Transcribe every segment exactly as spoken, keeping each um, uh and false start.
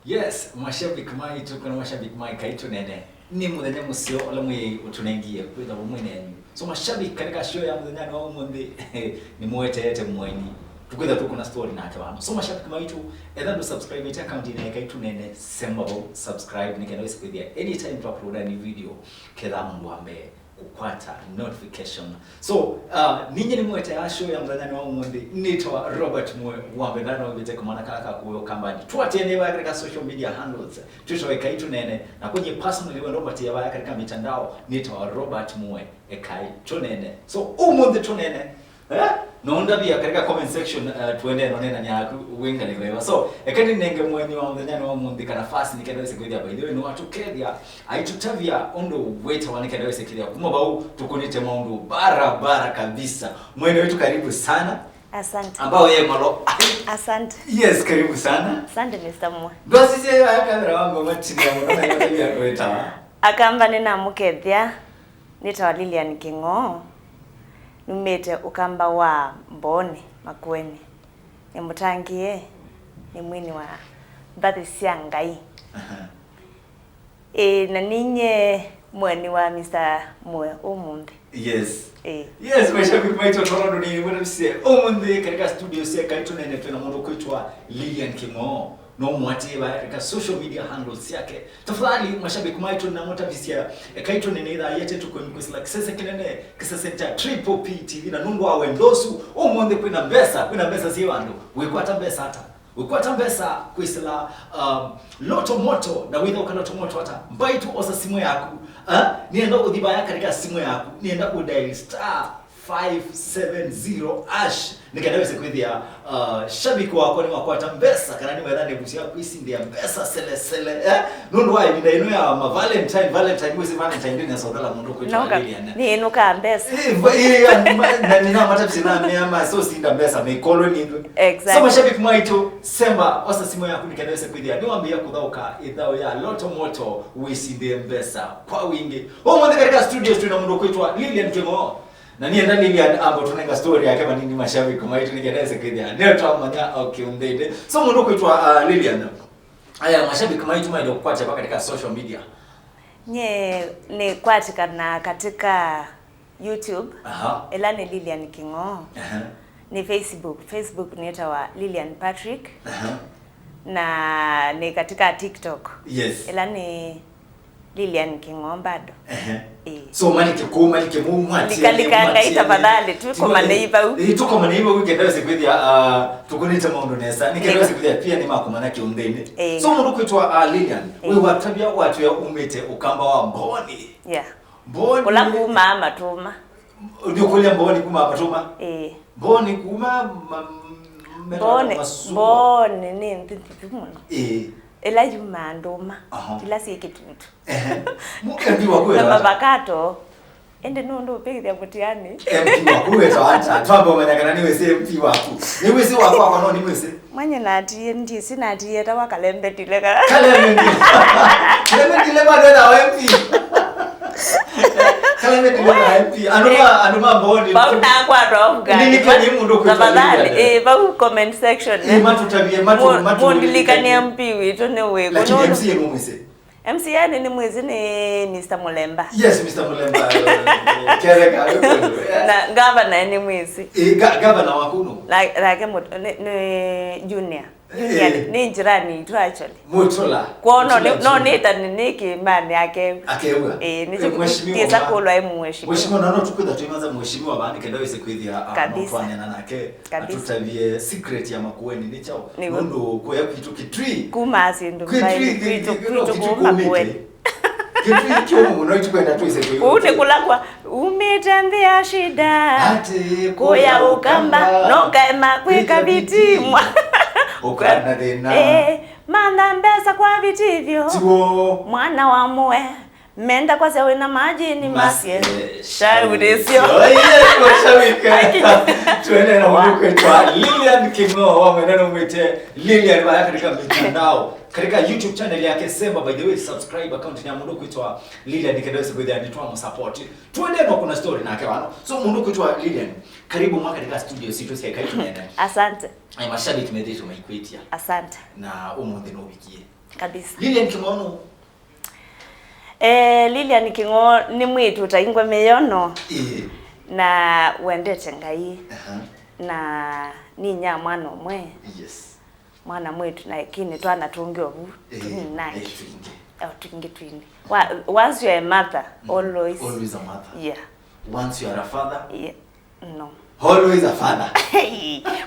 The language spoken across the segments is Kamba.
Yes, mashabiki maitũ, kana mashabiki ma Ekai Tũneene, nĩ mũthenya mũseo ũla mwĩ ũtũnengie kwĩtha vamwe nenyu. So mashabiki, katika show ya mũthenya wa ũmũnthĩ, nĩmũeteete mũeni. Tũkwĩtha tũkũna story nake vano. So mashabiki maitũ, etha ndũ subscribe ĩte account ya Ekai Tũneene, semba vau, subscribe, nĩ kenda wĩse kwĩthĩa anytime twa upload new video, ketha mũndũ wa mbee kũkwata notification. So, uh, ninye nĩ mwete ya show ya mũthenya wa ũmũnthĩ, nĩtawa Robert Mwe wa Mbendano, wĩte kamwana kala ka kuyo kambani. Tuatie nĩ vaya katika social media handles, twĩtawa Ekai Tũneene, na kwenye personally wendo mbatia vaya katika mitandao, nĩtawa Robert Mwe Ekai Tũneene. So, ũmũnthĩ tũneene, eh? No ndavia katika comment section, uh, tuende nonena nyaku winga ni wewa. So, ekani nenge mweni wa mũthenya wa ũmũnthĩ kana fast nĩ kenda wĩse kwĩthĩa, by the way, nĩ watũkethia, aitũtavia ũndũ wĩtawa nĩ kenda wĩse kwĩthĩa. Kuma vau, tũkũnĩte maũndũ barabara kabisa. Mwene wetu, karibu sana. Asante. Ambao yeye malo. Asante. Yes, karibu sana. Asante, Mister Mwe. Ndwasisye ya kamera wangu matiria mũno na yote ya kwĩtawa. Akamba nĩnamũkethya. Nĩtawa Lilian Kĩng'oo, numĩte Ũkamba wa Mbooni, Makueni. Nĩ mũtangĩĩe, nĩ mwini wa mbathi sya Ngai. Aha. Ĩĩ, na ninye mũeni wa Mister Mwe ũmũnthĩ. Yes. Ĩĩ. Yes, mashabiki maitũ, tondũ nĩ mwĩtavisye ũmũnthĩ katika studio sya Ekai Tũneene twĩ na mũndũ kwĩtwa Lilian Kĩng'oo. No mũatĩĩe vaya katika social media handles syake. Tafadhali, mashabiki maitũ, namũtavisya, Ekai Tũneene ithaa yete tũkwenyu kwĩsĩla kĩsese kĩnene, kĩsese kya Triple P T V, na nũndũ wa wendo ũsu, ũmũnthĩ kwĩna mbesa, kwĩna mbesa syĩ vandũ. Wĩkwata mbesa ata? Wĩkwata mbesa kwĩsĩla, um, Lotto Moto, na wĩtha ũka Lotto Moto ata? Mbaitũ, osa simũ yaku. Ah, nĩenda ũthi vaya katika simũ yaku, nĩenda ũdial star five seven zero hash. Nĩ kenda wĩse kwĩthĩa, uh, shabiki wakwa nĩmakwata mbesa, kana nĩmetha ndevu sya kwĩsindĩa mbesa selesele, eh? Nũndũ wa ĩvinda ĩno ya ma Valentine, Valentine, wĩsĩ Valentine ndĩnesa ũthala mũndũ kwĩtwa Lilian. Nĩnũkaa mbesa. Eh, va-, eh, ya, ma-, na nĩnamatavisye na mea ma, so sinda mbesa, mĩkolwe nĩthwe. Exactly. So mashabiki maitũ, semba, osa simũ yaku nĩ kenda wĩse kwĩthĩa nĩwambĩĩa kũthaũka ĩthaũ ya Lotto Moto, wĩsindĩe mbesa kwa wingĩ. Ũmũnthĩ katika studios twĩ na mũndũ kwĩtwa Lilian Kĩng'oo. Na nienda Lilian ambo tũnenga story yake vanini, mashabiki maitũ, nĩ kenda wĩse kwĩthĩa nĩyo twamanya o kĩũnthĩnĩ. So mũndũ kwĩtwa, uh, Lilian, aya mashabiki maitũ maende kũkwatya va katika social media? Nye nĩkwatĩkana katika YouTube, aha, ĩla nĩ Lilian Kĩng'oo. Aha. Nĩ Facebook, Facebook nĩtawa Lilian Patrick. Aha. Na nĩ katika TikTok. Yes. Ĩla nĩ Lilian Kĩng'oo bado. Ehe. Ĩĩ. So, malike kũu, malike mũu, mwatie. Lika, lika, Ngai, tafadhali, tũkomanei vau. Ĩĩ, tũkomanei vau, nĩ kenda wĩse kwĩthĩa, ah, tũkũnĩte maũndũ nesa. Nĩ kenda wĩse kwĩthĩa pia nĩmakũmanya kĩũnthĩnĩ. Ĩĩ. So, mũndũ kwĩtwa, ah, Lilian, ĩĩ, wĩ watavya watwĩa umĩte Ũkamba wa Mbooni. Yeah. Mbooni. Kũla kumaa Matũma. Nĩũkũlya Mbooni kumaa Matũma? Ĩĩ. Mbooni kuma ma-, Mbooni, Mbooni nĩ nthĩ nditũ mũno. Ĩĩ. Ĩla yumaa ndũma, aha, ila syĩ kĩtutu. Ehe. Mu-, M P waku na wĩtawa ata? Mavakato. Ĩndĩ nũndũ ũpĩkĩthya mũtiani. M P waku wĩtawa ata? Twambe ũmanya kana nĩwĩsĩ M P waku. Nĩwĩsĩ waku wakwa no nĩmwĩsĩ. Mwanye natie, ndiĩsĩ natie etawa Kalembe Ndile kana. Kalembe Ndile. Kalembe Ndile bado ena M P. Kalembe Ndile na M P. Andũ ma, andũ ma Mbooni. Bau nakwatwa off guard. Nĩ, nĩ, nĩ mũndũ ũkwĩtwa Lilian. Tafadhali, eh, bau comment section, eh, matũtavie, matũ-, mũndilikanie M P witũ nĩ wĩkũ. Lakini M C A nũmwĩsĩ? M C A nĩ, nĩmwĩsĩ nĩ Mister Mũlemba. Yes, Mister Mũlemba, eh, eh, kereka, eh, eh. Na gavana nĩmwĩsĩ. Eh, ga-, gavana waku nũ? Na, nake mũ-, nĩ, nĩ Junior. Junior, eh, nĩ njirani itũ actually. Mũtũla. Kwoo no, mũtũla no, nĩ ta nĩ, nĩ kĩmani akew'a. Akew'a. Eh, nĩkyo, eh, mheshimiwa ndiĩsa kũlwa e mheshimiwa. Mheshimiwa, na no tũkwĩtha twĩmaza mheshimiwa vaa nĩ kenda wĩse kwĩthĩa, ah, kabisa, no twanena nake. Kabisa. Atũtavie secret ya Makueni nĩ kyaũ? Nĩw'o. Nũndũ kũya kwitũ Kitui. Kuma syĩndũ kwitũ, mbaĩ, kwitũ, kwitũ, kwitũ, kwitũ kuma kumĩte Makueni. Kitui kĩũmũ mũno, itikwenda twĩse twĩ. Kũu nĩ kũla kwa, umĩte nthĩ ya shida. Atĩ kũya Ũkamba, no kaema kwĩka vitimwa. Ũkana thĩna. Eh, mantha mbesa kwa vitithyo. Tiwo. Mwana wa mũe. Menda kwasya wĩna majini masye. Masye. Shauri syo. Syo, yes, mashabiki. Tuende na mũndũ kwĩtwa Lilian Kĩng'oo, wa mwendano mwĩte Lilian vaya katika mitandao. Katika YouTube channel yake Semba, by the way, subscribe account ya mũndũ kwĩtwa Lilian nĩ kenda wĩse kwĩthĩa nĩtwamũsupport. Tuende na kuna story nake vano. So mũndũ kwĩtwa Lilian, karibu mwa katika studio sitũ sya Ekai Tũneene. Asante. Ai, mashabiki methĩtwe maikwĩtya. Asante. Na ũmũnthĩ nũvikie. Kabisa. Lilian Kĩng'o nũ? Eh, Lilian Kĩng'o nĩ mwĩĩtu ũtaingwa mĩyono. Ĩĩ. Na wendete Ngai. Aha. Na nĩ inya mwana ũmwe. Yes. Mwana mwĩĩtu, na kĩnĩ twana tũngĩ ovu. Ĩĩ, tũnini nake. Ĩĩ, twingĩ. Oh, twingĩ, twingĩ. Wa-, once you're a mother, mm, always. Always a mother. Yeah. Once you are a father, yeah. No. Always a father.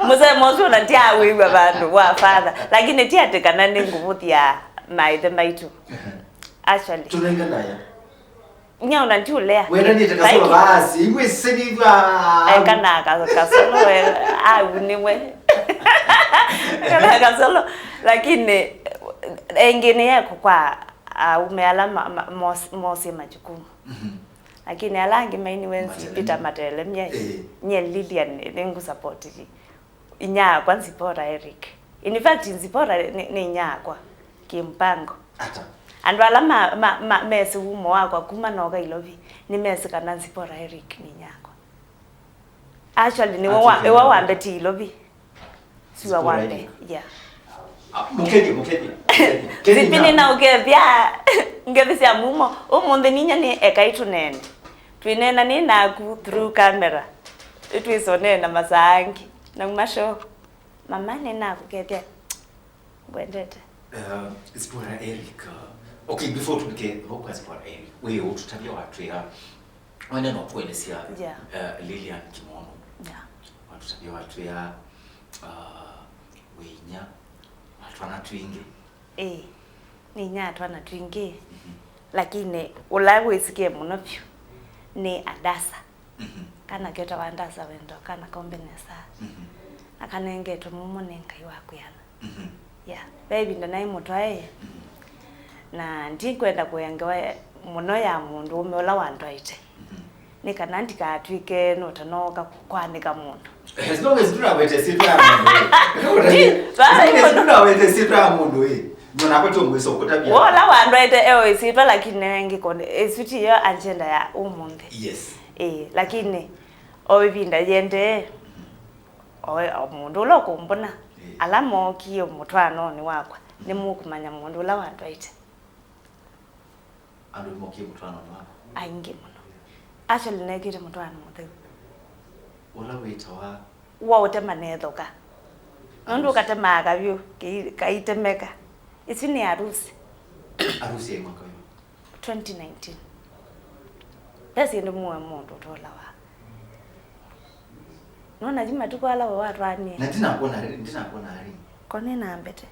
Mũsemo ũsu ona ndiawĩw'a vandũ wa father. Lakini ti atĩ kana nĩngũvũthya maithe maitũ. Ehe. Actually. Tũnenga ndaya. Nya ona ndiũlea. Wendanĩte kasolo basi. Iwe sĩnithwa. Eka na ka-, kasolo, eh, au nĩwe. Eka na kasolo. Lakini, eh, ĩngĩ nĩ yeko kwa aume ala ma-, ma-, mos-, mosie majukumu. Mhm. Lakini ala angĩ mainiwe nzipita matelemya. Matelemya. Eh. Nye Lilian nĩngũsapoti inyakwa Nzipora Eric. In fact, Nzipora nĩ, nĩ inyakwa kĩmpango. Ata? Andũ ala ma, ma, ma, mesĩ wumo wakwa kuma noka Ilovi, nĩmesĩ kana Nzipora Eric nĩ inyakwa. Actually, nĩwe wa, atiũkĩlya iwe wambetie Ilovi. Siwa wa mbee. Yeah. Ah, mũkethye, mũkethye, mũkethye. Kethye. Sipini na ũkethya ngethi sya mumo. Ũmũnthĩ ninya nĩ ekai tũneene. Twĩneena nĩ naku through camera. Ĩtwĩsonee na masaa angĩ. Nauma show. Mama nĩ nakũkethya. Ngwendete. Uh, Zipporah Eric, uh, okay, before tũvike vau kwa Zipporah Eric, we ũtũtavya watwĩa, wenda no kũelesya, yeah, uh, Lilian Kĩng'o nũ. Yeah. Watũtavya watwĩa, uh, wĩ inya wa twana twingĩ. Ĩĩ, nĩ inya wa twana twingĩ. Mhm. Lakini ũla wĩsĩkĩe mũno vyũ nĩ Adasa. Mhm. Kana ketawa Ndasa Wendo, kana kaũmbe nesa. Mhm. Na kanengetwe mumo nĩ Ngai wa kwĩana. Mhm. Yeah. Ve ĩvinda naĩ mũtwae, mhm, na ndikwenda kũea ngewa mũno ya mũndũ ũme ũla wantwaĩte. Mhm. Nĩ kana ndikatw'ĩke nũtanooka kwanĩka mũndũ. As long as ndũnawete syĩtwa ya mũndũ, ĩ. As long as ndũnawete syĩtwa ya mũndũ, ĩ. Nona kwa tũngwĩsa ũkũtavya. Wola wandwaĩte eo ĩsyĩtwa, lakini nengĩ konde. Ĩsu ti yo agenda ya ũmũnthĩ. Yes. Ĩĩ, lakini o ĩvinda yĩendee, o, o mũndũ ũla ũkũmbona, ĩĩ, ala mookie mũtwaanonĩ wakwa, nĩmũkũmanya mũndũ ũla wandwaĩte. Andũ nĩmokie mũtwaanonĩ waku? Aingĩ mũno. Actually, nekĩte mũtwaano mũtheu. Ũla wĩtawa? Wa ũtema nethoka. Nũndũ arusi. Ũkatemaa kavyũ, kei-, kaitemeka. Ĩsu nĩ arusi. Arusi ya mwaka wĩva? Twenty nineteen. Ve syĩndũ muoe mũndũ ũtolawa. Nona yu matukũ ala we watwaanie. Na ndinakuona ri-, ndinakuona ri. Ko nĩ na mbete.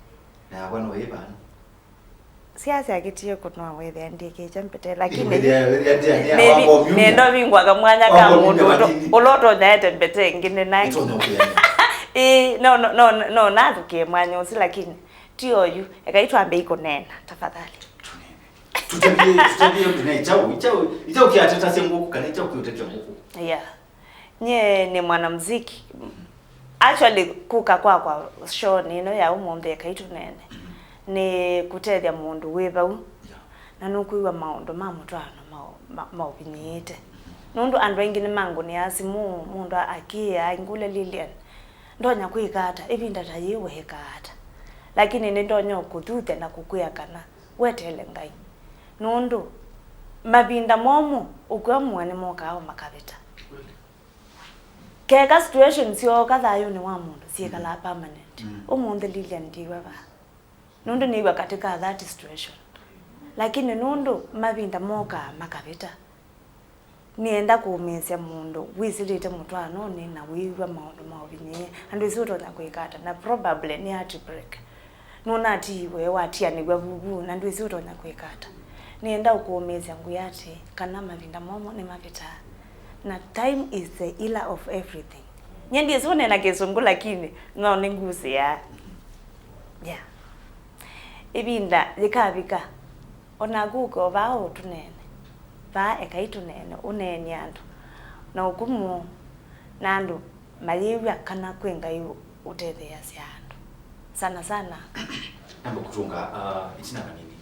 Na yakwa no ĩ vano. Siasya kĩtie kũnwa wĩthĩa ndiĩkĩkya mbete, lakini wĩthĩa, wĩthĩa ndia, ndia, maybe wambo miumia. Nenda vingwa kamwanya ka wambo mũndũ miumia ũto-, makini. Ũla ũtonyaete mbete ĩngĩ nĩ nake. Ĩtonya ũkĩania. Ĩĩ, no, no, no, no, nathũkie mwanya ũsu, lakini ti oyu. Ekai twambe ikũneena, tafadhali. Tũtavye, tũtavye ũndũ ne, ikyau, ikyau, ikyau kĩatetasya ngũkũ, kana ikyau kĩũtetya ngũkũ. Yeah. Nyie nĩ mwanamuziki. Actually, kũka kwakwa show ĩno ya ũmũnthĩ ekai tũneene, nĩ kũtethya mũndũ wĩ vau, yeah, na nũkwĩw'a maũndũ ma mũtwaano mau-, ma-, maũvinyĩĩte. Nũndũ andũ aingĩ nĩmangũnĩaa simũ, mũndũ akĩĩa, aingũlya Lilian, ndonya kwĩka ata, ĩvinda ta yĩĩ weekaa ata? Lakini nĩndonya kũthuthya na kũkwĩa kana weteele Ngai. Nũndũ mavinda momũ, ũkw'a mũe nĩmokaa o makavĩta. Keka situation syooka thayũnĩ wa mũndũ, syĩkalaa permanent. Mm. Ũmũnthĩ Lilian ndiw'a vaa. Nũndũ nĩw'a katĩ ka that situation. Lakini nũndũ mavinda mokaa makavĩta, nĩenda kũũmĩĩsya mũndũ wĩsĩlĩte mũtwaanonĩ na wĩw'a maũndũ ma ũvinyĩĩe, na ndwĩsĩ ũtonya kwĩka ata, na probably nĩ heartbreak. Nũnatiiwe, watianĩw'a vuvu, na ndwĩsĩ ũtonya kwĩka ata. Nĩenda ũkũũmĩĩsya ngwĩa atĩĩ, kana mavinda momũ nĩmavĩtaa. Na time is the healer of everything. Nyie ndyĩsĩ ũneena Kĩsũngũ, lakini no nĩngusĩaa. Yeah. Ĩvinda yĩkavika, o naku ũke o vaa ũtũneene. Vaa ekai tũneene, ũneenie andũ na ũkũmũ, na andũ mayĩw'a kana kwĩ Ngai ũ-, ũtetheeasya andũ. Sana sana. Namba kũtũnga, uh, ĩtina vanini.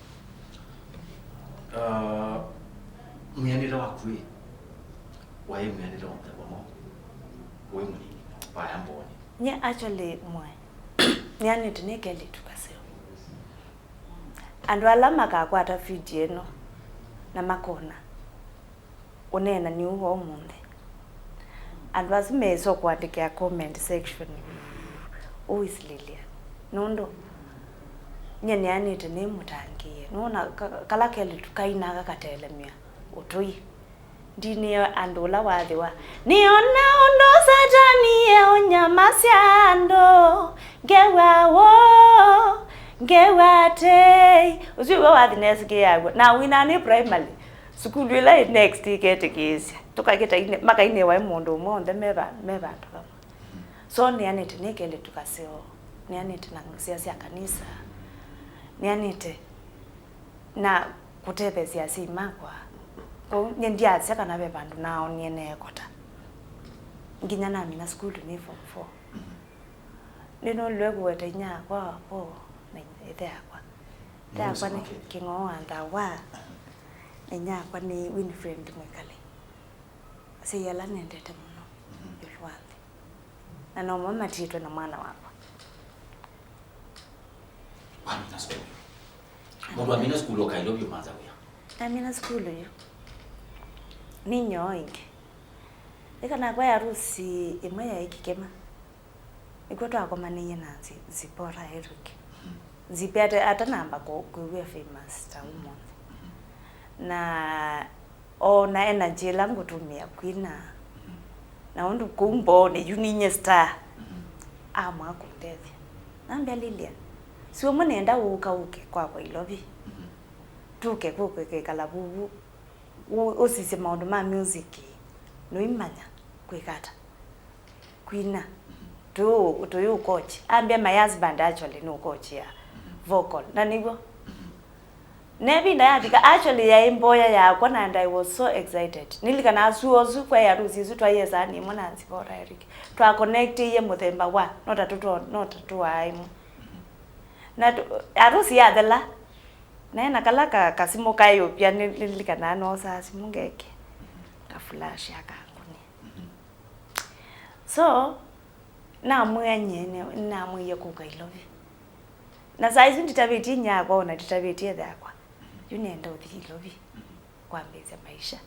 Uh, mwĩanĩle waku ĩ, waĩ mwĩanĩle wa mũthemba mwaũ? Wĩ mũnini, waya mbonĩ. Nye actually mwe. Nĩanĩte nĩ kelĩtu kaseo. Andũ ala makakwata video ĩno na makona ũneenani ũũ wa ũmũnthĩ, andũ asu meĩsa kũandĩkĩa comment section, "Who is Lilian?" Nũndũ nyie nĩanĩte nĩmũtangĩĩe. Nũona ka-, kala kelĩtu kainaa kakatelemya ũtũi. Ndinĩe andũ ũla wathĩwa. Nĩona ũndũ Satani eũnyamasya andũ, ngew'a woo, ngew'a tei. Ũsu we wathi nesĩkĩaa w'o. Na wina nĩ primary, sukulu ĩla ĩ next ĩketĩkĩĩsya. Tũkakĩta ine-, makainĩwa ĩ mũndũ ũmwe onthe me va-, me vandũ vamwe. So nĩanĩte nĩ kelĩtu kaseo, nĩanĩte na nzĩa sya kanisa, nĩanĩte na kũtetheesya asyai makwa. Kwoou nyie ndyasya kana ve vandũ naaonie neekota. Nginya namina sukulu nĩ form four. Nĩnũlilwe kũweta inyia wakwa wa Paul na ĩthe yakwa. Ĩthe yakwa nĩ Kĩng'oo wa Nthawa, na inyia wakwa nĩ Winfred Mwĩkali. Asyai ala nendete mũno ĩũlũ wa nthĩ. Na nomo matiĩtwe na mwana wakwa. Wamina sukulu. Mũndũ amina sukulu ũkaĩlwa vyũ manza wĩa. Namina sukulu yu. Nĩ nyoo ĩngĩ. Ĩkana kwa ya harusi ĩmwe yaĩ Kĩkĩma. Nĩkw'o twakomanĩie na Nzi-, Zipporah Eric. Nzipi ate-, atanamba kũ-, kwĩw'a famous ta ũmũnthĩ. Na ona energy ĩla ngũtũmĩa kwina, na ũndũ kũu mboonĩ yu ninyie star, amwaa kũndethya. Nambĩa, "Lilian, si ũmwe nĩenda ũka ũke kwakwa Ilovi. Tũke kũke kwĩkala vuvu, ũ-, ũsisye maũndũ ma music, nũimanya kwĩka ata?" Kwina. Tũyũ, tũyũ ũkochi. Ambĩa, "My husband actually nũkochia vocal." Na nĩw'o. Na ĩvinda yavika, actually yaĩ mboya yakwa na and I was so excited. Nilikanaa sua ũsu kwa harusi ĩsu twaĩ ĩsaanĩ ĩmwe na Zipporah Eric. Twa connectĩie mũthemba wa, no ta tũtũ-, no ta tũaa ĩmwe. Na tũ-, harusi yathela, naĩ na kala ka-, kasimũ kaĩ ũvya, nĩ-, nĩlikanaa noosaa simũ ngeke, ka flash akangũnĩa. So, namwĩa nyie, nĩ-, nĩnamwĩie kũka Ilovi. Na saa isu nditavĩtye inyia wakwa, ona nditavĩtye ĩthe wakwa. Yu nĩenda ũthi Ilovi kwambĩĩsya maisha.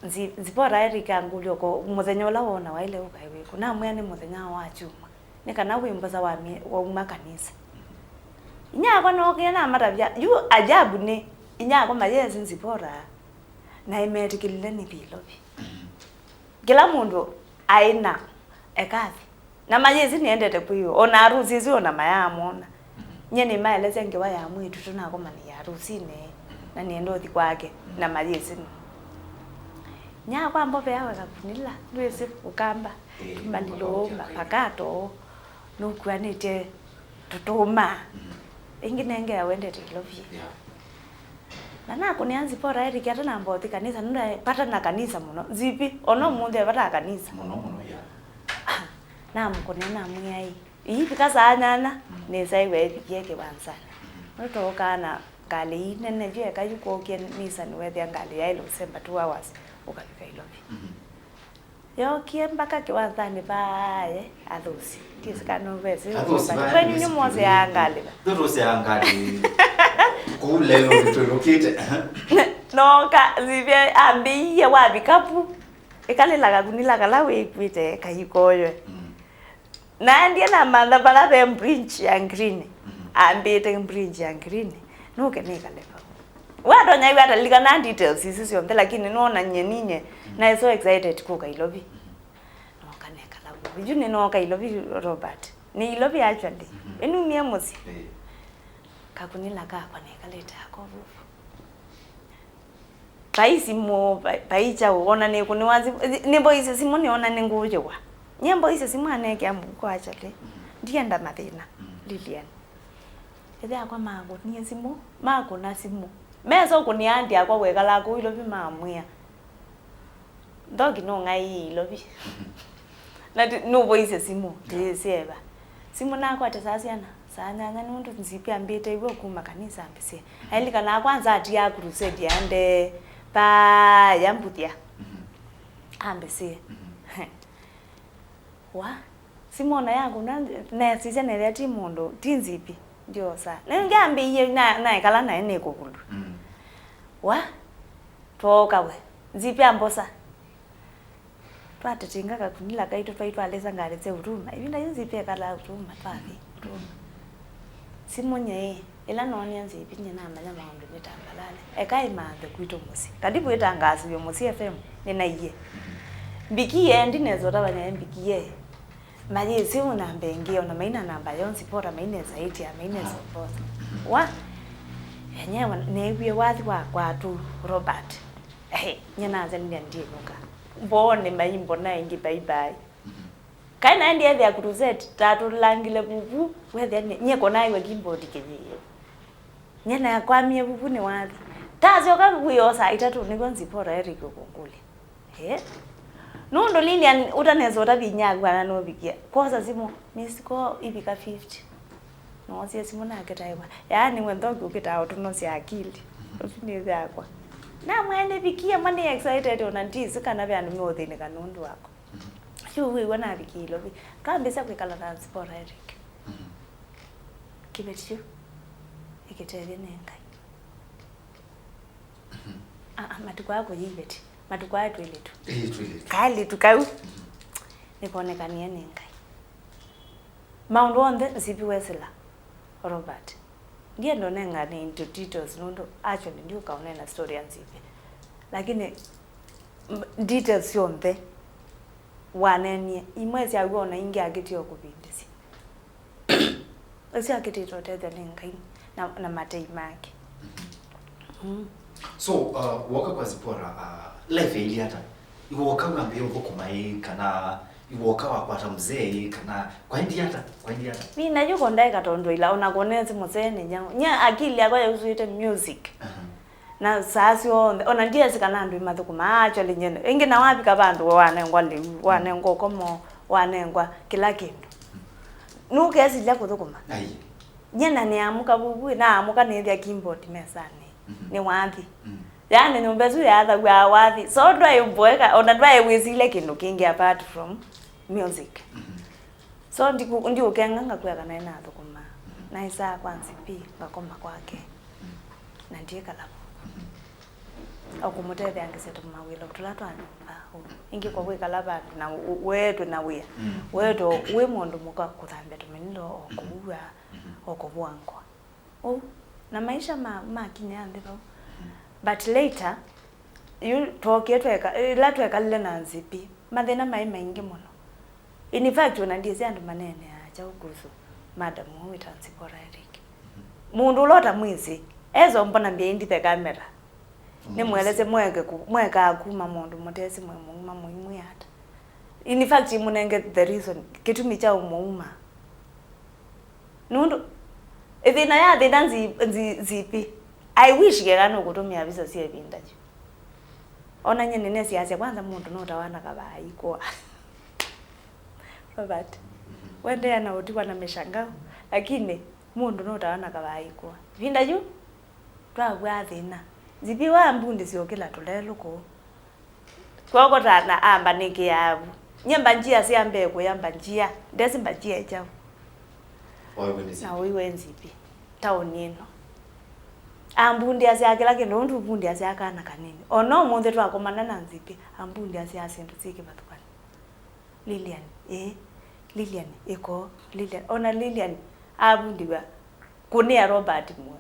Nzi-, Zipporah Eric angũlya ũko, mũthenya ũla wona waĩle ũkae wĩkũ? Namwĩa nĩ mũthenya wa kyumwa, nĩ kana wĩ mbosa wamie-, wauma kanisa. Inyia wakwa nookie namatavya, yu ajabu nĩ, inyia wakwa mayesi Zipporah, na nĩmetĩkĩlile nĩthi Ilovi. Kĩla mũndũ aĩ na ekathi. Na mayĩsĩ nĩendete kwĩw'a. O na arusi asu o na mayaamwona. Nyie nĩmaelesya ngewa ya mwĩĩtu tũnakomanĩie arusinĩ, na nĩenda ũthi kwake, na mayĩsĩ nũ. Nyakwa mbovea we kakunila, ndwĩsĩ Ũkamba, ĩĩ, malilũũma, pakato, nũkuanĩtye tũtũũma. Ĩngĩ nengea wendete Ilovi. Yeah. Na nakũnĩa Zipporah Eric atanamba ũthi kanisa, nũndapata na kanisa mũno. Zipi, ona ũmũnthĩ evataa kanisa. Mũno, mũno, yeah. Namũkũnĩa namwĩa, "Ii, ivika saa nyanya, nĩsaĩwe ĩvikie kĩwanzanĩ." Nũtookaa na ngalĩ ii nene vyũ eka yu kwookie Nissan, wethĩa ngalĩ yaĩ Lusemba two hours, ũkavika Ilovi. Yookie mbaka kĩwanzanĩ vaaye athũsi. Ndiĩsĩ kana nũvesĩ. Athũsi vaaye kwenyu nĩ nĩ mwoseaa ngalĩ va? Nũtũseaa ngalĩ kũu leo nĩtwĩlũkĩte. Nooka, Zivia ambĩie wavika vu, ĩkalĩla kakunila kala wĩkwĩte kaikoywe. Naendie namantha vala ve bridge ya Green. Ambĩte bridge ya Green. Nũke nĩkale vau. Watonya yu atalilikana details isu syonthe, lakini nĩnonanie ninye naĩ so excited kũka Ilovi. Nooka nekala vau. Yu nĩnooka Ilovi, Robert. Nĩ Ilovi actually. Ĩnumie mũsyĩ. Kakunila kakwa nekalĩte ako vuvu. Vai simũ, vai, vai kyaũ, ona nĩkũnĩwa simũ, nĩmboisye simũ nĩona nĩngũyĩwa. Nyie mboisye simũ anekĩa mũvuko actually. Ndienda mathĩna, Lilian. Ĩthe akwa makũnie simũ, makũna simũ. Mesa ũkũnĩa andi akwa wekalaa kũu Ilovi mamwĩa, "Nthoki nũng'aĩie Ilovi." Na ti-, nũvoisye simũ, ndĩĩsĩ eva. Simũ nakwate saa syana, saa nyanya nũndũ nzipi ambĩte iw'o kuma kanisa ambĩsye. Ailikanaa kwanza atiaa crusade yaendee paaya mbuthya. Ambĩsye. Wa, simũ ona yakũna, nesisya nethĩa ti mũndũ, ti nzipi. Ndiosa. Na ngambĩie na naekala nae nĩ kũvulwa. Mm. Wa? Twooka we. Nzipi ambosa. Twatĩtĩnga kakunila kaitũ twaitwalĩsa ngalĩ sya Huduma. Ĩvinda yĩu Nzipi ekalaa Huduma, twathi Huduma. Simũ nyie, ĩla noonie Nzipi nyie namanya maũndũ nĩ tambalale. Eka ĩmanthe kwitũ mũsyĩ. Karibu ĩtangaasiw'e Mũsyĩ F M, nĩnaie. Mbikie, ndinesa ũtavany'a mbikie. Mayĩsĩ ũ namba ĩngĩ, ona maina namba yoo Nzipora mainesa ĩtya, mainesa ũvosa. Wa? Enyewe neewie wathi wa kwatũ Robert. Ehe, nyie nasya nĩndĩnũka. Mboonĩ maimbona ĩngĩ, bye bye. Kaĩ naendie ethĩa crusade, tatũlangile vuvu, wethĩa nĩ, nyie konaiwe keyboard kĩyĩĩ. Nyie nakwamie vuvu nĩ wathi. Tasyoka wĩoo saa itatũ nĩw'o Nzipora Eric ũkũngũlya. Eh? Nũndũ Lilian ũtanesa ũtavinyagwa na nũvikie. Kwosa simũ, missed call ivika fifty. Noosie simũ nakĩtaĩwa. Yaani we nthoki ũkĩtaa ũtũnosya akili. Ũsu nĩ yakwa. Namwene vikie, ma nĩ excited ona ndisi kana ve andũ meũthĩnĩka nũndũ wakwa. Yu wĩw'a navikie Ilovi. Kambĩsya kwĩkala na Nzipora Eric. Kĩveti kyu ĩkĩtethye nĩ Ngai. Aa, matukũ aa kũyĩ iveti, matukũ aa twĩlĩtu. Ĩĩ, twĩlĩtu. Kaĩlĩtu kau nĩkonekanie nĩ Ngai. Maũndũ onthe Nzipi wesĩla Robert. Ndienda ũnengane into details nũndũ actually ndiũka ũneena story ya Nzipi. Lakini m- details syonthe waneenie, imwe syaw'o ona ingĩ akĩtie o kũvindĩsya. Ũsu akĩtĩtwe ũtethyo nĩ Ngai na, na matei make. Mm. So, uh, woka kwa Zipora, uh, life yaili ata? Iwoka wambĩĩa ũthũkũma ĩ, kana iwoka wakwata mzee ĩ, kana kwaendi ata? Kwaendi ata? Mi nayu kondaeka tondũ ila ona konesi mzee nĩ nyau. Nya akili yakwa yausũĩte music. Aha. Na saa syonthe, ona ndiesi kana andũ imathũkũmaa, actually nyene. Ĩngĩ na wavika vandũ we wanengwa lĩu, wanengwa ũkomo, wanengwa kĩla kĩndũ. Nũkesilya kũthũkũma? Ai. Nyie na nĩamũka vuvu, naamũka nĩthĩa keyboard mesanĩ. Mhm. Nĩ wathi. Mm. Yaani nyũmba ĩsu yathaw'a wathi. So ndwaĩ mboeka, ona ndwaĩ wĩsilya kĩndũ kĩngĩ apart from music. Mhm. So ndiku- ndiũkenga ngakwĩa kana nĩnathũkũmaa. Mhm. Naĩsaa kwa Nzipi, ngakoma kwake. Mm. Na ndiĩkala vo. Mhm. O kũmũtetheangĩsya tũmawĩla tũla twa nyũmba. Ĩngĩ kwa kwĩkala vandũ na ũ- weetwe na wĩa. Mm. Weetwe wĩ mũndũ mũka kũthambya tũmĩnindo, o kũua, mhm, o kũvũa ngũa. Ũu. Na maisha ma- makinyĩa nthĩ vau. Mhm. But later, yu twookie tweka- ĩla twekalile na Nzipi, mathĩna maĩ maingĩ mũno. In fact, ona ndyĩsĩ andũ maneeneaa kyaũ kuhusu madam ũũ wĩtawa Nzipora Eric. Mũndũ ũla ũtamwĩsĩ, esa ũmbona behind the camera. Nĩmwelesye mweke ku- mwekaa kuma mũndũ mũtesĩ mwĩ mũima mũimwĩa ata. In fact, mũnenge the reason, kĩtumi kya ũmũuma. Nũndũ ĩthĩna ya thĩna Nzi- Nzi- Nzipi. I wish keka nũkũtũmĩa visa sya ĩvinda yu. Ona nyie nĩnesiasya kwanza mũndũ nũtawa na kavaa ikũa. Robert, wendeea na ũtiwa na mĩshangao, lakini mũndũ nũtawa na kavaa ikũa. Ĩvinda yu, twaw'aa thĩna. Nzipi wa mbundĩsya ũkĩla tũlelũ kũu. Kwokotana ambanĩkĩaa vu. Nyie mbanjia sya mbee kũya mbanjia. Ndesi mbanjia ĩ kyaũ. Oiwe nĩ na ũiwe Nzipi. Taoni ĩno. Ambundiasya kĩla kĩndũ, ũndũ ũmbundiasya kana kanini. Ona ũmũnthĩ twakomana na Nzipi, ambundiasya syĩndũ syĩ kĩvathũkany'o. Lilian, ĩĩ. Lilian, ĩko. Lilian. Ona Lilian avundiw'a kũnĩa Robert Muoe.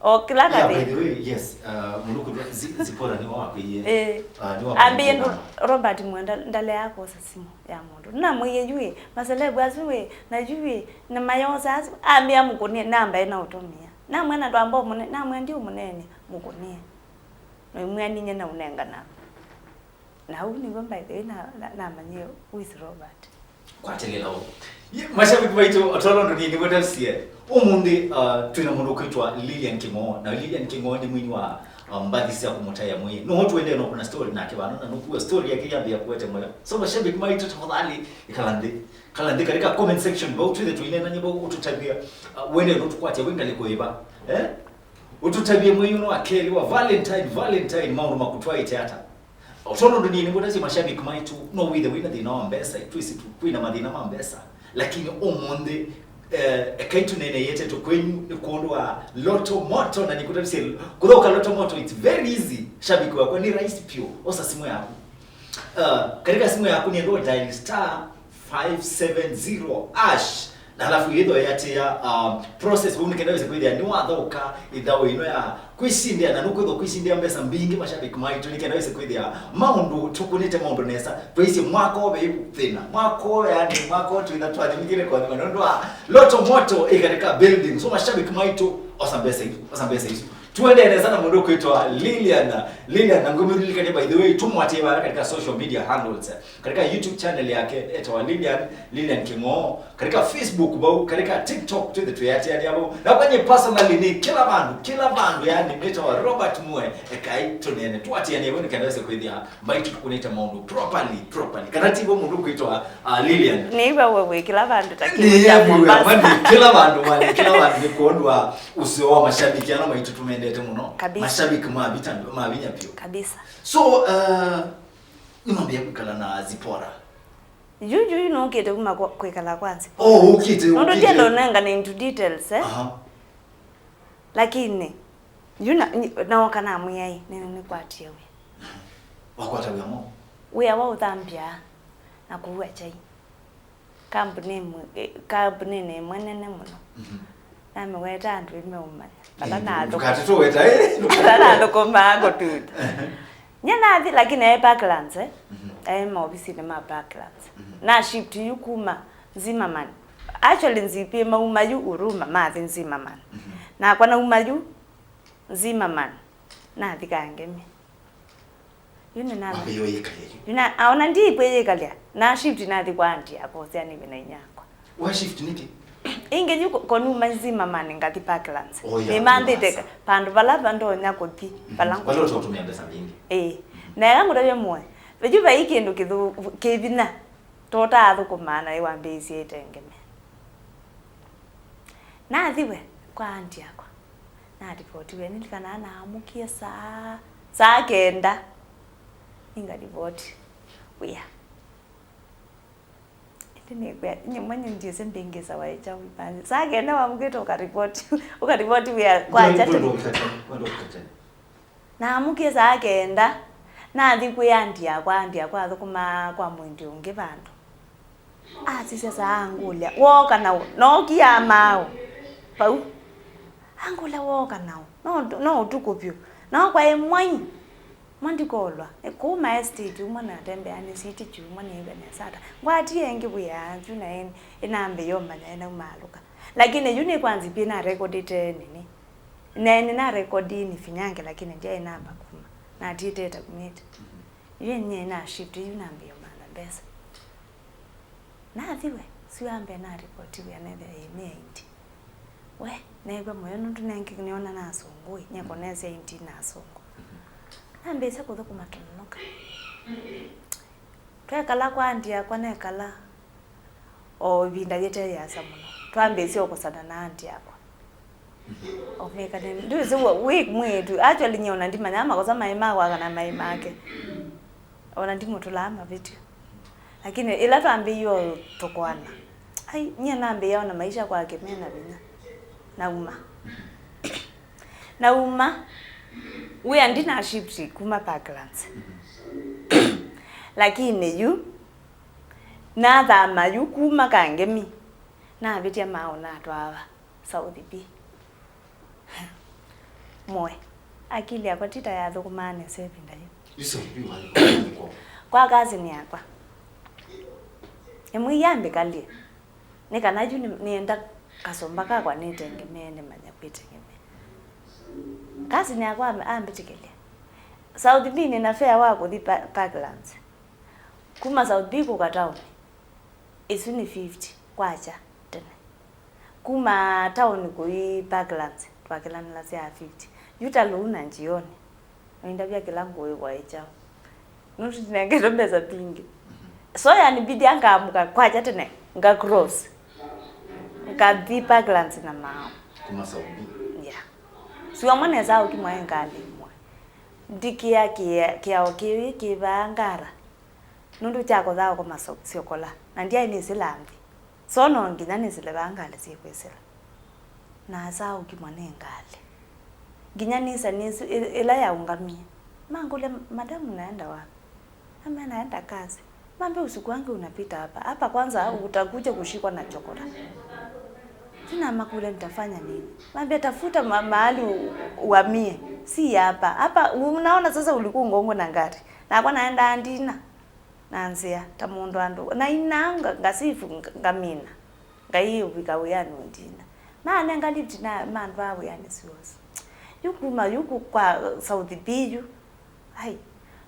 O kĩla kathĩ. Yeah, by the way, yes, uh, Muluku Zi- Zipora nĩwe wakwĩie. Eh. Uh, nĩwe ambĩie wakwĩie ndũ- Robert Muoe nda- ndalea kwosa simũ ya mũndũ. Namwĩie yu ĩ, maselevu asu ĩ, na yu ĩ, na mayosa asu, ambĩa mũkũnie, namba ĩna ũtũmĩa. Namwĩa na ndwamba ũmũne- namwĩa ndi ũmũneenye, mũkũnie. Na imwĩa ninye na ũnengana. Na ũu nĩw'o, by the way, na- na- namanyie who is Robert. Kwatĩlĩla ũu. Ye- mashabiki maitũ, otolo ndũnini wetavsie. Ũmũnthĩ, uh, twĩna mũndũ ũkwĩtwa Lilian Kĩng'oo. Na Lilian Kĩng'oo nĩ mwini wa, uh, mbathi sya kũmũtaĩa mwĩĩ. No tuendee no kuna story nake vano, na nũkuwa story yake yambĩĩa kũete mũyo. So mashabiki maitũ, tafadhali, ikala nthĩ. Kala nthĩ katika comment section, vau twĩthe tũineenany'a vau, ũtũtavye, uh, wende no tũkwatya wĩ ngalĩko ĩva. Eh? Ũtũtavye mwĩĩ ũno wa kelĩ wa Valentine, Valentine, maũndũ makũtwaĩte ata? O tondũ nĩnĩmũtasye mashabiki maitũ, no wĩthe wĩna thĩna wa mbesa, twĩsĩ tu kwĩna mathĩna ma mbesa, lakini ũmũnthĩ Eh, ekai tũneeneie ĩtetũ kwenyu nĩ kwondũ wa Lotto Moto, na nĩkũtavisye kũthaũka Lotto Moto, it's very easy. Shabiki wakwa, nĩ rahisi piũ. Osa simũ yaku. Uh, katika simu yaku nĩ ndo dial star five seven zero hash, na alafu ĩthĩwa yatĩa, um, process vau nĩ kenda wĩse kwĩthĩa nĩwathaũka ĩthaũ ĩno ya kwĩsindĩa, na nũkwĩthwa kwĩsindĩa mbesa mbingĩ, mashabiki maitũ, nĩ kenda wĩse kwĩthĩa maũndũ tũkũnĩte maũndũ nesa. Twaisye mwaka ũũ ve thĩna, mwaka ũũ, yani, mwaka ũũ twĩtha twathimikĩte kwathima nĩ ũndũ wa Lotto Moto ĩ katika building. So, mashabiki maitũ, osa mbesa isu, osa mbesa isu. Tuendee nesa na mũndũ kwĩtwa Lilian. Lilian, na ngũmĩlilikania, by the way, tũmwatie vala katika social media handles. Katika YouTube channel yake etawa Lilian, Lilian Kĩng'oo. Katika Facebook vau, katika TikTok twĩthe twĩatiania vau. Na kwenye personally nĩ kĩla vandũ, kĩla vandũ, yani, nĩtawa Robert Mue, ekai tũneene, tũatianie vau nĩ kenda wĩse kwĩthĩa mbaitũ tũkũnĩte maũndũ properly, properly. Kana ti vo mũndũ kwĩtwa, uh, Lilian? Nĩw'a we wĩ kĩla vandũ ta kĩu kya Mombasa. Nĩ kĩla vandũ, mani, kĩla vandũ nĩ kwondũ wa ũseo wa mashabiki ana maitũ tũmendete mũno. Kabisa. Mashabiki ma vita, ma vinya piũ. Kabisa. So, uh, nĩmambĩĩa kwĩkala na Zipora. Yu, yu, yu nũkĩte kuma kwa, kwĩkala kwa Zipora. Oh, ũkĩte, nũndũ ũkĩte. Ndienda ũnengane into details, eh? Aha. Lakini, yu na, nĩ, nooka namwĩai, nĩ, nĩkwatie wĩa. Wakwata wĩa mwaũ? Wĩa wa ũthambya na kũua kyai. Kambuni ĩmwe, eh, kambuninĩ ĩmwe nene mũno. Mhm. Namĩweta andũ ĩmeũmanya. Vala nathũkũmaa. Ndũkatũtũweta, eh? Vala nathũkũmaa kũtuta. Ehe. Nye nathi, lakini aĩ Parklands, eh? Mhm. Aĩ maovisinĩ ma Parklands. Mhm. Na shift yu kuma Zimmerman. Actually, nzipie mauma yu Huruma, mathi Zimmerman. Mhm. Nakwa nauma yu Zimmerman, nathi Kangemi. Yu nĩ nana. Wambĩĩe ũyĩkalya yu? Yu na, aona ndikwĩyĩkalya. Na shift nathi kwa auntie yakwa, ũsyaanĩw'e na inyakwa. Wa shift nĩkĩ? Ĩngĩ yu ko-, konuma Zimmerman ngathi Parklands. Oh, yeah, nĩmanthĩte Mombasa. Vandũ vala vandonya kũthi, mhm, vala vala ngũtũmĩa mbesa mbingĩ. Ĩĩ. Na ĩla ngũtavya Mue, ve yu vai kĩndũ kĩthũ-, kĩ vinya. Tũtaathũkũmaa na wambĩĩisye ĩtengeme. Nathi we kwa auntie yakwa. Nalivotiwe, nilikanaa naamũkie saa, saa kenda. Ningalivoti wĩa. Ĩndĩ nĩkwĩa, nyie mwenye ndiĩsĩ mbĩngĩsawa ĩkyaũ ipanzi. Saa kenda wamũkĩte ũkarivoti, ũkarivoti wĩa kwa Ndio, ndio, ndio, ndio, ndio. Naamũkie saa kenda, nathi kwĩ auntie yakwa, auntie yakwa athũkũmaa kwa mwendi ũngĩ vandũ. Asisya saa angũlya, "Wooka naũ?" Nookie maaũ vau. Angũlya, "Wooka naũ?" No, no ũtukũ vyũ. No kwaĩ mwai. Mwa ndikolwa. E, kũu ma estate, umwe natembeanĩsye iti kyumwa nĩĩve nesa ata. Ngwatie ĩngĩ wĩa, yu na ĩ-, ĩnambĩĩa ũmanya ĩnaumaalũka. Lakini yu nĩkwanzipie narekodĩte nini. Na nĩnarekodi nifinyange, lakini ndyaĩ namba kuma. Natiĩte ĩtakumĩte. Yu nyie na shift yu nambĩĩa ũmantha mbesa. Nathi we, sio ambe na ripoti wĩa nethĩa yĩ mĩaindi. We, neew'a mũyo nũndũ nengĩ nĩona nasũngũĩ, nyekonesya indi nasũngũ. Nambĩĩsya kũthũkũma tũnonoka. Twekala kwa auntie yakwa nekala, o ĩvinda yĩte yĩasa mũno. Twambĩĩsye ũkosana na auntie yakwa. Omekane, ndwĩsĩ wa-, wĩ mwĩĩtu. Actually, nyie ona ndimanyaa makosa maĩ makwa kana maĩ make. Ona ndimũtũlaa mavĩtyo. Lakini ĩla twambĩĩie ũtũkoana, ai, nyie nambĩĩa ona maisha kwake mena vinya. Nauma. Nauma. Wĩa ndina shift kuma Parklands. Lakini yu, nathama yu kuma Kangemi. Navĩtya maaũ natwaa South B. Mwe. Akili yakwa ti ta yathũkũmaa nesa ĩvinda yĩu. Yu South B wathũkũmaa nĩ kwa? Kwa cousin yakwa. Ĩmwe yambĩkalye. Nĩ kana yu nĩ-, nĩenda kasũmba kakwa nĩtengemee, nĩmanya kwĩtengemea. Cousin yakwa am-, ambĩtĩkĩlya. South B nĩ na fare wa kũthi Pa-, Parklands. Kuma South B kũka taoni, ĩsu nĩ fifty kwacha tene. Kuma taoni kũi Parklands, twakĩlanĩlasya fifty. Yu ta lũu na njioni, noindavya kĩla ngũĩwa ĩ kyaũ. Nũndũ ndinengetwe mbesa mbingĩ. So yanibidi ngamũka kwacha tene, nga cross. Ngathi Parklands na maaũ. Kuma South B. Yeah. Sio mwana esa ũkimwa ngalĩ ĩmwe. Ndikĩa kĩa-, kĩao kĩĩ kĩvaa ngara. Nũndũ kyakothaa ũkoma syo-, syokola, na ndyaĩ nĩsĩ lambi. So no nginya nĩsĩle vaa ngalĩ syĩkwĩsĩla. Nasa ũkimwa nĩ ngalĩ. Nginya nĩsa nĩsu ĩ- ĩla yaũngamie. Mangũlya, "Madam, unaenda wapi?" Namwĩa, "Naenda kazi." Mambia, "Usiku wangu unapita hapa. Hapa kwanza utakuja kushikwa na chokora." Tena makule, "Nitafanya nini?" Mambia, "Tafuta ma mahali u- uhamie. Si hapa. Hapa unaona sasa ulikuwa ungongwe na gari." Nakwa naenda ndina na nzĩa ta mũndũ andũ. Na ina nga- ngasifu nga- ngamina. Ngai ũvika wĩanĩ ndina. Manenga lift na mandwaa wĩanĩ siwosi. Yu kuma yu ku- kwa South B yu. Ai,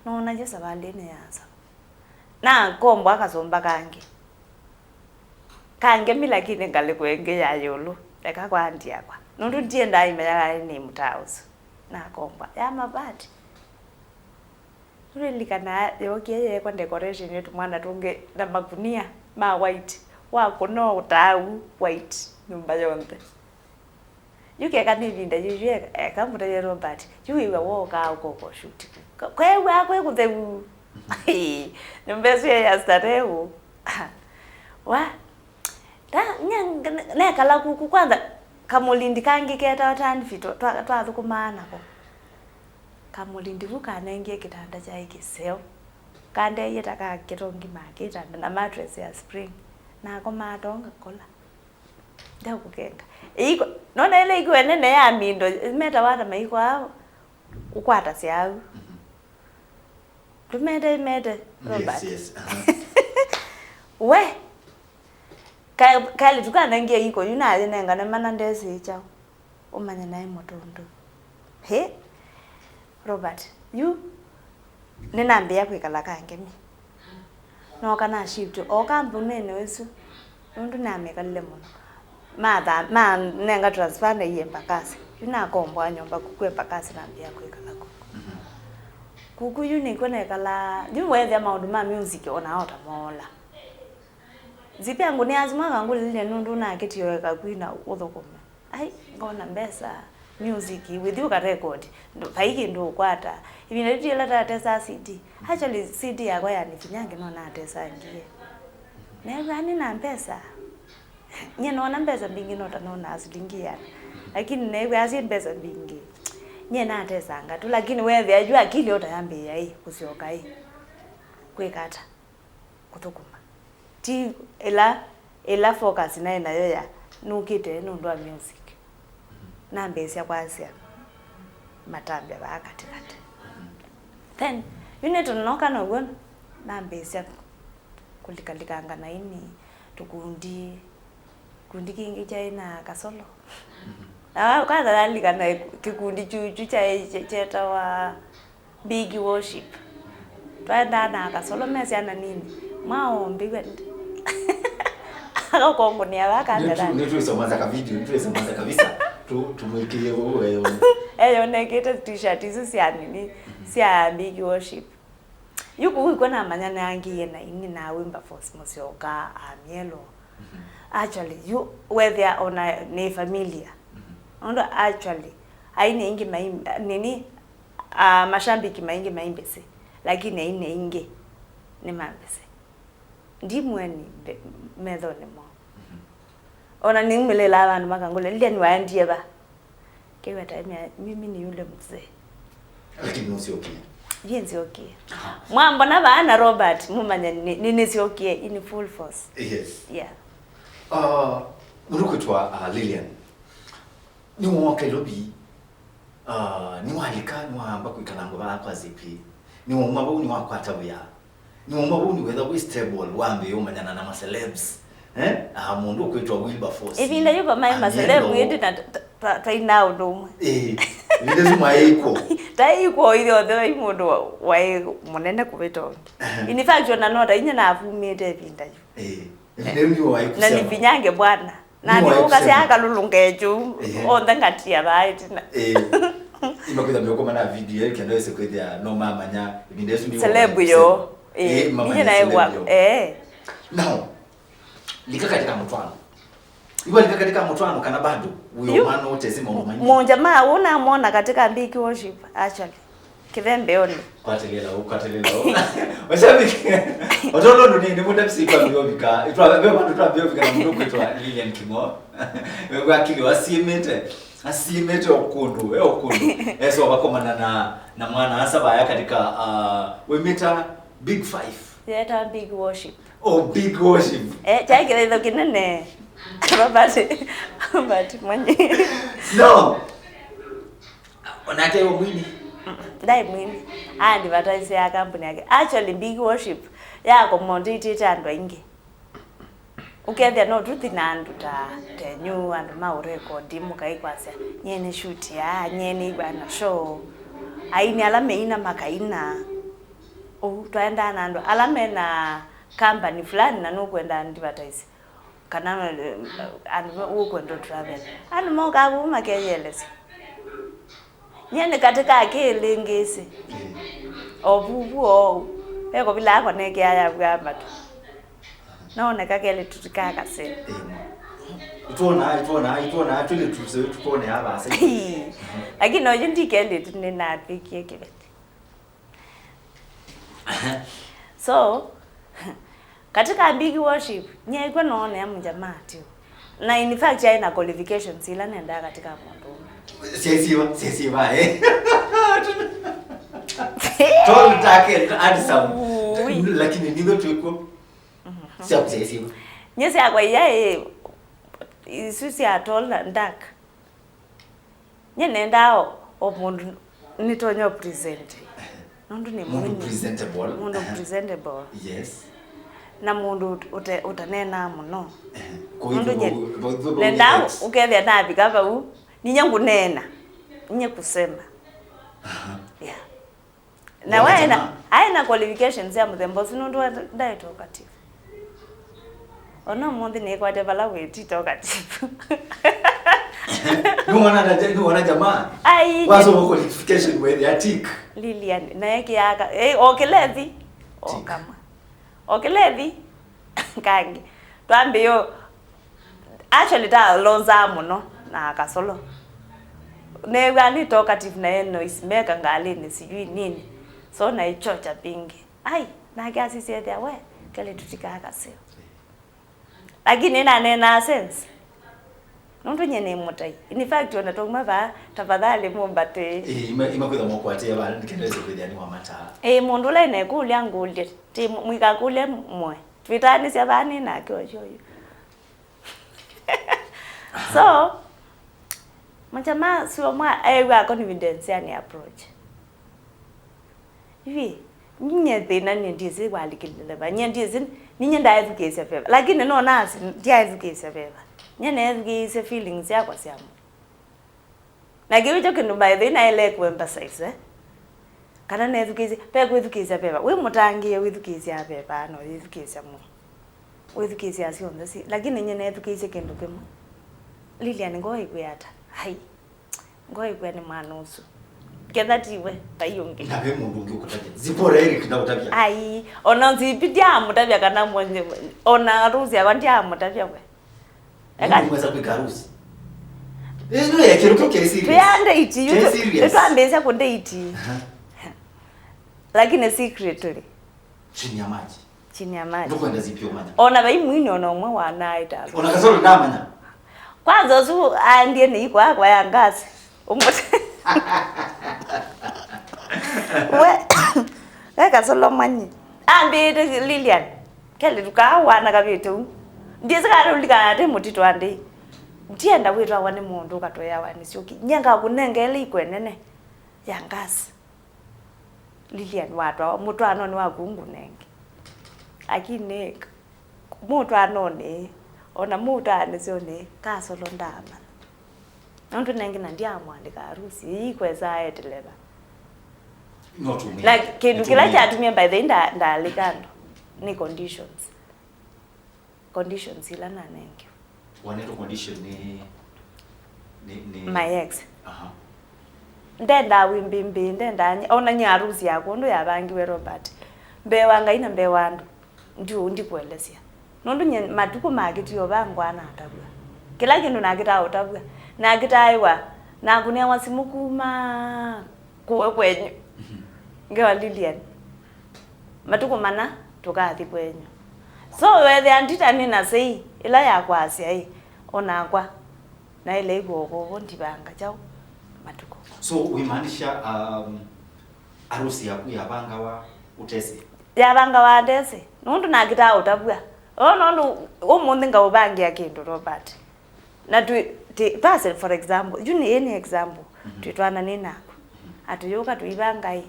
noona yu savalĩnĩ ya nza. Nakombwa kasũmba kangĩ. Kangemi lakini ngalĩko ĩngĩ ya ĩũlũ. Eka kwa andi yakwa. Nũndũ ndiendaa imenyaga nĩ mũtaa ũsu. Nakombwa. Ya mavati. Tũlilikana yookie yeekwa decoration ya tũmwana tũngĩ na makunia ma white. Wakũna ũtaa ũu white nyũmba yonthe. Yu keka nĩ ĩvinda yu, yu eka, eka mũtavya Robert, yu wĩw'a wookaa ũkoka ũshuti kũ? Ka- kweew'aa kwĩ kũtheu. Nyũmba ĩsu ya starehe ũũ. Wa, ta, nya, nekala kuku kwanza, kamũlindi kangĩ ketawa tanfito, twa- twathũkũmaa nako. Kamũlindi vu kanengie kĩtanda kyaĩ kĩseo. Kandeie ta ka kĩtongi ma kĩtanda na mattress ya spring. Nakomaa too ngakola. Ndakũkenga. Ĩiko, nona ĩla ĩiko ĩnene ya mindo, metawa ata maiko aa ũkwatasya au? Tũmete, mete, Robert. Yes, yes. Uh-huh. We! Ka- kaĩlĩtu kanengie ĩiko yu nayĩnengane mana ndesĩ kyaũ. Ũmanye naĩ mũtũndũ. Hĩ? Robert, yu nĩnambĩĩa kwĩkala kangemi. Nooka na shift o kambunĩnĩ ũsu, nũndũ namĩkalile mũno. Matha- manenga transfer naie Embakasi. Yu nakomboa nyũmba kuku Embakasi nambĩĩa kwĩkala kuku. Kuku yu nĩkw'o nekalaa, yu weethĩa maũndũ ma music ona ota moola. Nzipia ngũnĩa asu mwaka ngũlilile nũndũ nakĩtie weka kwina ũthũkũme. Ai, ngona mbesa, music, wĩthi ũkarekodi, ndũ- vai kĩndũ ũkwata. Ĩvinda yu ti ĩla tatesaa C D. Actually, C D yakwa ya Nifinyange no natesangie. Neew'aa nĩ na mbesa. Nyie noona mbesa mbingĩ no ta nonaa silingi ĩana. Lakini neew'aa syĩ mbesa mbingĩ. Nyie natesanga tu, lakini weethĩa yu akili ũtayambĩĩa ĩ, kũsyoka ĩ, kwĩka ata? Kũthũkũma. Ti ĩla, ĩla focus naĩ nayo ya nũkĩte nũndũ wa music. Nambĩĩsya kwasya matambya vaa katĩkatĩ. Then, yu nĩtũnoka now'o, nambĩĩsya kũlikalikanga na ini tũkundi, kĩkundi kĩngĩ kyaĩ na kasolo. Na kwanza nalikana kĩkundi kyu, kyu kyaĩ kye- kyetawa Big Worship. Twaendaa na kasolo me syana nini. Mwaombĩw'e ndi. Akakongonia vaka Nĩtu- nĩtwĩsomanza ka video, nĩtwĩsomanza kabisa. Tu- tumwĩkĩe ũu eyo. Eyonekĩte t-shirt isu sya nini, sya Big Worship. Yu kũu ĩkw'o namanyanangie na ini na Wilberforce Mũsyoka, Amielo. Actually, yu weethĩa ona nĩ familia. Nũndũ actually, aini aingĩ mai- nini, ah, mashambiki maingĩ mai mbĩsĩ, lakini aini aingĩ nĩ ma mbĩsĩ. Ndimweni mbe- methonĩ moo. Ona nĩumĩlĩlaa vandũ makangũlya, "Lilian waendie va?" Keweta mimi ni yule mzee. Lakini nũsyokie. Ndiye nzyokie. Mwambona vaa na Robert, mumanya ni- ni- nĩsyokie in full force. Yes. Yeah. Uh, mũndũ kwĩtwa uh, Lilian. Nĩwooka Nairobi, uh, nĩwalika, nĩwamba kwĩkala ngova kwa Zipi. Nĩwauma vau, nĩwakwata wĩa. Nĩwauma vau, nĩwetha wĩ stable, wambĩĩa ũmanyana na macelebs. Eh? Ah, mũndũ ũkwĩtwa Wilberforce. Ĩvinda yu vamaĩ maceleb ĩndĩ na ta- ta- taina ũndũ ũmwe. Eh, ĩvinda yu mwaĩkwo. Taĩkwo ithyothe vai mũndũ wa- waĩ mũnene kũvĩta ũngĩ. In fact, ona no ta inya navumĩte ĩvinda yu. Eh, ĩvinda yu nĩwe waĩ na kusema. Nifinyange bwana. Na nĩ ũkasya akalũlũnga ekyũ, onthe ngatia vaa ĩtina. Eh, imakwĩtha mĩũkoma na video ĩyo kenda wĩse kwĩthĩa no mamanya ĩvinda ĩsu nĩ celeb yo. Eh, mamanya celeb yo. Eh. Now, lika katika mũtwano. Iwa lika katika mũtwano kana bado? Uyo mwana ũtesi maũndũ maingĩ. Mũnja ma ũnamwona katika Big Worship, actually. Kĩvembeonĩ. Kwatĩlĩla ũ, kwatĩlĩla ũ. Mashabiki, otolo ndo ni, ni mũndũ M C twambia ũvika, itwa, ve vandũ twambia ũvika na mũndũ kwĩtwa Lilian Kimo. Wegwa akili wasiimĩte, asiimĩte o kũndũ, e o kũndũ. Eso vakomana na, na mwana asa vaya katika, uh, wĩmĩta Big Five. Yeta Big Worship. Oh, Big Worship. Eh, chai kĩthaitho kĩnene. Robert, Robert Mwanyi. No. Onake wĩ mwini? Ndaĩ mwini. Advertise ya kambuni yake. Actually, Big Worship ya accommodate andũ aingĩ. Ũkethĩa no tũthi na andũ ta tenyu, andũ ma ũrekodi, mũkaikwasya, nyie nĩ shoot ya, nyie nĩ ĩw'a na show. Aini ala meina makaina. Ũu, twaendaa na andũ ala mena company fulani na nũkwenda advertise. Kana, eh, andũ ũkwenda travel. Andũ mokaa vau makeyelesya. Nyie nĩ katĩ ka kĩlĩngĩsĩ. O vuvu ou. Eko vila ako nekea yavw'a matu. Naoneka kelĩ tutika kaseo. Itwona, itwona, itwona, twĩlĩ tuse, tũkwone avasa. Lakini oyu ndikelĩ tu nĩnatwĩkie kĩveti. So, katika Big Worship, nyaĩkw'a noonea mũjamaa tio. Na in fact, aĩ na qualifications ila nendaa katika mũndũ ũmwe. Siesiwa, siesiwa, eh. Tall, dark and handsome. Ui. Lakini nitho twĩkw'o. Sya kusiesiwa. Nye syakwa iya, eh, isu sya tall na dark. Nye nendaa o, o mũndũ nĩtonya o present. Nũndũ nĩ mũndũ mwini. Presentable. Mũndũ presentable. Yes. Na mũndũ ũte-, ũtaneenaa mũno. Nũndũ nye nendaa ũkethĩa navika vau, ninya ngũneena, ninya kusema. Yeah. Na we aĩ na, aĩ na qualifications ya mũthemba ũsu nũndũ wa ndaĩ talkative. Ona ũmũnthĩ nĩkwate vala wĩ ti talkative. Nĩwona na, nĩwona jamaa? Ai, wasoma qualification wethĩa tick. Lilian, naye kĩaka, eh, o kĩlethi. O kamwe. O kĩlethi. Kangi. Twambĩĩo Actually, talonzaa mũno na Kasolo. Neew'aa nĩ talkative na e noise maker ngalĩnĩ sijui nini. So, naĩchocha pingĩ. Ai, nake asisya ethĩa, we, kelĩ tũtikaa kaseo. Lakini naneenaa sense. Nũndũ nye nĩ mũtai. In fact, ona twauma vaa, tafadhali mũmbatĩe. Ĩĩ, ima, ima kwĩtha mũkwatĩe vaa, nĩkenda wĩse kwĩthĩa nĩ wa mataa. Ĩĩ, mũndũ ũla ĩnekũlya ngũlye. Ti mũ-, mũikakũlye mwe. Twĩtaanĩsya vaa nĩ nake ũcio ũyũ. So, mũjamaa sio mwa ewa confidence yani approach. Hivi, ninye thĩna nĩ ndiĩsĩ walikilile va. Nye ndiĩsĩ, ninye ndaethukĩĩsya veva. Lakini no nasi, ndiaethukĩĩsya veva. Nye neethukĩĩsye feelings syakwa sya mũndũ. Na kĩu kyo kĩndũ by the way naĩle kũ emphasize, eh? Kana nethukĩĩsye, ve kwĩthukĩĩsya veva. Wĩ mũtangĩĩe wĩthukĩĩsya veva, no wĩthukĩĩsya mũno. Wĩthukĩĩsya syonthe si, lakini nye nethukĩĩsye kĩndũ kĩmwe. Lilian, ngoo ĩkwĩa ata? Ai, ngoo ĩkwĩa nĩ mwana ũsu. Ketha tiwe, vai ũngĩ. Na ve mũndũ ũngĩ ũkũtavya. Zipora Eric ndakũtavya. Ai, ona Zipi ndiamũtavya kana mwenye, ona Rusi akwa ndiamũtavya we. Eka. Nĩmwesa kwĩka harusi? Ĩno ya kĩndũ kĩu kĩ serious. Twĩ date yu. Kĩ serious. Nĩtwambĩĩsya kũ date. Aha. Lakini secretly. Chini ya maji. Chini ya maji. Ndũkwenda Zipi ũmanya. Ona vai mwini ona ũmwe wanaĩta. Ona Kasolo ndamanya. Kwanza ũsu aendie nĩ iko yakwa ya ngasi. Ũmũte. We, we Kasolo mwanyi. Ambĩĩte Lilian. Kelĩ tũkaawa na kavĩte u. Ndiĩsĩ kana ũlikana atĩ mũtitũ andĩ. Ndienda wĩtwawa nĩ mũndũ ũkatũeawa nĩ syũki. Nye ngakũnengele ikwe nene ya ngasi. Lilian watwawa mũtwaanonĩ waku ngunenge. Lakini mũtwaanonĩ, ona mũtaanĩsyonĩ, Kasolo ndaamanya. Nũndũ nengĩ na ndiamũandĩka harusi, ii kwesa aeteleva. No tumie. Na kĩndũ kĩla kyatumie by the way nda-, ndaalĩ kando nĩ conditions. Conditions ila nanengiwe. Wanetwo condition nĩ, nĩ, nĩ my ex. Aha. Ndendaa wĩmbĩmbĩ, ndendaa nye-, ona nye harusi yakwa ũndũ yavangiwe Robert. Mbee wa Ngai na mbee wa andũ. Ndi ũu ndikũelesya. Nũndũ nye matukũ makĩtie o vaa ngwaa natavw'a. Kĩla kĩndũ nakĩtaa ũtavw'a. Nakĩtaaĩwa, nakũnĩawa simũ kuma kũwe kwenyu. Mhm. Ngewa Lilian, matukũ mana tũkathi kwenyu. So, wethĩa ndita nĩ na sei ĩla ya kwasya ĩ, o nakwa naĩle ĩkũa ũvovo ndivanga kyaũ matukũ. So, wĩmaanisha, um, arusi yaku yavangawa ũtesĩ? Yavangawa ndesĩ, nũndũ nakĩtaa ũtavw'a. O nũndũ ũmũnthĩ ngaũvangĩa kĩndũ, Robert. Na twĩ, ti, twase, for example, yu nĩ, ĩĩ nĩ example, mhm, twĩtwana nĩ naku. Mhm. Atĩ yũka tũivanga ĩ.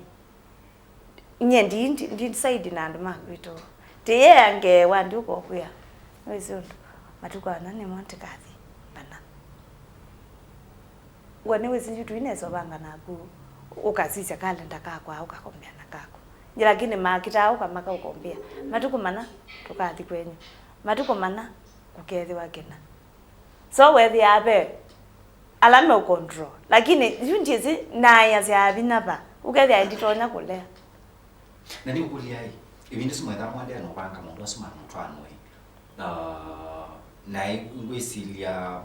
Nyie ndi, ndi, ndi decide na andũ ma kwitũ. Tĩyea ngewa ndiũka ũkwĩa. Nĩwĩsĩ ũndũ, matukũ ana nĩmo ndĩkathi kana. We nĩwĩsĩ yu tũinesa ũvanga naku, ũkasisya kalenda kakwa, ũkakombea na kaku. Lakini makitaa ũkamaka ũkombea. Matukũ mana, tũkathi kwenyu. Matukũ mana, kũkethĩwa kĩna. So, wethĩaa ve ala meũcontrol. Lakini, yu ndyĩsĩ naĩasya vinya va. Ũkethĩa nditonya kũlea. Na nĩngũkũlya-ĩ, ĩvinda ĩsu mwethaa mwaendeea na ũvanga maũndũ asu ma mũtwaano-ĩ, uh, na ngwĩsilya,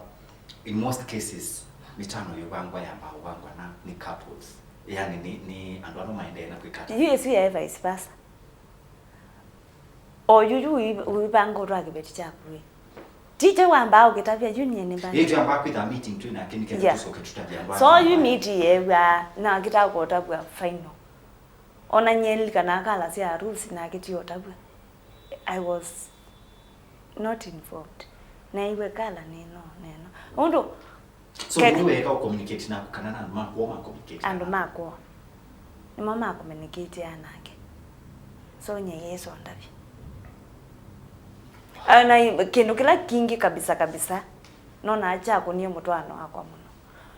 in most cases, mĩtwaano yũvangwa yambaa ũvangwa na nĩ couples. Yani, nĩ, nĩ andũ ala maendee na kwĩka ata? Yu ĩsu yaĩ vice versa. O yu, yu ũi-, ũivanga ũtwaa kĩveti kyaku ĩ. Ti kyaũ wambaa ũkĩtavya, yu nyie nĩmba-. Ĩĩ, twĩambaa kwĩtha meeting twĩ nake nĩkenda, yeah, tũsyoke tũtavye andũ. So, yu meeting yeew'aa, na kĩtaa kũtavw'a final. Ona nyie nilikanaa kala sya harusi nake ti ũtavw'a. I was not informed. Neeiwe kala nĩno, neno. Ũndũ So, Ke- mũndũ weeka ũ communicate naku kana na andũ ma kwoo ma communicate andũ naku? Ma kwoo. Nĩmo ma communicate nake. So, nyie Yesu ondavya. Ah, na i-, kĩndũ kĩla kingĩ kabisa kabisa, nonaa kyakũnie mũtwaano wakwa mũno.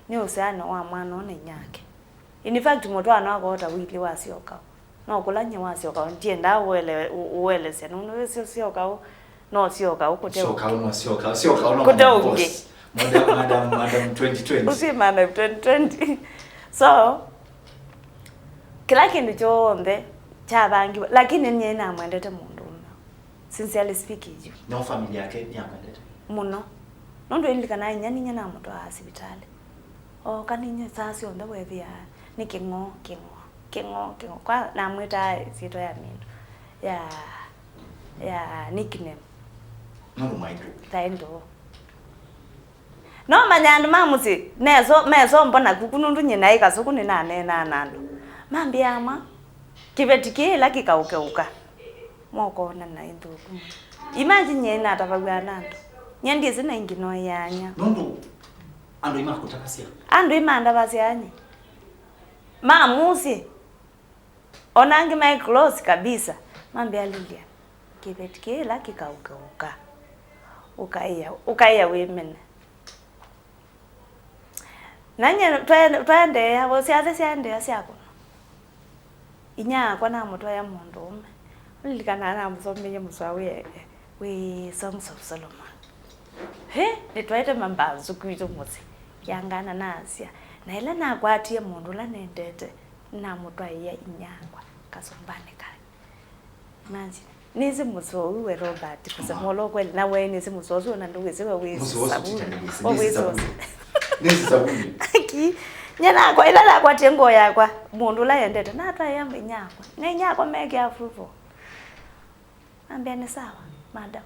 Nĩ ũsyano wa mwana ũũ na inyake. In fact, mũtwaano wakwa ũta wĩlĩ wasyoka. No kũla nyie wasyoka, ndiendaa ũele-, ũ-, ũelesya, nũndũ wĩsĩ ũsyoka ũ, no syoka ũ kũte ũngĩ. Syoka ũ, no syoka, syoka ũ, no kũte madam ũngĩ. Boss. Madam, madam, madam twenty twenty. Ũsĩ madam twenty twenty. So, kĩla kĩndũ kyonthe kyavangiwe, lakini nyie namwendete mũndũũme. Sincerely speaking, you. No family yake nĩyakwendete? Mũno. Nũndũ ĩlilikana inya ninya namũtwaa sivitalĩ. Ooka ninyie saa syonthe wethĩaa nĩ kĩng'oo, kĩng'oo, kĩng'oo, kĩng'oo. Kwa namwĩtaa ĩsyĩtwa ya mĩndũ, ya, ya nickname. Nũndũ mwaĩ ndũũ. Taĩ ndũũ. No manya andũ ma mũsyĩ, meso, meso mbona kuku nũndũ nyie naĩ kasũkũ nĩnaneenaa na andũ. Mambĩaa ma, kĩveti kĩĩ ĩla kĩkaũkeũka. Mokoona na ĩ nthũku mũno. Imagine nyie natavaw'a na andũ. Nyie ndyĩsĩ na ingĩ no yaanya. Nũndũ andũ imakũtavasya. Andũ imandavasya nyie. Ma mũsyĩ. Ona angĩ maĩ close kabisa. Mambĩa Lilian. Kĩveti kĩĩ ĩla kĩkaũkeũka. Ũkaĩa, ũkaĩa wĩmene. Na nyie twae-, twaendeea, vo syathĩ syaendeea sya kũna. Inyia wakwa namũtwaĩa mũndũũme. Nĩlilikanaa namũsomeie mũsoa wĩ, wĩ Songs of Solomon. Ĩ, nĩtwaĩte mambanzu kwitũ mũsyĩ. Kĩangana nasya, na ĩla nakwatie mũndũ ũla nendete, namũtwaĩa inyia wakwa kasũmbanĩ kangĩ. Imagine. Nĩsĩ mũsoa ũũ we Robert, kusema ũla ũkweli, na we nĩsĩ mũsoa ũsu, ona ndũwĩsĩ we wĩ savuni. Mũsoa ũsu ti ta nĩwĩsĩ, we nĩsĩ wĩ savuni. Nĩsĩ savuni. Aki, nyie nakwa, ĩla nakwatie ngoo yakwa, mũndũ ũla endete, natwaĩa inyia wakwa. Na inyia wakwa mekĩa approval. Ambĩa, "Nĩ sawa, madam."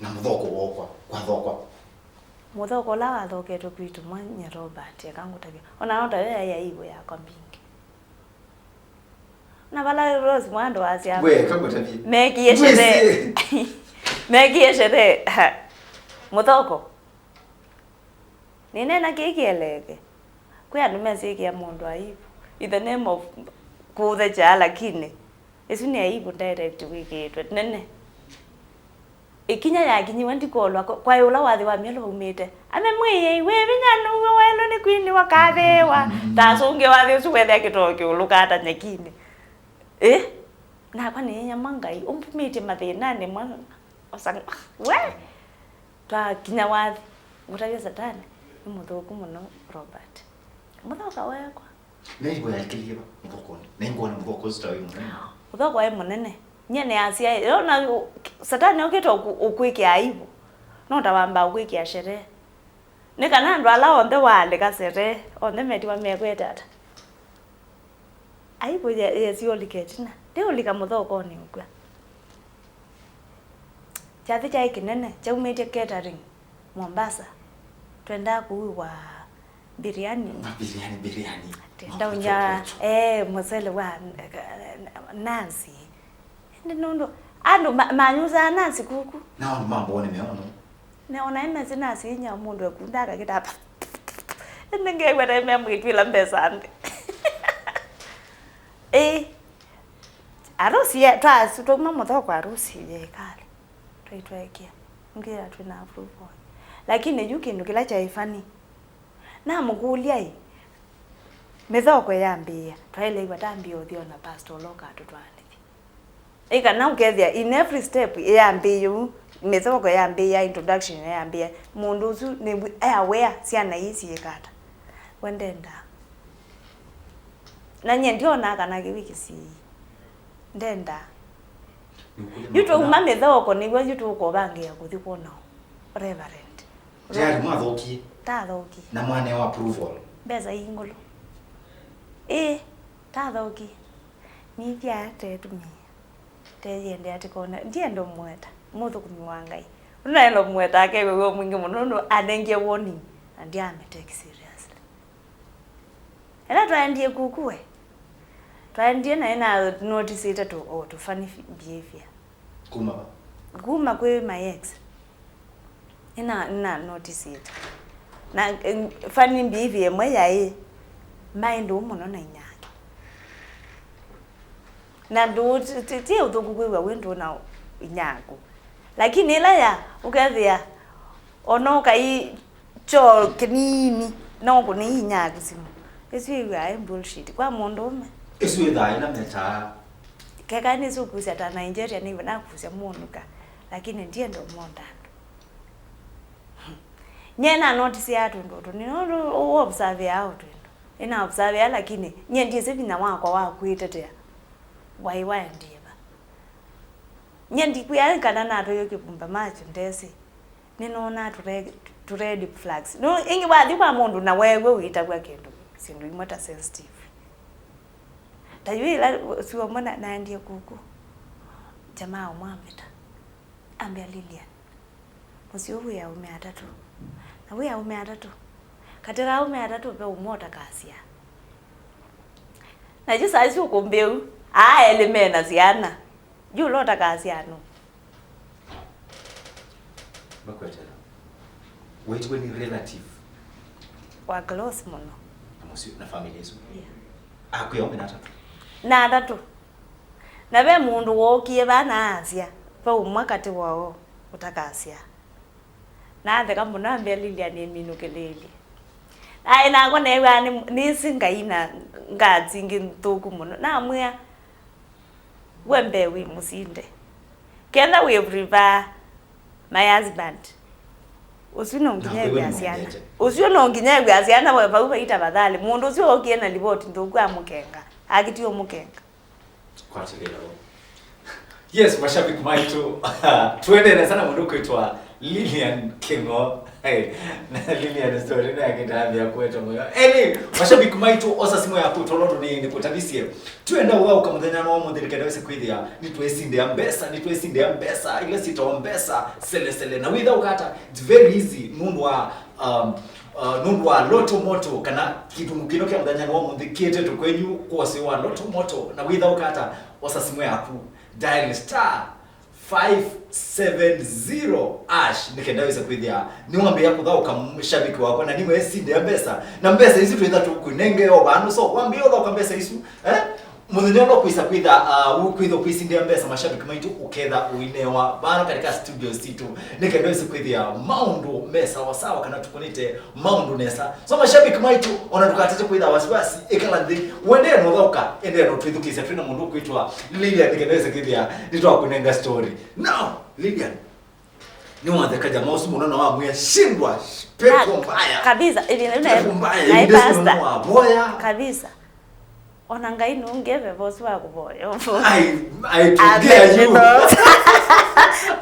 Na mũthoko wokwa, kwathokwa. Mũthoko ũla wathoketwe kwitũ mwa nyie Robert, eka ngũtavya. Ona no tayo yaĩ aibu yakwa mbingĩ. Na vala Rose Mwando wasya. We, eka ngũtavye. Mekie sherehe. Mekie sherehe. Mũthoko. Nĩneena kĩĩ kĩeleke. Kwĩ andũ mesĩkĩa mũndũ aibu. In the name of kũthecha, lakini ĩsu nĩ aibu direct wĩkĩĩtwe nene. Ĩkinya yakinyiwe ndikolwa kwa, kwa ũla wathi wa myalo waumĩte. Ame mwĩai wĩ vinya nũwe waĩlwe nĩ kwini wakathĩĩwa. Ta asũngĩe wathi ũsu wethĩa kĩtoo kĩũlũkaa ta nyekinĩ. Ĩ? Nakwa nĩnyama Ngai, ũmbumĩtye mathĩnanĩ mwa, osa, we! Twakinya wathi, ngũtavya Satani nĩ mũthũku mũno, Robert. Mũthaka wekwa. Na ĩvo yalikĩlile va mũthokonĩ? Na ĩngwona mũthoko ũsu ta wĩ mũnene. Mũthoko waĩ mũnene. Nyie nĩasya, yona, Satani okĩte ũkũ-, ũkwĩkĩa aibu. No ta wambaa ũkwĩkĩa sherehe. Nĩ kana andũ ala onthe waalĩka sherehe, onthe metiwa mekwete ata? Aibu ye-, yesi ũlika ĩtina. Ndiũlika mũthokonĩ ũkw'a. Kyathĩ kyaĩ kĩnene, kyaumĩtye catering Mombasa. Twendaa kũua biriani. Ma biriani, biriani. Ndaũnya, eh, mũsele wa, eh, nansi. Ĩndĩ nũndũ andũ ma-, manyusaa nansi kuku. Na andũ mambone meono. Neona imesi nasi inya mũndũ ekunda akakĩta apa. Ĩndĩ ngew'a ta ime mwĩtwĩla mbesa nthĩ. Ĩĩ. Arusi ye-, twasu-, twauma mũthoko arusi yeekale. Twaitwaekia. Ngira twĩna approval. Lakini yu kĩndũ kĩla kyaĩ funny. Namũkũlya ĩ, mĩthoko ĩyambĩĩa, twaĩle ĩw'a tambĩa ũthi ona pastor ũla ũkatũtwaanĩthya. Ĩ kana ũkethĩa in every step ĩyambĩĩa ũu, mĩthoko ĩyambĩĩa, introduction ĩyambĩĩa, mũndũ ũsu nĩ aware syana ii syĩka ata. We ndendaa. Na nyie ndyonaa kana kĩw'ĩ kĩsii. Ndendaa. Yu twauma mĩthoko nĩw'o yu tũkũvangĩĩa kũthi kwona Reverend. Tayari mwathokie? Tathokie. Na mwanewa approval? Mbesa ii ngũlũ. Ĩĩ, tathokie. Nithya tetumia. Teyĩendea tĩkona. Ndienda ũmũeta. Mũthũkũmi wa Ngai. Ũnaenda ũmũeta akew'a wĩo mwingĩ mũno nũndũ anengie warning. Na ndiamĩtake seriously. Ĩla twaendie kuku we, twaendie na ĩna noticeĩte tũ, o tũ funny behavior. Kuma va? Kuma kwĩ my ex. Ĩna, ĩna noticeĩte. Na, eh, funny behavior ĩmwe yaĩ, maĩ ndũũ mũno na inyake. Na ndũũ ti, ti, ti ũthũku kwĩw'a wĩ ndũũ na inyaku. Lakini ĩla ya, ũkethĩa, ona ũkai kyoo kĩnini, no kũnĩi inyaku simũ. Ĩsu ĩw'aa ĩ bullshit kwa mũndũũme. Ĩsu ĩthaa ĩla metaa. Keka nĩsũkusya ta Nigeria nĩw'o nakusya mũnuka, lakini ndienda ũmonda andũ. Nyie na notice ya tũndũ tũnini, nũndũ ũ observe ya tũndũ. Ĩna observe ya, lakini nyie ndiĩsĩ vinya wakwa wa kwĩtetea. Wai waendie va? Nyie ndikwĩa kana natũie kĩvumba macho ndesĩ. Nĩnonaa tũ red, tũ red flags. No, ĩngĩ wathi kwa mũndũ na weew'a ũitavw'a kĩndũ, syĩndũ imwe ta sensitive. Ta yu ĩla ũsu ũmwe na, naendie kuku, jamaa ũmwe ambĩta. Ambĩa, "Lilian, mũsyĩ ũũ wĩ aũme atatũ. Na wĩ aũme atatũ. Katĩ ka aũme atatũ ve ũmwe ũtakasyaa." Na yu saa isu ũkũmbĩa ũu, aa elĩ me na syana. Yu ũla ũtakasyaa nũũ? Makwetela. Waitwe nĩ relative. Wa close mũno. Na mũsyĩ, na family ĩsu. Yeah. Akwĩa aũme na atatũ. Na atatũ. Na ve mũndũ wookie vaa na asya, ve ũmwe katĩ woo ũtakasyaa. Na atheka mũno, ambĩa, "Lilian, nĩminũkĩlĩĩlye." Aĩ nakwa neew'aa nĩ, nĩsĩ Ngai na ngaa ingĩ nthũku mũno. Namwĩa, "We mbee wĩ mũsinde. Ketha wĩ prefer my husband. Ũsu no nginya ew'ĩa syana. Ũsu no nginya ew'ĩa syana we vau vai tafadhali." Mũndũ ũsu ookie na livoti nthũku amũkenga. Akitie ũmũkenga. Kwatilila vo. Yes, mashabiki maitũ. Tuendee sana mũndũ kwĩtwa Lilian Kĩng'o. Hey, na Lilian story nĩ yake ndambĩa kũeta mũyo. Eni, mashabiki maitũ, osa simũ yaku tondũ nĩ, nĩ kũtavisye. Twenda ũthaũka mũthenya no mũthĩ nĩkenda wĩse kwĩthĩa nĩtwĩsindĩa mbesa, nĩtwĩsindĩa mbesa, ila syĩtawa mbesa selesele. Na wĩthaũka ata, it's very easy, nũndũ wa, um, uh, nũndũ wa Lotto Moto, kana kĩtumi kĩno kya mũthenya wa mũthĩ kĩetetwe kwenyu kwa ũseo wa Lotto Moto. Na wĩthaũka ata, osa simũ yaku, dial star five seven zero hash, nĩkenda wĩse kwĩthĩa nĩwambĩĩa kũthaũka, m-, shabiki wakwa, na nĩwesindĩa mbesa. Na mbesa isu twĩtha tũkwĩnengee o vano, so wambĩĩa ũthaũka mbesa isu, eh? Mũthenya ũla ũkwĩsa kwĩtha, uh, ũkwĩtha ũkwĩsindĩa mbesa, mashabiki maitũ, ũketha ũinewa vano katika studio sitũ, nĩkenda wĩse kwĩthĩa maũndũ me sawa sawa, kana tũkũnĩte maũndũ nesa. So mashabiki maitũ, ona ndũkatate kwĩtha wasiwasi, ĩkala nthĩ, ũendee na ũthaũka, endee na ũtwĩthukĩĩsya twĩ na mũndũ ũkwĩtwa Lilian, nĩkenda wĩse kwĩthĩa nĩtwakũnenga story. Now, Lilian, nĩwatheka jamaa ũsu mũno na wamwĩa, "Shindwa, pepo mbaya." Kabisa, hivi ndio pepo mbaya, na hii ndio pasta. Wavoya. Kabisa. Ona Ngai nũngĩe veva ũsu wa kũvoya. I, I, I told you.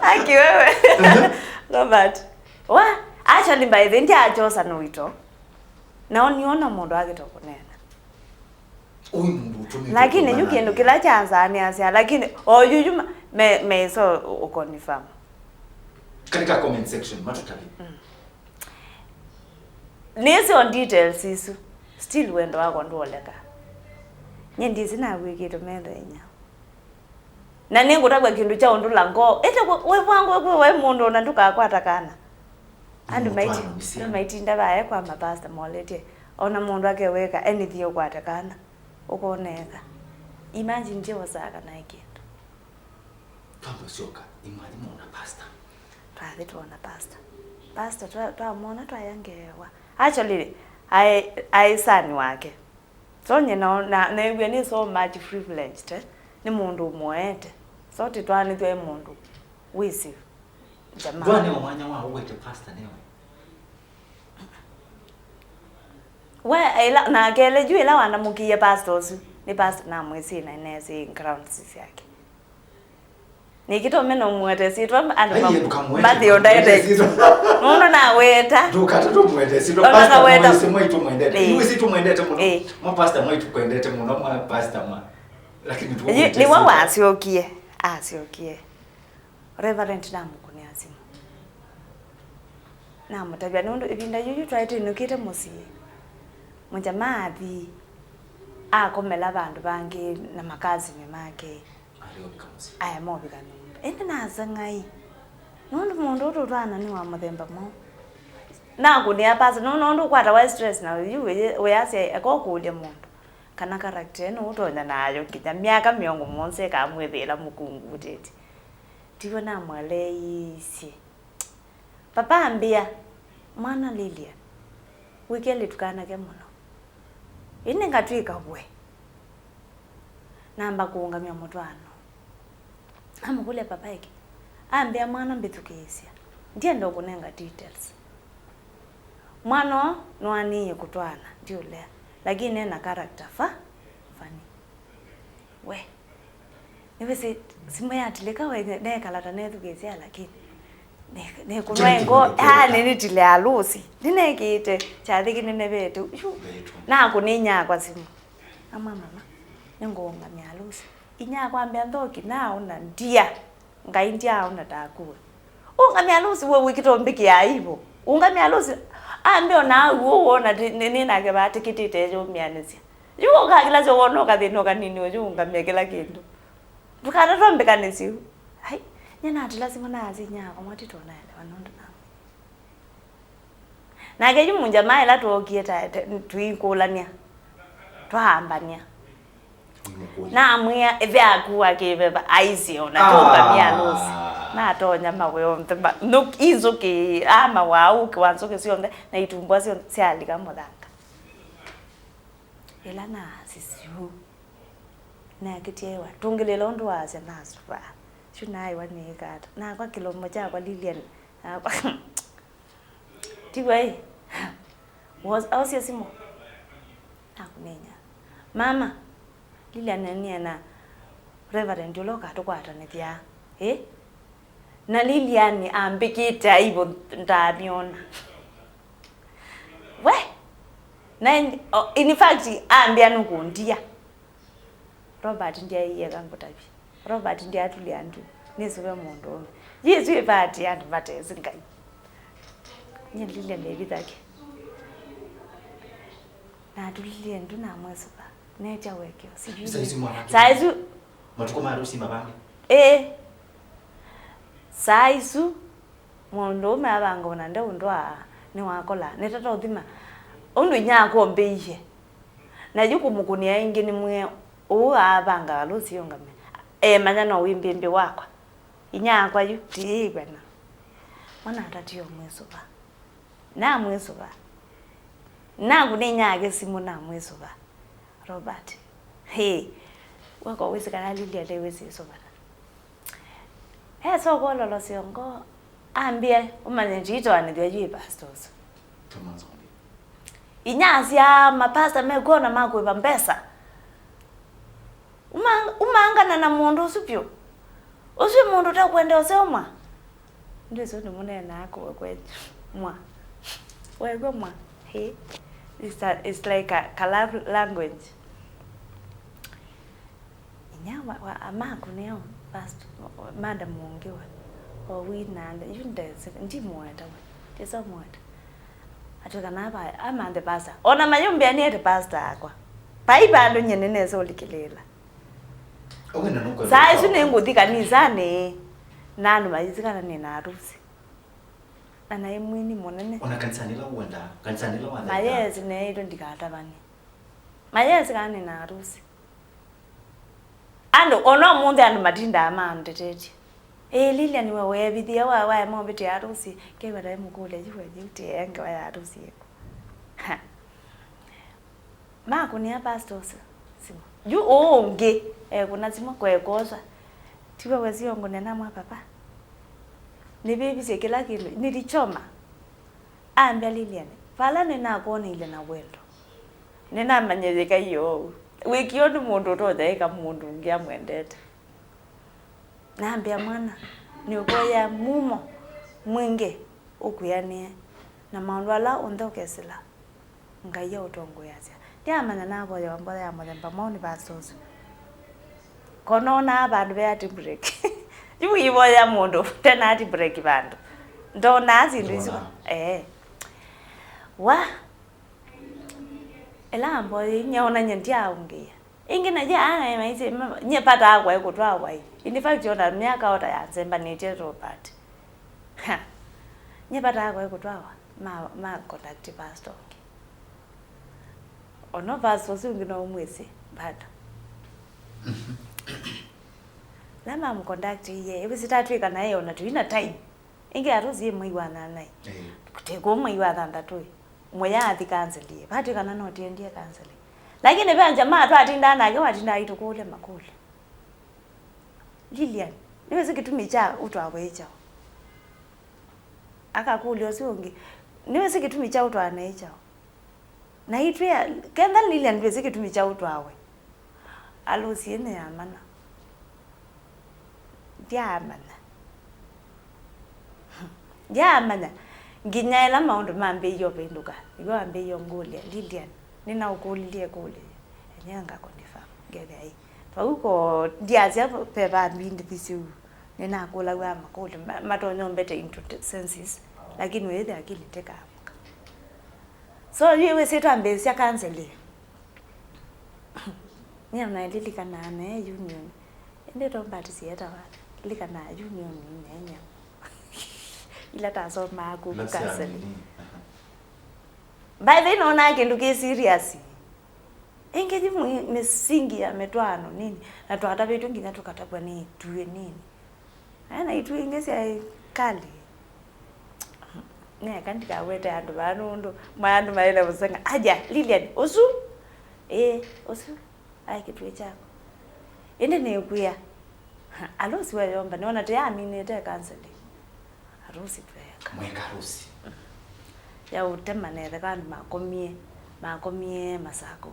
Aki wewe. Uh-huh. Robert. Wa, actually, by the way, ndiachosa no wito. Nao niona mũndũ agĩta kũneena. Ũyũ mũndũ ũtũmĩtwe Lakini yu kũmana kĩndũ nĩ kĩla kyanzanĩasya, lakini o yuyu ma- me- mesa ũ confirm. Katika comment section, matũtavye. Nĩsĩ o details isu, still wendo wakwa ndwoleka. Nye ndisi nawĩkĩtwe metho inya. Na nĩngũtavw'a kĩndũ kya ũndũla ngoo. Ĩte wĩvw'a ngoo kwĩ we mũndũ ona ndũkakwata kana. Andũ maiti- Mũtwaano mĩseo. Andũ maitinda vae kwa mapasta moletye. Ona mũndũ akeweka anything ũkwate kana. Ũkoneka. Imagine nje wasaka nae kĩndũ. Twamba syoka, imagine mona pasta. Twathi twona pasta. Pasta twa- twamwona twaya ngewa. Actually, aĩ- aĩ sani wake. So nye na- na- neew'e nĩ so much privileged, eh? Nĩ mũndũ ũmũete. So tĩtwaanĩthw'a ĩ mũndũ wĩsĩ jamaa. Ndwaneo mwanya wa ũwete pasta newe. We ĩla na kele yu ĩla wanamũkĩie pasta ũsu, nĩ pasta namwĩsĩ na nesĩ grounds syake. Nĩkĩtũme nũmũete syĩtwa andũ Aiye, ndũkamũete, mbathi ndũkamũete ũndete syĩtwa. Nũndũ naweta. Ndũkata tũmũete syĩtwa. Ona pasta naweta. Mwĩsĩ mwaitũ mwendete. Ĩĩ. Iwe si tũmwendete mũno. Ĩĩ. Mwa pasta mwaitũ kwendete mũno, mwa pasta mwa. Lakini tũmũete syĩtwa. Nĩwe wasyokie, asyokie. Reverend namũkũnĩa simũ. Namũtavya nũndũ ĩvinda yĩu twaĩ twĩnũkĩte mũsyĩ. Mũjamaa athi akomela vandũ vangĩ na makasini make. Aema ũvika nyũmba. Ĩndĩ nasa ng'ai. Nũndũ mũndũ ũũ tũtwaana nĩ wa mũthemba mwaũ. Nakũnĩa pasta, nũndũ ũkwatawa stress na yu wĩyasya eka ũkũlya mũndũ. Kana character ĩno ũtonya nayo nginya myaka mĩongo mũonza ĩkamwĩthĩĩla mũkungutĩtye. Tiw'o namweleeisye. Papa ambĩa, mwana Lilian, wĩkĩe lĩtukanake mũno. Ĩndĩ ngatw'ĩka we. Namba kũũngamya mũtwaano. Namũkũlya papa ĩkĩ. Ambĩa mwana mbĩthukĩĩsya. Ndienda ũkũnenga details. Mwana ũũ nĩwanĩie kũtwaana, ndiũlea. Lakini ena character fa, funny. We. Nĩwĩsĩ simũ yatilĩka we nekalata nethukĩĩsya lakini. Nĩkũnwa ngo, yani nĩtile alũsi. Nĩnekĩĩte kyathĩ kĩnene vetu. Yu, nakũnĩnya kwa simũ. Ama mama, nĩngũũngamya alũsi. Inya akwambĩa nthooki naaũna ndia. Ngai ndyaaũna takua. Ũngamya alũsi we wĩkĩte ũmbĩkĩa aivo. Ũngamya alũsi ambĩa ona au ũwona nĩ nake vatĩkĩtĩte yũmĩanĩsya. Yu ũkakĩlasya wona ũkathĩna ũkanini ũyu ũngamya kĩla kĩndũ. Ndũkana tũmbĩkanĩsye yu. Ai, nye natila simũ naasya inya akwa mwati tũnaelewa nũndũ na Nake yu mũjamaa ĩla twookie ta, ta, tũikũlany'a, twaambanĩa. Namwĩa, ĩthe aku wa kĩveva aisye ona tũngamya alũsi. Natonya mawe onthe, ma- nũk- inzũkĩ, aa mawa ũkĩ wa nzũkĩ syonthe, na itumbwa syonthe syalika mũthanga. Ĩla naasisya ũu, nakĩtyaĩwa tũngĩlĩla ũndũ waasya nasuvaa. Yu naĩwa nĩĩka ata? Nakwa kĩlomo kyakwa Lilian, nakwa Tiw'ai. Wos- aosya simũ. Nakũnĩnya. Mama, Lilian nĩena Reverend ũla ũkatũkwatanĩthya. Ĩ? Na Lilian ambĩkĩte aivo ndamyona. We? Na in, o- in fact, ambĩa nũkũndia. Robert ndyaĩie eka ngũtavye. Robert ndyatulya ndu. Nĩsũve mũndũũme. Yĩsu ĩvaatĩe andũ matesĩ Ngai. Nyie Lilian ndĩvithake. Natulilye ndu namwĩsũva. Netya ũekeo. Sijui. Saa isu mwanake. Saa isu. Matukũ ma rũsi mavange. Ĩĩ. Saa isu. Mũndũũme avanga ũna ndeũndwaa, nĩwakola, nĩtata ũthima. Ũndũ inyakwa ũmbĩie. Na yu kũmũkũnĩa ĩngĩ nĩmwĩe, ũũ aavanga alũsi ũngame. Emanya no wĩ mbĩmbĩ wakwa. Inyakwa yu, tiĩĩw'a na. Mwana atatie ũmwĩsũva. Namwĩsũva. Nakũnĩnya ake simũ namwĩsũva. Robert. Hey. Wako wĩsĩ kana Lilian ndewĩsĩ ĩsũvana. Esa ũkololosya ngoo, ambĩa, ũmanye nditoanĩthw'a yu ĩ pasta ũsu. Inyasya mapasta mekwona makũĩva mbesa. Uma- umangana na mũndũ ũsu vyũ. Ũsu ĩ mũndũ ũtakwenda ũseo mwa. Ndwĩsĩ ũndũ mũneenaa kũwe kwenyu. Mwa. Weew'a mwa. Hey. It's, a, it's like a, a love language. Wa, wa, amaku nĩo, pastor, madam ũngĩ we. O wina, yu ndesĩ, ndimũweta we. Ndĩsa mũweta. Atwĩka na ava, amanthe pastor. Ona mayũmbĩa nĩete pastor akwa. Vai vandũ nyie nĩnesa ũlikĩlĩĩla. Ũkwenda nũkwenda Saa isu ũkawa. Nĩngũthi kanisanĩ, na andũ mayĩsĩ kana nĩ na arusi. Na naĩ mwini mũnene. Ona kanisanĩ ĩla ũenda, kanisanĩ ĩla wathaithaa. Mayesi neĩtwe ndikatavany'e. Mayesi kana nĩ na arusi. Andũ, ona ũmũnthĩ andũ matindaa mandetetye. Ĩĩ, Lilian, we weevithia wa, waema ũvĩtĩa arusi, kew'a taĩ mũkũlya, yu we, yu tĩee ngewa ya arusi ĩku. Ha. Makũnĩa pastor ũsu simũ. Yu ũũ ũngĩ ekũna simũ kwekosa. Tiwe wesi ongũnena mwa papa. Nĩvĩvisye kĩla kĩndũ. Nilichoma. Ambĩa, Lilian, vala nĩnakwonile na wendo. Nĩnamanyie yĩka ĩyo. Wĩkĩo nĩ mũndũ ũtonya ĩka mũndũ ũngĩ amwendete. Nambĩa, mwana, nĩũvoya mumo mwingĩ ũkwĩanĩe na maũndũ ala onthe ũkesĩla. Ngai aũtongoeasya. Ndyaamanya navoya mboya ya mũthemba mwaũ nĩ pastor ũsu. Ko noonaa vandũ ve heartbreak. Yu wĩvoya mũndũ tena heartbreak vandũ. Ndonaa syĩndũ isu. Ndonaa. Ee. Wa. Ĩla mboya, nyaona nye ndyaũngĩĩa. Ĩngĩ na yĩ, aa, maisye, ma-, nye vata akwa ĩkũtwawa ĩ. In fact, ona myaka ota ya nzembanĩtye Robert. Ha. Nye vata akwa ĩkũtwawa, ma, ma contact pastor ũngĩ. Ono pastor ũsu ũngĩ no ũmwĩsĩ, bado. La mamcontact iye, ĩwĩsĩ tatwĩka naye ona tũina time. Ĩngĩ atũsie mwei wa nyanyaĩ. Eh. Tĩkũ mwei wa thanthatũ ĩ. Mũya athi counseling. Vatwĩ kana no tiendie counseling. Lakini ve njamaa twatindaa nake, watindaa aitũkũlya makũlyo. Lilian, nĩwĩsĩ kĩtumi kya ũtwawe ĩ kyaũ? Akakũlya ũsu ũngĩ, nĩwĩsĩ kĩtumi kya ũtwawa nĩ kyaũ? Na itwĩa, kenda Lilian ndwĩsĩ kĩtumi kya ũtwawe. Alũsie nĩyamanya. Ndyaamanya. Ndyaamanya. Nginya ĩla maũndũ mambĩĩie ũvĩndũka, nĩw'o ambĩĩie ũngũlya, Lilian, nĩnaũkũlilye ĩkũlyo yĩĩ, enyewe ngakũnĩfa, ngethĩa ĩ. Vau ko ndyasya ve vandũ indĩvisye ũu, nĩnakũlaw'a makũlyo, ma-, matonya ũmbete into t-, senses, lakini ũyĩthĩa akili ndĩkaamũka. So, yu wĩsĩ twambĩĩsya counseling. Nĩona ĩlilikanaa naĩ union. Ĩndĩ to mbati sietawa likanaa union nyenye. Ila tasomaa kũu counseling. By the way, nonaa kĩndũ kĩ serious. Ĩngĩ yu mwi-, mĩsingi ya mĩtwaano nini, na twatavĩtw'e nginya tũkatavw'a nĩ ituĩ nini. Aya na ituĩ ingĩ syaĩ kali. Neka ndikawete andũ vaa nũndũ mwa andũ maĩle kũseng'a. Aja, Lilian, ũsu? Ĩĩ, ũsu. Aĩ kĩtuĩ kyakwa. Ĩndĩ nĩkwĩa. Alũsi weyomba, nĩwona tĩyaminĩte counseling. Harusi tweeka. Mweka harusi. Ya ũtema netheka andũ makomie, makomie Masakũ.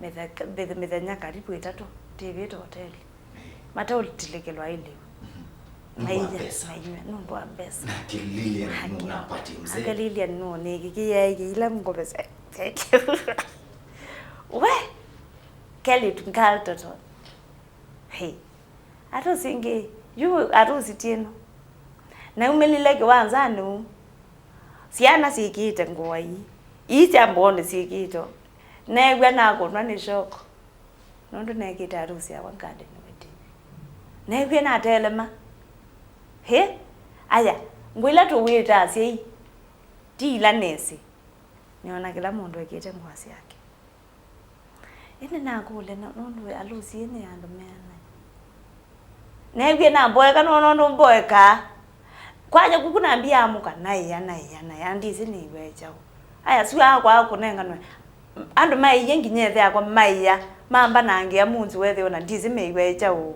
Mĩthe-, mĩthe-, mĩthenya karibu ĩtatũ, tĩvĩte hoteli. Eh. Mataũtilĩkĩlwa ĩlĩu. Mhm. Nũndũ wa mbesa. Maiya, maiya, nũndũ wa mbesa. Nake Lilian nũnakwatĩ mzee. Ake Lilian nũnĩkĩkĩĩa ĩkĩ ila ngũvesa. We! Kelly tungal toto. Hey. Atusi ĩngĩ, yu atusi ti ĩno. Naumĩlile kĩwanzanĩ ũu. Syana syĩkĩĩte ngũa ii. Ii sya mboonĩ syĩkĩĩte. Neew'a nakũnwa nĩ shock. Nũndũ neekĩte atusi yakwa garden wedding. Neew'ie natelema. Hĩ? Aya, ngũa ila tũwĩte asyai. Ti ila nesĩ. Nĩona kĩla mũndũ ekĩĩte ngũa syake. Ĩndĩ nakũlya, nũ-, nũndũ alũsi nĩ andũ meana. Neewie namboeka, nũndũ mboekaa. Kwaja kuku nambia amũka, naĩa, naĩa, naĩa, ndĩsĩ nĩiwe kyaũ. Aya, sua akwa kũnenganwe. Andũ maĩie nginya ĩthe yakwa maĩa, mamba na ngĩa munzi wethĩwa na ndĩsĩ mĩiwe kyaũ.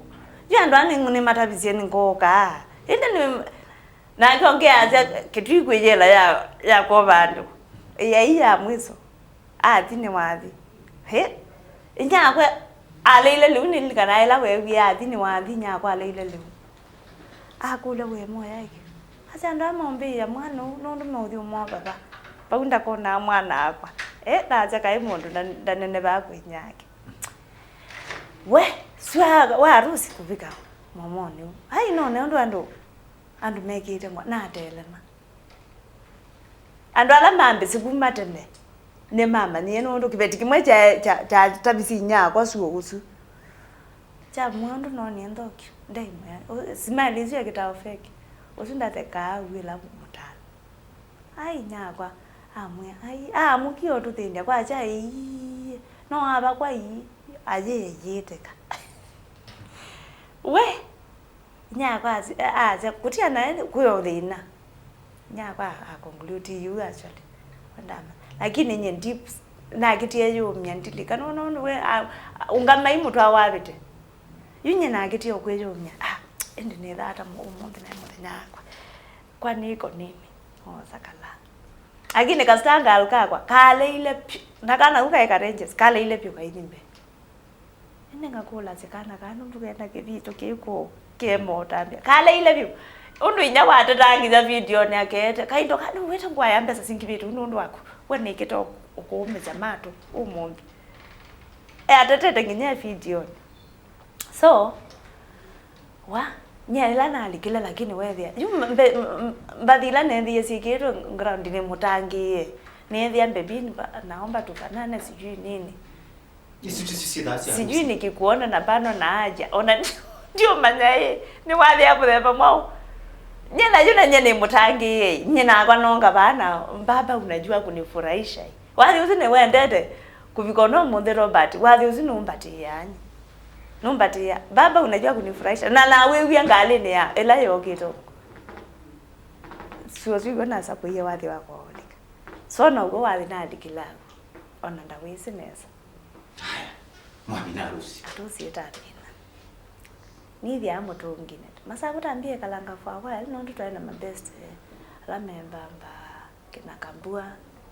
Yu andũ aa nĩ, nĩmatavisye nĩngooka. Ĩndĩ nĩ, nake ũngĩ asya, kĩtui kwĩ yela ya, ya kwova andũ. Ĩyai ya mwiso. Athi nĩwathi. Hĩ? Inyakwe aleile lĩu, nĩlilikana ĩla weewie athi nĩwathi, inyakwe aleile lĩu. Akũlya, "We moya ĩkĩ?" Asya, "Andũ aa maũmbĩĩa mwana ũũ nũndũ meũthi ũmwa vava. Vau ndakonaa mwana akwa." Ĩ, nasya kaĩ mũndũ nda-, ndanenevaa kwĩ inyake. We, Sua wa arusi kũvika mũomonĩ ũũ. Ai, none ũndũ andũ, andũ mekĩĩte ngũa, natelema. Andũ ala mambĩsĩ kuma tene nĩmamanyie, nũndũ kĩveti kĩmwe kya, kya, kyatavisi inyakwa suo ũsu. Kyamwĩa ũndũ noonie nthokyo, ndaimwĩa, ũ-, smile ĩsu ya kĩtao fake, ũsu ndathekaa wĩla mũtano. Ai, nyakwa amwĩa, ai, aamũkie ũtũthĩnĩa kwakya, ĩĩ, no avakwa ii, ayĩ, ĩyĩtĩka. We, nyakwa asi-, a-, asya, kũtia naĩ kwĩ o thĩna. Nyakwa a-, a conclude yu actually. Ndama. Lakini nye ndi-, nakĩtie yũmya ndilika. No, no, no, we, a-, a-, ũngamai mũtwa wavĩte. Yu nye nakĩtie ũkwĩyũmya. Ah, ĩndĩ nĩthaa ata mũ-, ũmũnthĩ naĩ mũthenya wakwa. Kwa niko nini. Osa kala. Lakini ka star girl kakwa, kaleile pyu. Na kana kau kaĩ courageous, kaleile pyu kaithi mbee. Ĩndĩ ngakũlasya kana kaa nũndũ kena kĩthito kĩĩ kũũ, kĩema ũtambya. Kaleile vyũ. Ũndũ inya watetaa nginya videonĩ akeete, kaindo ka nĩwĩte ngũa ya mbesa singivĩte ũu nũndũ waku. We nĩkĩte ũkũũmĩsya matũ ũmũnthĩ. E atetete nginya e videonĩ. So, wa, nyie ĩla nalikile, lakini weethĩa. Yu mbe-, m-, m-, mbathi ila neethĩie syĩkĩĩtwe ground nĩmũtangĩĩe. Neethĩa mbebini, ba-, naomba tufanane sijui nini. Isu ti syĩthaa sya sijui harusi. Nikikuona na pano na aja. Ona ndiũmanya ĩ, nĩ wathĩa mũthemba mwaũ. Nye na yu na nye nĩ mũtangĩĩe. Nye nakwa nonga vana, baba unajua kunifurahisha. Wathi ũsu nĩwendete kũvika ona ũmũnthĩ Robert. Wathi ũsu nũmbatĩĩa nye. Nũmbatĩĩa. Baba unajua kunifurahisha. Na nawĩwie ngalĩnĩ ya ĩla yokĩte ũmũkũ. Suo suo nasa kũie wathi wakwa waũlika. So now'o wathi nalikilaa. Ona ndawĩsĩ nesa. Haya, mwamina harusi. Harusi ĩtathĩna. Nĩthĩaa mũtũnginĩ. Masaku tambie kalanga for a while, nũndũ twaĩ na mabest, eh, ala membamba kina Kambua,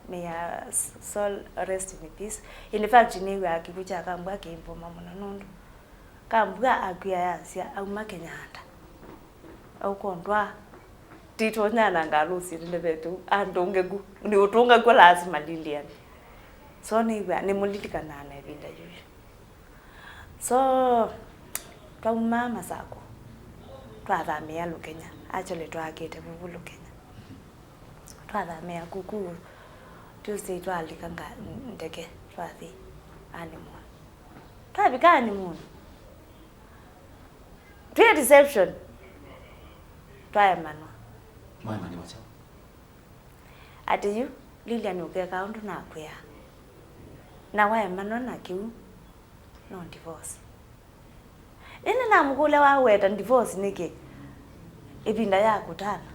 may her s-, soul rest in peace. In fact, nĩw'aa kĩkw'ũ kya Kambua kĩimbũma mũno nũndũ Kambua akw'a yasya auma Kenyatta. Aũkondwa. Titonyana ngalũsi ndevetũ. Andũnge ku. Nĩ ũtũnga ku lazima Lilian. So nĩw'a, nĩmũlilikanaa na ĩvinda yĩu. So, twauma Masakũ, twathamĩĩa Lukenya. Actually, twaakĩte vuvu Lukenya. Twathamĩĩa kuku Tuesday, twalika nga-, ndeke, twathi honeymoon. Twavika honeymoon, twĩ reception, twaemanwa. Mwaemanĩwa kyaũ? Atĩ yu, Lilian, ũkeka ũndũ nakwĩa. Na waemanwa na kĩu, no divorce. Ĩndĩ namũkũlya, waweta divorce nĩkĩ ĩvinda ya kũtana?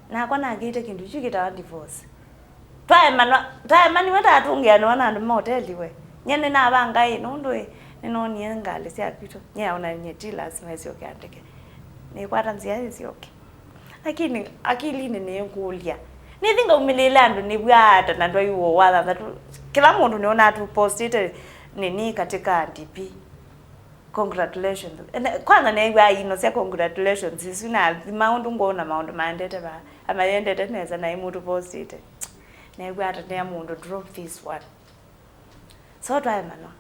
Nakwa nakĩte kĩndũ kyu kĩtawa divorce. Twaemanwa, twaemaniwe tatũngĩanĩwa na andũ ma ũteli we. Nye nĩnavanga ĩ, nũndũ ĩ, nĩnoonie ngalĩ sya kwitũ. Nye ona nye ti lazima ĩsyoke andeke. Nĩkwata nzĩa ĩsyoke. Lakini akilinĩ nĩĩkũlya. Nĩthi ngaumĩlĩĩle andũ nĩvw'aa ata na ndwaiw'o wa thanthatũ. Kĩla mũndũ nĩonaa tũpostĩte nini katika D P. Congratulations. Ene-, kwanza neew'aa ino sya congratulations isu na maũndũ ngwona maũndũ maendete vaa. Amayendete nesa na imũtũpostĩte. Neew'aa ata nĩa mũndũ drop this one. So twaemanwa.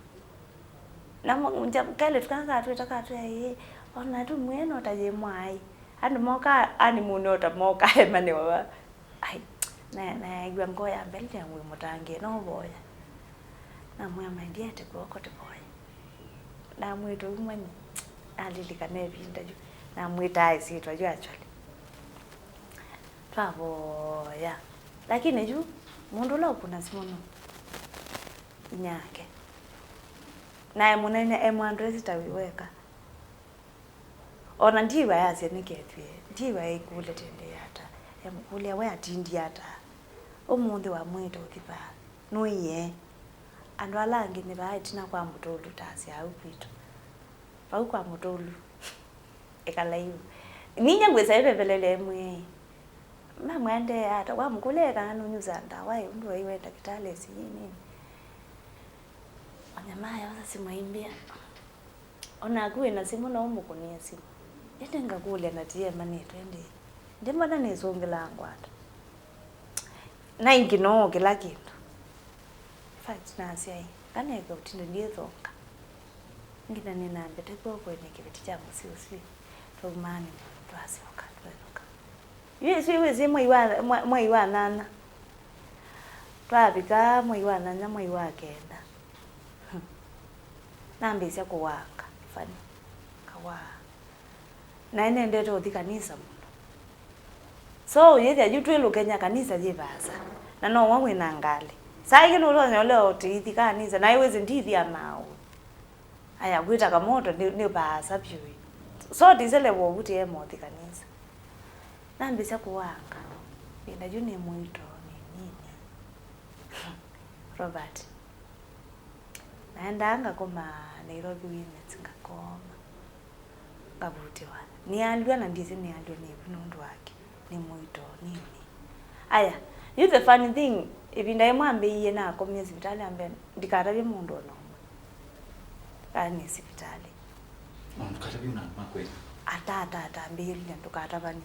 Na mu-, nja-, kelĩtu kana katwĩta katwĩa ĩĩ, ona tũmwĩe no ta yĩ mwaai. Andũ moka honeymoon o ta moka emanĩwa va. Ai, na, naew'a ngoo ya mbelea wĩ mũtangĩe, no voya. Namwĩa, "My dear, ti kw'oko tũvoye." Namwĩta ũu mani, nalilikana ĩvinda yu. Namwĩtaa ĩsyĩtwa yu actually. Twavoya. Lakini yu, mũndũ ũla ũkũna simũ nũ? Inyake. Na e mũnene, e mwa-address ta wĩ weka. Ona ndiĩw'a yasya nĩkethwie, ndiĩw'a ĩkũlya tendee ata. Emũkũlya, "We atindie ata? Ũmũnthĩ wamwĩta ũthi vaa? Nũĩe? Andũ ala angĩ nĩ vaa ĩtina kwa mũtũlu ta asya au kwitũ. Vau kwa mũtũlu." Ĩkalai ũu. Ninyie ngwĩsa ĩvevelelee mwĩai. Mamwendee ata? Wamũkũlya ekana nũnyusaa ndawa ĩ, ũndũ waiwe ndakĩtalĩ ĩsi yĩ nini. Onyama ayosa simũ aimbĩa. O naku wĩ na simũ no ũmũkũnĩe simũ. Ĩndĩ ngakũlya na ti emanĩtwe ĩndĩ. Ndĩmona nĩsũngĩlaa ngwata. Naingĩ no kĩla kĩndũ. In fact, nasya ĩ, nganeke ũtinde ndiĩthonga. Ngina nĩnambĩte kw'oko nĩ kĩveti kya mũsyĩ ũsu, twaumaa nĩ mũndũ twasyoka twelũka. Yu ĩsu wĩsĩ mwei wa, mwa-, mwei wa nyanya. Twavika mwei wa nyanya, mwei wa kenda, nambĩĩsya kũwanga Fani. Kawaa. Naĩ nendete ũthi kanisa mũno. So, ũyĩthĩa yu twĩlũkenya kanisa yĩ vaasa, na nowe wĩ na ngalĩ. Saa ingĩ nũtonya ũlea ũtĩithi kanisa, naĩ wĩsĩ ndithi ya maũũ. Aya, kwĩta kamoto nĩ, nĩ vaasa vyũ. So, ndiselewa ũvutĩe mothi kanisa. Nambĩsya kũwanga. Ĩvinda yu nĩ mũito, nĩ nini. Robert. Naendaa ngakoma Nairobi Women's, ngakoma. Ngavutĩwa. Nĩalw'a na ndyĩsĩ nĩalw'a nĩvu nũndũ wake. Nĩ mũito, nini. Aya, yu the funny thing, ĩvinda yĩmwe ambĩie nakomie sivitalĩ ambe ndikatavye mũndũ o na ũmwe kana nĩ sivitalĩ. Ona ndũkatavye ona makwĩta. Ata, ata, ata, ambĩie lilya ndũkatavani.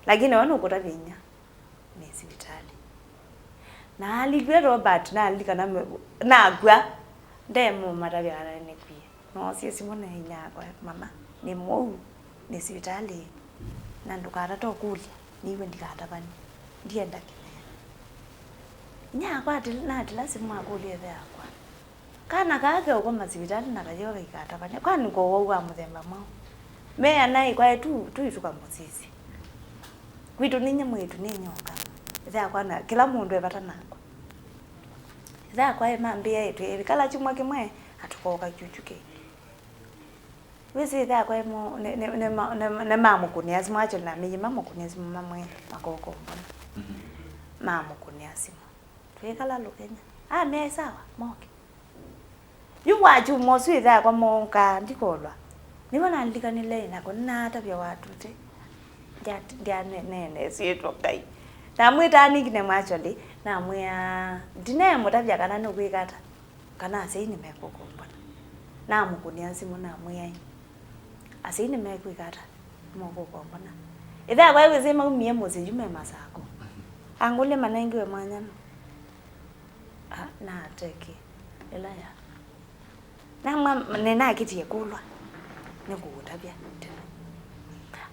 Lakini we nũkũtavya inya nĩ sivitalĩ. Naalilw'e Robert, nalilikana me-, nakw'a, ndemũmatavya kana nĩkwie. Noosie simũ na inyakwa, mama, nĩ mũu, nĩ sivitalĩ, na ndũkatate ũkũlya, nĩw'e ndikatavani, ndienda kĩneena. Inyakwa ati-, natila simũ akũlya ĩthe yakwa, kana kaa keũkoma sivitalĩ na kayoo kaikatavany'a, kwani kowau wa mũthemba mwaũ? Me anaĩ kwaĩ tu, tu ĩtuka mũsisye. Kwitũ ninyie mwĩĩtu nĩ nyoka, ĩthe yakwa na kĩla mũndũ e vata nakwa. Ĩthe yakwa emambĩa ĩtwĩĩkala kyumwa kĩmwe, na tũkooka kyukyũ kĩngĩ. Wĩsĩ ĩthe yakwa emo-, nĩ, nĩ, nĩ ma-, nĩ, nĩmamũkũnĩa simũ, actually, namĩie mamũkũnĩa simũ mamwe makookombona. Mhm. Mamũkũnĩa simũ. Twĩkala lũkenya. Amea, "Ĩ sawa, moke." Yu wa kyumwa ũsu ĩthe yakwa mooka, ndikolwa. Nĩvo nalilikanile nako nĩnatavya watũte. Ndya-, ndyaneenesie ĩtwa Ngai. Namwĩtaa nickname actually, namwĩa, ndineemũtavya kana nũkwĩka ata, kana asyai nĩmekũkũmbona. Namũkũnĩa simũ namwĩa, "Asyai nĩmekwĩka ata? Nĩmekũkũmbona." Ĩthe yakwa ewĩsĩ maumie mũsyĩ yu me Masakũ. Angũlya manengiwe mwanya nũ? Ah, nateke ĩla ya. Namwa nĩnakĩtie kũlwa nĩkũũtavya tene.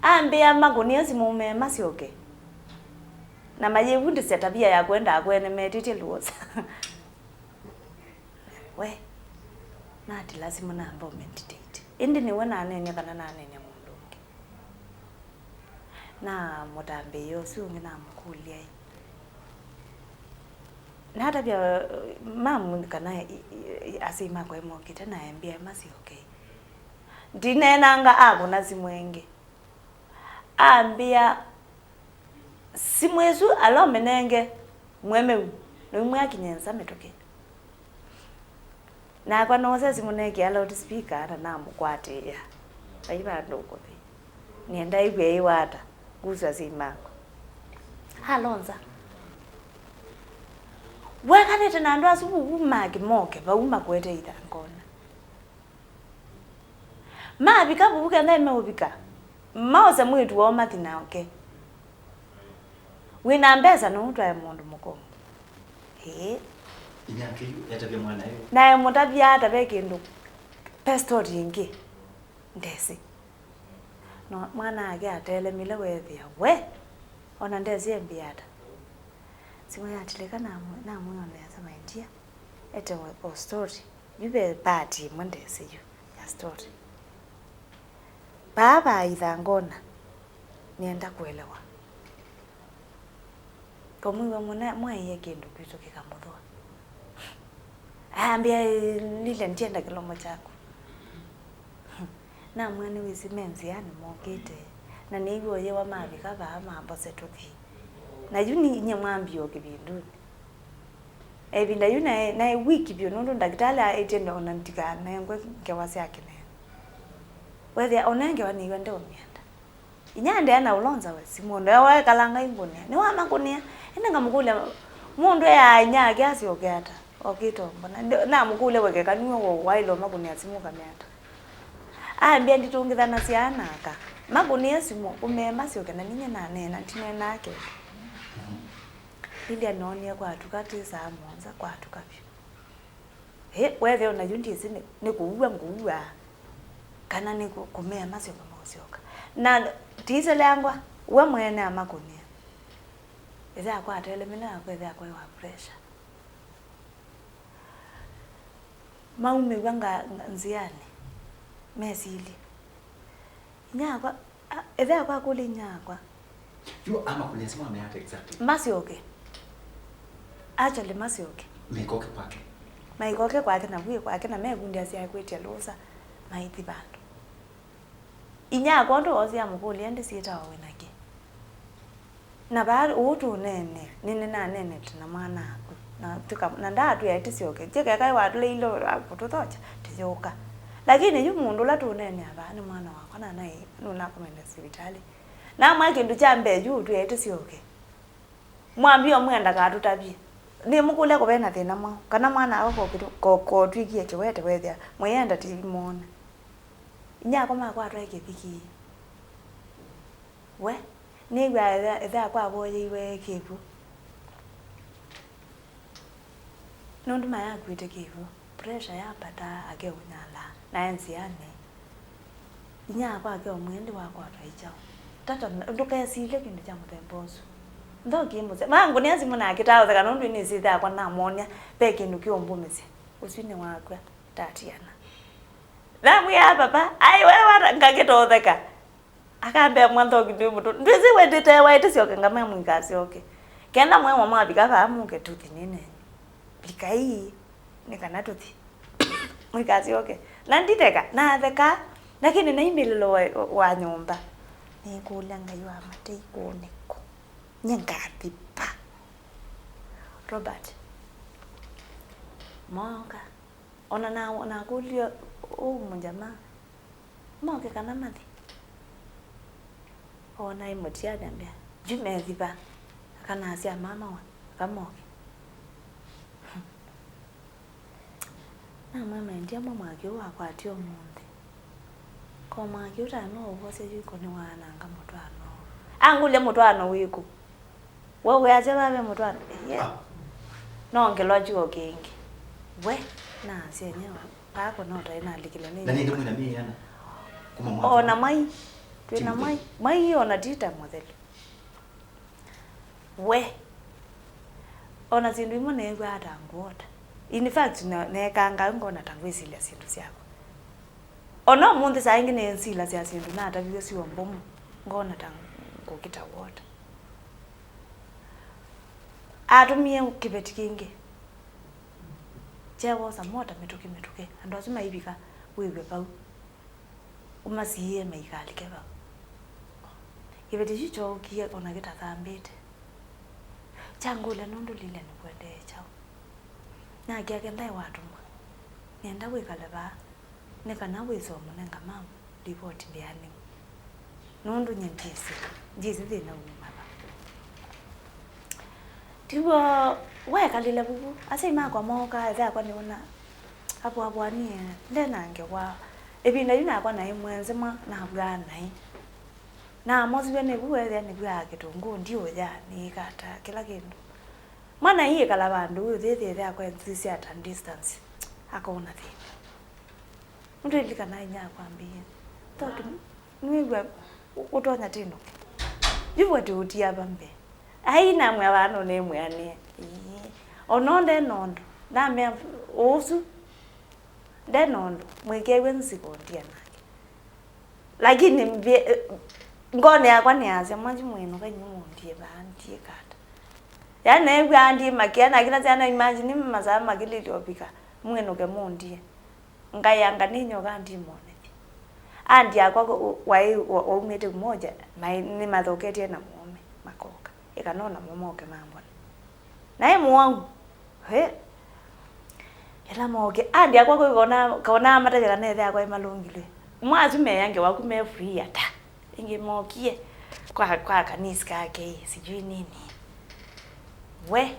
Ambĩa makũnĩe simũ me masyoke. Na mayĩvundĩsya tavia ya kwenda akwene metĩtye lũosa. We, natila simũ namba ũmeditate. Ĩndĩ nĩwe naneenie kana naneenie mũndũ ũngĩ? Na mũtambĩĩe ũsu ũngĩ namũkũlya-ĩ, natavya, uh, mamu kana i-, i-, asyai makwa mokĩte na ambĩa masyoke. Ndineenanga akũna simũ ĩngĩ. Ambĩa, simũ ĩsu ala ũmĩnenge mũemeu, noimwe akinye nza mĩtũkĩ. Nakwa noosa simũ neekĩa loudspeaker na namũkwatĩĩa. Vai vandũ ũkũthi. Nĩenda ĩw'e ĩwata, nguswa syĩ makwa. Alonza. Wekanĩte na andũ asu vuvu make moke, vau makwete ithangona. Mavika vuvu kenda meũvika, maose mwĩĩtu woo mathi nake. Wĩ na mbesa nũtwae mũndũ mũkũũ. Ĩĩ. Inyake yu etavya mwana yu. Nae mũtavya atave kĩndũ. Ve story ĩngĩ. Ndesĩ. No mwana ake atelemile weethĩa we. Ona ndesĩ embĩa ata. Simũ yatilĩka namwĩ-, namwĩa nesa my dear. Ete o, o story. Yu ve part ĩmwe ndesĩ yu ya story. Vaa va ithangona, nĩenda kũelewa. Kamwĩw'a mũna mwaĩe kĩndũ kwitũ kĩkamũthũa. Ambĩa, "Lilian, ndienda kĩlomo kyaku." Namwĩa, "Nĩwĩsĩ me nzĩanĩ mokĩte, na nĩiw'a ũyĩwa mavika vaa mambose tũthi. Na yu ni inyie mwambie o kĩvindunĩ." Ĩvinda yu naĩ, naĩ weak vyũ nũndũ ndakĩtalĩ aĩtye ona ndikanengwe ngewa sya kĩneena. Weethĩa ona ĩ ngewa nĩw'a ndeũmyenda. Inya aendeea na ũlonza we simũ, ndewe ekalanga ingũnĩa. Nĩwamakũnĩa. Ĩndĩ ngamũkũlya, mũndũ eaa inyake asyoke ata? Okĩte ũmbona. Nde-, namũkũlya we keka nue waĩle ũmakũnĩa simũ ũkamea ata? Ambĩa nditũngĩthanasya ana aka. Makũnĩe simũ, ũmee masyoke na ninyie naneena, ndineenaa kĩndũ. Lilian noonie kwatuka twĩ saa mũonza, kwatuka vyũ. Ĩ, wethĩa o na yu ndyĩsĩ nĩ, nĩ kũua ngũua, kana nĩ kũ-, kũmea masyoka maũsyoka. Na tiselangwa, we mwene amakũnĩa. Ĩthe akwa atele mĩna yakwa, ĩthe akwa ĩ wa pressure. Maumĩw'a nga-, nga-, nzĩanĩ, mesilye. Inyakwa, a-, ĩthe akwa akũlya inyakwa. Yu amakũlya simu amea ata exactly? Masyoke. Actually, masyoke. Mekoke kwake. Maikoke kwake na vwĩ kwake na mekundi asyae kwĩtya lũsa maithi vandũ. Inyakwa ũndũ woosie amũkũlya, "Ĩndĩ syĩtawa wĩ na kĩ?" Na vaa ũũ tũũneenea, nĩnĩnaneenete na mwana-aku, na tũka-, na ndaatwĩa tĩsyoke, kyeka ekaĩ watũleile kũtũthokya, tĩyũka. Lakini yu mũndũ ũla tũũneenea vaa nĩ mwana wakwa, na naĩ nũnakomete sivitalĩ. Namwĩa kĩndũ kya mbee yu ũtwĩe tĩsyoke. Mwambie ũmwĩa ndakatũtavye. Nĩmũkũlya kũve na thĩna mwaũ, kana mwana-aku kokĩtũ-, ko-, kotw'ĩkie kĩwete wethĩa mũyenda tĩimwona. Inyakwa makwatwa ĩ kĩthikii. We, nĩw'aa ĩthe, ĩthe akwa avoyeiwe kĩw'ũ. Nũndũ mayakuĩte kĩw'ũ, pressure yambata, akeũnyala, na e nzĩanĩ. Inyakwa akeũmwĩa, "Ĩndĩ wakwatwa ĩ kyaũ? Tata, ndũkesilye kĩndũ kya mũthemba ũsu." Nthokĩe mũsya. Mangũnĩa simũ nake ta ũtheka nũndũ nĩsĩ ĩthe akwa namwony'a ve kĩndũ kĩũmbũmĩsya. Ũsu nĩ wakw'a, tatiana. Namwĩa, "Papa, ai, we wata ngakĩtotheka." Akambĩa, "Mwa nthoki ndwĩ mũtũ. Ndwĩsĩ we ndĩtewa ĩtĩsyoke ngamea mũikasyoke. Kenda mwewa mwavika vaa mũke tũthi nĩ nenyu. Vikai, nĩ kana tũthi. Mũikasyoke." Na nditheka, natheka, lakini naimbĩlĩlo wa, wa nyũmba. Nĩkũlya Ngai wa matei kũũ nĩkũ. Nye ngathi pa. Robert. Mooka. Ona na, nakũlya ũu mũjamaa. Moke kana mathi? Ona imũtia nyambĩa. Yu methi va? Akanasya mama wa, kamoke. Namwĩa, "Maendie mo mwaki ũũ wakwatie ũmũnthĩ. Ko mwaki ũtaĩ no ũvosya yu iko nĩwaananga mũtwaano ũũ." Angũlya, "Mũtwaano wĩkũ? We wĩasya vaa ve mũtwaano?" "Ĩĩ." Ah. Nongelwa kyuo kĩngĩ. We, nasya enyewe, vaa kũna ũtaĩ nalikile nĩ. Na nĩndĩ mwĩna mĩĩ ĩana? Kuma mwaka. Ona mwai, twĩna mwai, mwai ona tita mũthelu. We, ona syĩndũ imwe neew'aa ta ngũota. In fact, na-, neekangaa ngona ta ngwĩsilya syĩndũ syakwa. Ona ũmũnthĩ saa ingĩ nĩnsilasya syĩndũ nataviw'e syĩ o mbomu, ngona ta ngũkita wota. Atũmie kĩveti kĩngĩ. Kyewosa mota mĩtũkĩ mĩtũkĩ. Andũ asu maivika wĩw'e vau. Ũmasiĩĩe maikalike vau. Kĩveti kyu kyookie ona kĩtathambĩte. Kyangũlya nũndũ Lilian kũendee kyaũ. Nake ake ndaĩ watũmwa. Nĩenda wĩkale vaa nĩ kana wĩse ũmũnenga mamu livoti ndĩanĩw'e. Nũndũ nyie ndyĩsĩ, ndyĩsĩ thĩna uma va. Tiw'o wekalile vuvu, asyai makwa mooka, ĩthe akwa nĩwona avũavũanie, nde na ngewa. Ĩvinda yu nakwa naĩ mwenze mwa, navw'aa naĩ. Namosiw'e nĩ vu wethĩa nĩvw'aa kĩtũngũũ, ndiũya, nĩĩkata kĩla kĩndũ. Mwana ii ĩkala vandũ ũyũthĩthĩe ĩthe akwa enzisya at a distance, akona thĩna. Nĩtwĩlilikana inyia akwambĩie, "Nthokĩ, nĩwĩw'a ũ-, ũtonya tĩnũke? Yu voti ũtia va mbee?" Ai, namwĩa vano nĩmwĩanĩe. Ĩĩ. Ono nde na ũndũ. Namea ũsu. Nde na ũndũ. Mwĩkew'e nziko ndie nake. Lakini mbie-, ngone yakwa nĩyasya, "Mwanji mwĩnũka inyuĩ mũndie vaa, ndiĩka ata?" Yaani, neew'aa ndimakĩa, na kĩla syana, imagine masaa makĩlĩte ũvika, "Mwĩnũke mũndie." Ngaĩ anga nĩ nyoka ndimwonethye. Andi akwa wa-, waĩ wa-, waumĩte Umoja, maĩ-, nĩmathoketye na mũũme, makoka. Ĩkana o namo moke mambone. Naĩ mũwau. He. Ĩla mookie, andi akwa kwĩ kona, kona matavya kana ĩthe akwa ĩmalũngilwe. Mwasu meya ngewa ku me free ata. Ĩngĩ mookie kwa, kwa kanisi kake, sijui nini. We.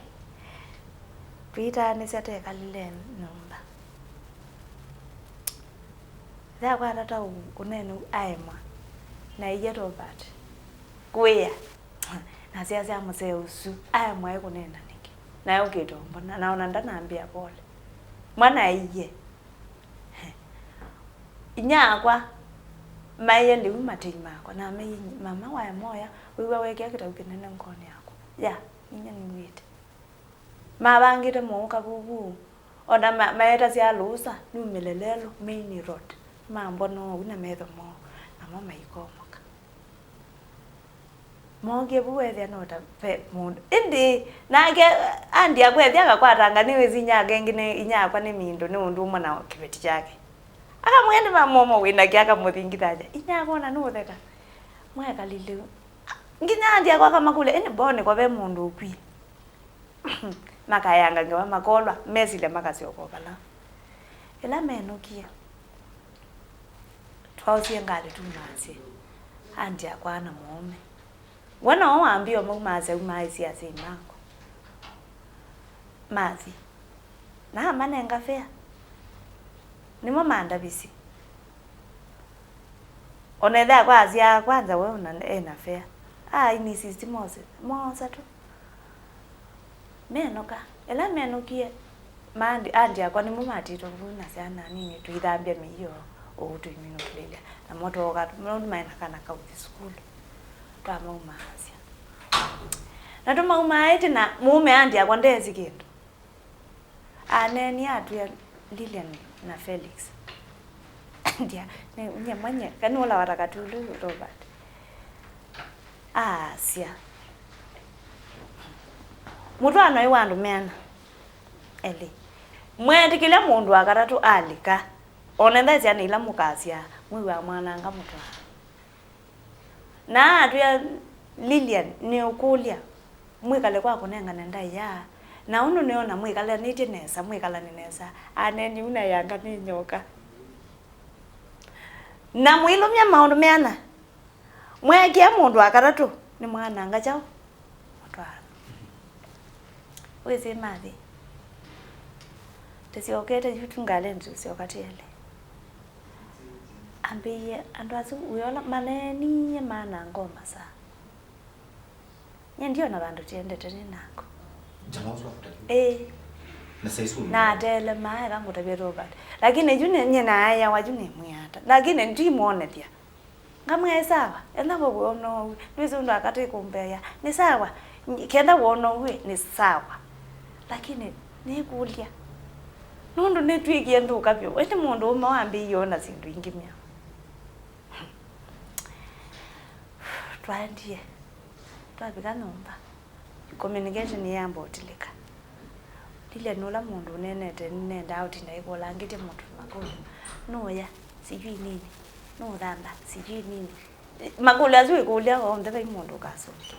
Twĩtaanĩsya tekalile nyũmba. Ĩthe akwa atata ũ-, ũnene aemwa. Na ĩya Robert. Kwĩa. Nasya sya mũsee ũsu, aĩ mwaĩ kũneena nĩkĩ? Na eũkĩte ũmbona, na ona ndanambĩa pole. Mwana aiye. Inyia akwa maĩe lĩu matei makwa, na ameie, "Mama, wae moya, wĩw'a wekĩa kĩtau kĩnene ngonĩ yakwa." Ya, inyia nĩw'ĩte. Mavangĩte mow'o kavuvu, o na ma-, maetasya lũũsa numĩle lelũ, main road. Mambona ũu na metho moo, namo maikomoka. Mookie vu weethĩa no ta ve mũndũ. Ĩndĩ, nake andi akwa ethĩa akakwatanga, nĩwĩsĩ inyia ake ĩngĩ nĩ, inyia akwa nĩ mindũ, nĩ ũndũ ũmwe na kĩveti kyake. Akamwĩa nĩ mamomo wĩnake, akamũthingithasya. Inyia akona nũũtheka. Mwekalile. Nginya andi akwa akamakũlya, "Ĩndĩ mbonĩ kwa ve mũndũ ũkwie?" Makaeanga ngewa, makolwa, mesilya makasyoka o vala. Ĩla menũkie, twaosie ngalĩ tumaasye, andi akwa na mũũme. We no wambie o maumaasya, aumaasya asyai makwa. Mathi. Na amanenga fare. Nĩmo mandavisye. O na ĩthe akwa asyaa kwanza we ona ena fare. Aa, I insist mose, mosa tu. Menũka. Ĩla menũkie, maandi, andi akwa nĩmo matĩtwe vu na syana nini, tũithambya mĩio ũu tũiminũkĩlĩlya. Namo twooka, nũndũ maĩ na kana kauthi sukulu. Twamaumaasya. Na tũmaumaaĩte na mũũme andi akwa ndeesĩ kĩndũ. Aneenie atwĩa Lilian na Felix. Ndia, ne, nye mwenye, kani ũla wataka tulu Robert. Asya. Mũtwaano ĩ wa andũ meana elĩ. Mwetĩkĩlya mũndũ wa katatũ alika. Ona ethĩa syana ila mũkasyaa, mwĩw'aa mwananga mũtwaano. Na atwĩa Lilian, nĩũkũlya, mwĩkale kwa kũnengane ndaĩa, na ũndũ nĩona mwĩkalanĩtye nesa, mwĩkalane nesa, aneeni ũu na yanga nĩ nyoka. Na mũilũmya maũndũ meana, mweekĩa mũndũ wa katatũ, nĩmwananga kyaũ? Mũtwaano. Wĩsĩ mathi. Tũsyokete yu tu ngalĩnĩ tũsyoka tĩ elĩ. Ambĩie andũ asu wĩola maneenie maana ngoma saa. Nye ndiona vandũ tiendete nĩ nako. Jamaa ũsu akũtavya? Ĩĩ. Na saa isu na atele maetha ngũtavya Robert. Lakini yu nĩ, nye naayawa yu nĩmwĩata. Lakini ndimwonethya. Ngamwĩa, "Ĩ sawa, enda we wona ũu." Nĩwĩsĩ ũndũ akatĩ kũmbeea. "Nĩ sawa, kenda wona ũu, nĩ sawa." Lakini nĩkũlya. Nũndũ nĩtw'ĩkie nthũka vyũ. Ĩndĩ mũndũ ũme wambĩĩie ona syĩndũ ingĩ myaũ. Twaendie. Twavika nyũmba. Communication yĩamba ũtilĩka. Lilian ũla mũndũ ũneenete nĩnendaa ũtinda ĩkũlangĩtye mũndũ makũlyo. Nũũya, sijui nini. Nũũthamba, sijui nini. Makũlyo asu ĩkũlya onthe vai mũndũ ũkasũngĩa.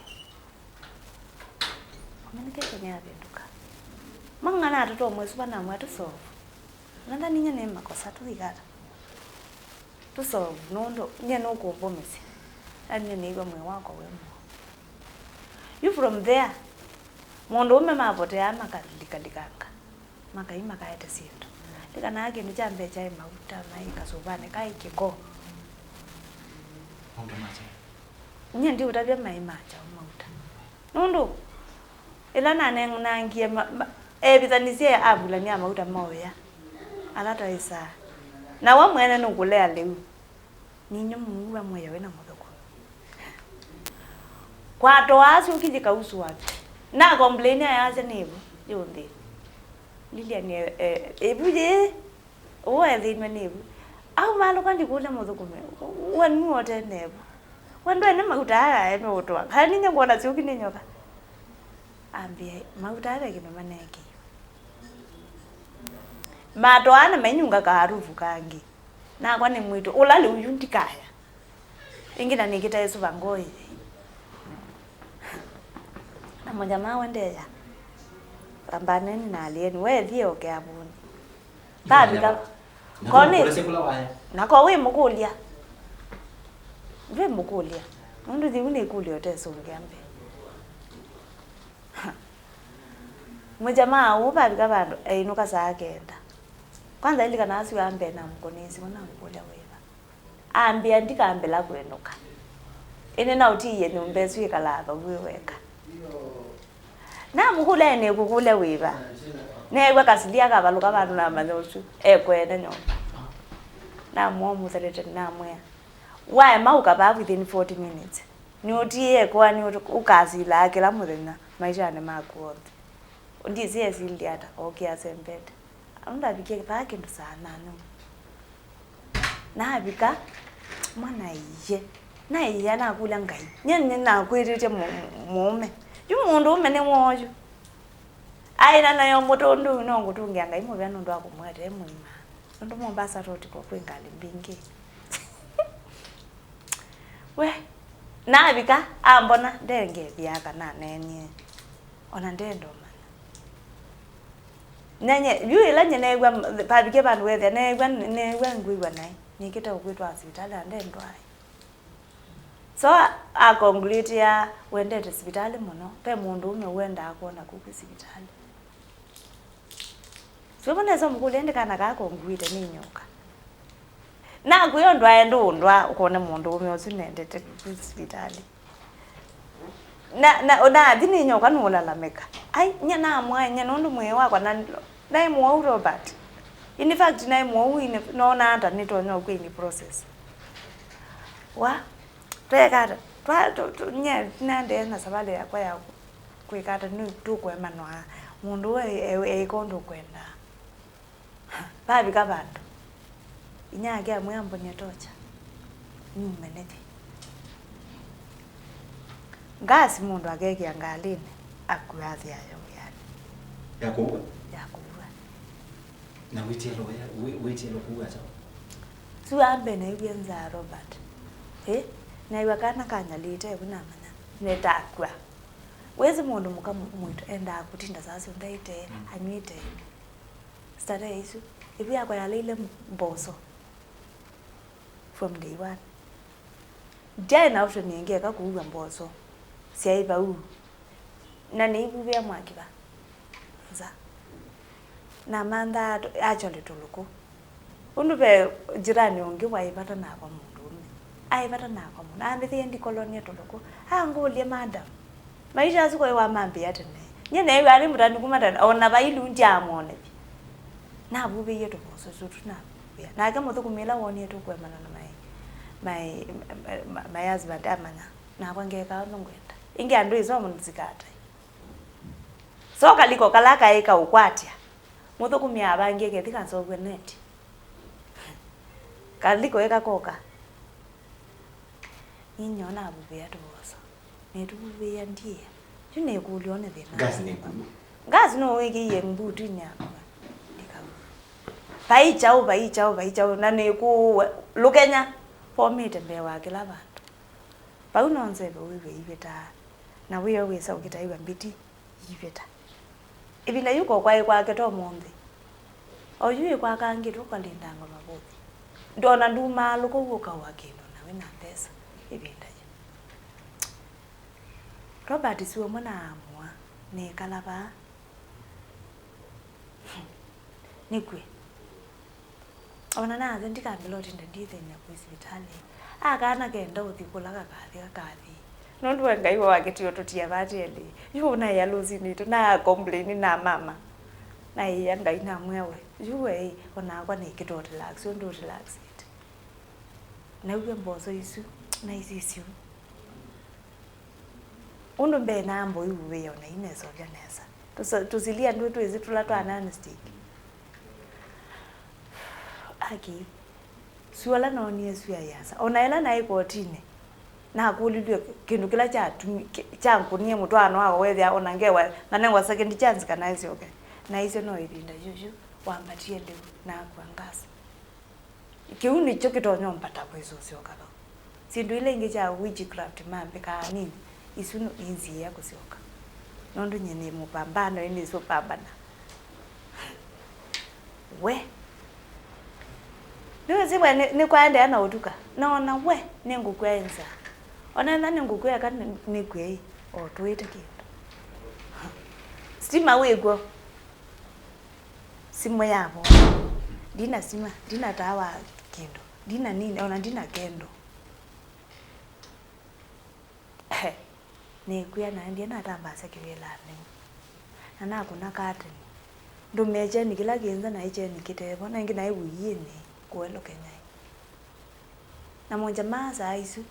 Communication yavĩndũka. Maũngana atatũ ũmwe ũsu vanamwĩa tũsolve. Nanda ninya nĩ makosa tũikata. Tũsolve nũndũ nyie nũkũmbũmĩsya. Na nyie nĩĩw'a mwĩĩ wakwa wĩ mũo. Yu from there, mũndũũme mapoteaa makalikalikanga, makai makaete syĩndũ. Ndikanaa kĩndũ kya mbee kyaĩ mauta, maĩ kasuvanĩ, kaĩ kĩko. Mauta ma kyaũ? Nyie ndiũtavya maĩ ma kyaũ mauta. Nũndũ ĩla nanenangie ma, ma, eevithanisye avulany'a mauta ma ũya ala twaĩsaa. Na we mwene nũkũlea lĩu. Ninyie mũw'a mwĩawe na mũthũkũmi. Kwatwa asu kĩyĩ kausu wake. Na complain ayasya nĩvu, yũnthĩ. Lilian, e, e, ĩvu yĩ, ũũ ethĩnwe nĩvu. Au malũka ndikũlya mũthũkũmi, we nũote nevu. We ndwene mauta aya eme ũtwa. Kana ninyie ngwona syũki nĩ nyoka. Ambĩa, mauta aya ve kĩndũ maneekĩiwe. Matwaa na mainyunga kaaruvu kangĩ. Nakwa nĩ mwĩĩtu, ũla lĩu yu ndikaya. Ĩngĩ na nĩkĩte ĩsuva ngoo ĩyĩ. Na mũjamaa we ndeya. Ambaneni na alieni, we thiĩ oke avũni. Tavika. Nako koni, kũlesya kũla waya. Nako wĩ mũkũlya. Ndwĩ mũkũlya. Nũndũ thiu nĩ kũlya ũtesũngĩa mbee. Mũjamaa ũũ vavika vandũ, ainũka saa kenda. Kwanza ilikana asu ambee namũkũnĩsye, namũkũlya wĩva. Ambĩa ndikambĩla kwĩnũka. Ĩndĩ naũtiie nyũmba ĩsu ĩkalaa vau wĩ weka. Namũkũlya, "Ĩ nĩkũkũlya wĩva?" Neew'a kasilia kavalũka vandũ namanya ũsu ekwene nyũmba. Namũa mũthelete namwĩa, "Waema ũka vaa within forty minutes. Nĩũtiĩe ĩkoa nĩ ũkasilaa kĩla mũthenya maishanĩ maku onthe." Ndyĩsĩ esilye ata, ookĩa asembete. Au ndavikie vaa kĩndũ saa nana. Navika, mwa naiye. Naiya nakũlya Ngai. Nye nĩnakwĩtĩtye mũ-, mũ-, mũũme. Yu mũndũũme nĩ woo yu. Aĩ na nayo mũtũndũ ũyũ no ngũtũngĩa Ngai mũvea nũndũ wa kũmweta e mũima. Nũndũ Mombasa tũtiko kwĩ ngalĩ mbingĩ. We, navika, ambona, ndengethya kana neenie. Ona ndenda ũmanya. Nanye, yu ĩla nye neew'a, m-, pavikie vandũ wethĩa, neew'a, neew'a ngwĩw'a naĩ, nĩkĩte ũkwĩtwa sivitalĩ na ndendwae. So, a conclude ya wendete sivitalĩ mũno, ve mũndũũme ũendaa kwona kũu kwĩ sivitalĩ. Sio nesa mũkũlya, "Ĩndĩ kana kaa kongwĩte nĩ nyoka?" Nakwĩa ũndũ aendũ ũndwa ũkone mũndũũme ũsu nendete kũu sivitalĩ. Na, na, na athi nĩ nyoka nũlalamĩka. Ai, nye namwae, nye nũndũ mwĩĩ wakwa na, naĩ mũwau Robert. In fact, naĩ mũwau, ine-, nona ata nĩtonya ũkw'a in process. Wa, tweka ata? Twa, tu, tu, nye, nandee na savalĩ yakwa ya kwĩka ata, nĩ tũkũemanwa mũndũ ũũ e, e, eĩka ũndũ ũkwendaa. Vavika vandũ, inyia ake amwĩa, "Mbonie tocha, nyume nĩthi." Ngasi mũndũ akekĩa ngalĩnĩ, akua athi ayo wĩanĩ. Ya kũua? Ya kũua. Na wĩtie loya, wĩ-, wĩtie lo kũua ata? Su ambe naiw'e nzaa Robert. Ĩ, naiw'a kana kanyalĩte, evu namanya. Nĩtakw'a. Wĩsĩ mũndũ mũka mũ-, mwĩtu endaa kũtinda saa syonthe aĩte, mm, anyw'ĩte. Starehe isu. Ĩvu yakwa yaleile mboso from day one. Ndyaĩ na option ĩngĩ eka kũua mboso. Syaĩ vau. Na nĩivuvĩa mwaki va nza. Namanthaa tũ-, actually tũlũkũ. Ũndũ ve jirani ũngĩ waĩ vata nakwa mũndũũme. Aĩ vata nakwa mũno. Ambĩthĩie ndikolonie tũlũkũ. Angũlye, "Madam, maisha asu kwaĩ wamambĩĩa tene?" Nye neew'aa nĩ mũtanu kuma tene. O na vailu ndyaamwonethya. Navuvĩie tũvoso tũtũ navuvĩa. Nake mũthũkũmi ĩla wonie tũkũemana na my, my, my, my husband amanya. Nakwa ngekaa ũndũ ngwenda. Ĩngĩ andũ ĩsomo nĩsikatae. So kaliko kala kaĩ kaũkwatya, mũthũkũmi avangie kethi kaseũvw'e neti. Kaliko ĩka koka. Ninyoo navuvĩa tũvoso. Nĩtũvuvĩĩa ndiĩa. Yu nĩkũlyo nĩ thĩna. Gas nĩkũlyo. Gas nũwĩkĩie mbutinĩ yakwa. Ndikau. Vai kyaũ, vai kyaũ, vai kyaũ. Na nĩkũũwe. Lũkenya. Vomĩte mbee wa kĩla vandũ. Vau no nzeve wĩw'e ivĩtaa, na wĩoo wĩsa ũkĩtaĩw'a mbĩti ivĩta. Ĩvinda yu ko kwaĩ kwake to mũnthĩ. O yu ĩkwakangĩtwe ũkalindangwa mavũthi. Ndona ndumaalũka ũu ũkaũa kĩndũ na wĩ na mbesa ĩvinda yĩu. Robert si ũmwe na amũa, nĩkala vaa. Nĩkw'e. Ona nathi ndikambĩla ũtinda ndithĩny'a kwĩ sivitalĩ. Akana kenda ũthi kũla kakathi, kakathi. Nũndũ we Ngai we wakĩtie ũtũtia vaa tĩelĩ. Yu ũnaĩa lũsinĩ itũ, na complain na mama. Naĩa Ngai namwĩa we, yu we, onakwa nĩkĩte ũrelax, ũndũ ũrelaxĩte. Naw'e mboso isu, naisisyu. Ũndũ mbee namba ũivuvĩĩa ona inesovya nesa. Tũsa-, tũsilia ndwĩ twĩsĩ tũla twa non-stick. Aki, sua ĩla noonie sua yasa. Ona ĩla naĩ kotinĩ, nakũlilw'e kĩndũ kĩla kyatumi-, kĩ-, kyankũnie mũtwaano wakwa wethĩa ona ngewa, nganengwa second chance kana ĩsyoke. Naisye no ĩvinda yũyu, wambatie lĩu, nakua ngasa. Kĩu nĩkyo kĩtonya ũmbata kwĩsa ũsyoka vau. Syĩndũ ila ingĩ sya witchcraft mambĩkaa nini, isu nĩ inziĩa kũsyoka. Nũndũ nyie nĩ mũpambano, ĩndĩ nĩsũpambana. We. Nĩwĩsĩ we nĩ, nĩkwaendeea na ũtuka. Noona we, nĩngũkwĩa nzaa. Ona ethĩwa nĩngũkwĩa eka nĩ, nĩkw'ei, o tũĩte kĩndũ. Stima wĩkw'o. Simũ yavoa. Ndina sima, ndina taa wa kĩndũ, ndina nini, ona ndina kendo. Nĩkwĩa naendie natambaasya kĩvĩlanĩ. Na nakũna kateni. Ndũmĩe kyeni kĩla kĩ nza naĩ kyeni kĩtevo, na ĩngĩ naĩ ũiĩnĩ kũelũke nyai. Na mũngya maa saa isu.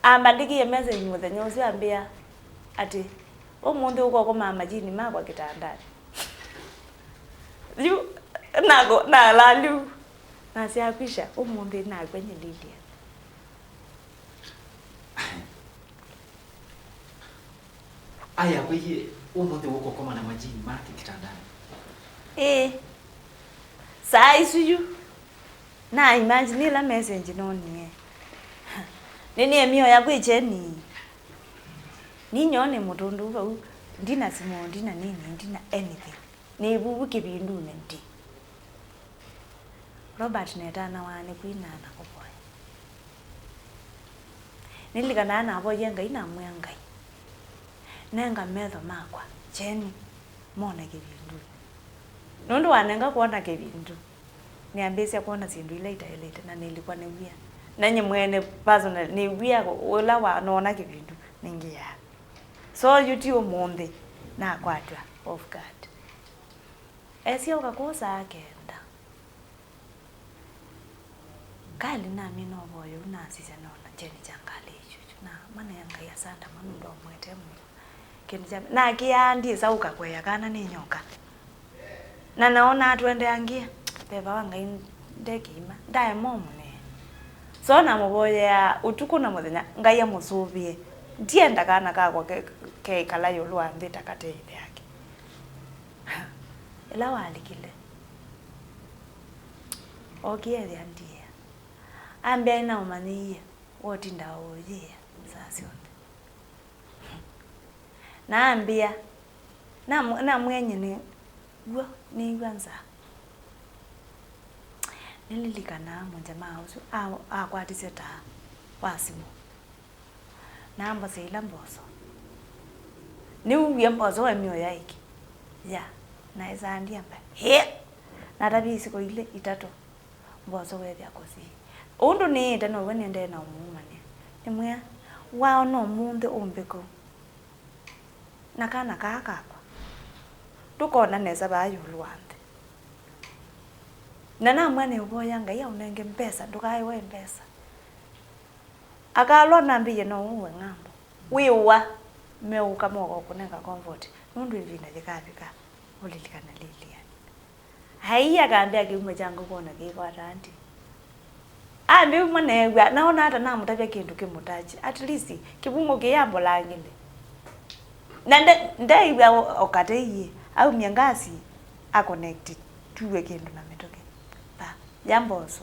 Ambandĩkĩie message mũthenya ũsu ambĩa atĩ, "Ũmũnthĩ ũkokomaa majini makwa kĩtandanĩ." Yu, nako, nalala yu. Nasya, "Kwisha, ũmũnthĩ nakw'a nyelilye." Aya, kwĩyĩ, ũmũnthĩ ũkũkoma na majini make kĩtandanĩ? Ĩĩ. Saa isu yu, na imagine ĩla message noonie. Nĩnĩemioya kwĩ kyeni. Ninyoo nĩ mũtũndũ vau, ndina simũ, ndina nini, ndina anything. Nĩ vuvu kĩvindunĩ ndi. Robert netanawa nĩ kwina na kũvoya. Nĩlilikanaa navoyie Ngai namwĩa, "Ngai, nenga metho makwa kyeni mone kĩvindunĩ." Nũndũ wanenga kwona kĩvindu, nĩambĩĩsya kwona syĩndũ ila itaĩlĩte na nĩlikwa nĩ wia. Na nyie mwene personally nĩ wia ũla wa noona kĩvindu nĩngĩaa. So yu ti ũmũnthĩ nakwatw'a off guard. Esyoka kũu saa kenda. Kali namina ũvoyo ũu nasisya noona kyeni kya ngalĩ ĩkyũkyũ na manea Ngai asanda mũno nũndũ wa mwete mwĩva. Kĩndũ kya nakĩaa ndyĩsa ũka kũea kana nĩ nyoka. Na naona atwendeangĩe, veva wa Ngai ndekĩima, ndaema ũmũnee. So namũvoyea ũtukũ na mũthenya, Ngai amũsũvĩe. Ndienda kana kakwa ke, keĩkala ĩũlũ wa nthĩ ta kate ĩthe yake. Ĩla walikile, ookie ethĩa ndiĩa. Ambĩa, "Nĩnaũmanyĩie, wotindaa ũũyĩĩa saa syonthe." Na ambĩa, namũ-, namwĩa nyie nĩ w'o nĩĩw'a nzaa. Nĩlilikanaa mũngya maa ũsu a-, akwatisye taa wa simũ. Na ambosya ila mboso. Nĩw'ie mboso wemioya ĩngĩ. Ya, na ĩsandie mbee. Hĩ! Natavie isiko ilĩ, itatũ. Mboso wethĩa kũsii. Ũndũ nĩĩte now'o nĩendee na ũmũũmany'a. Nĩmwĩa, waona ũmũnthĩ ũmbĩ kũu. Na kana kaa kakwa. Ndũkona nesa vaa ĩũlũ wa nthĩ. Na namwĩa nĩũvoya Ngai aũnenge mbesa, ndũkaĩwe mbesa. Akalwa nambĩie no ũue ng'ambo. Wĩũa, meũka moko kũnenga comfort, nũndũ ĩvinda yĩkavika, ũlilikane Lilian. Ai, akambĩa kĩumo kya ngũkũ ona kĩikwata aunty. Ambĩuma neew'a, naona ata namũtavya kĩndũ kĩmũtachi. At least, kĩvungũ kĩyambolangile. Na nde-, ndeew'a o-, okateiĩ, aumya ngasi, a connect, tuwe kĩndũ na mĩtũkĩ. Pa, ya mboso.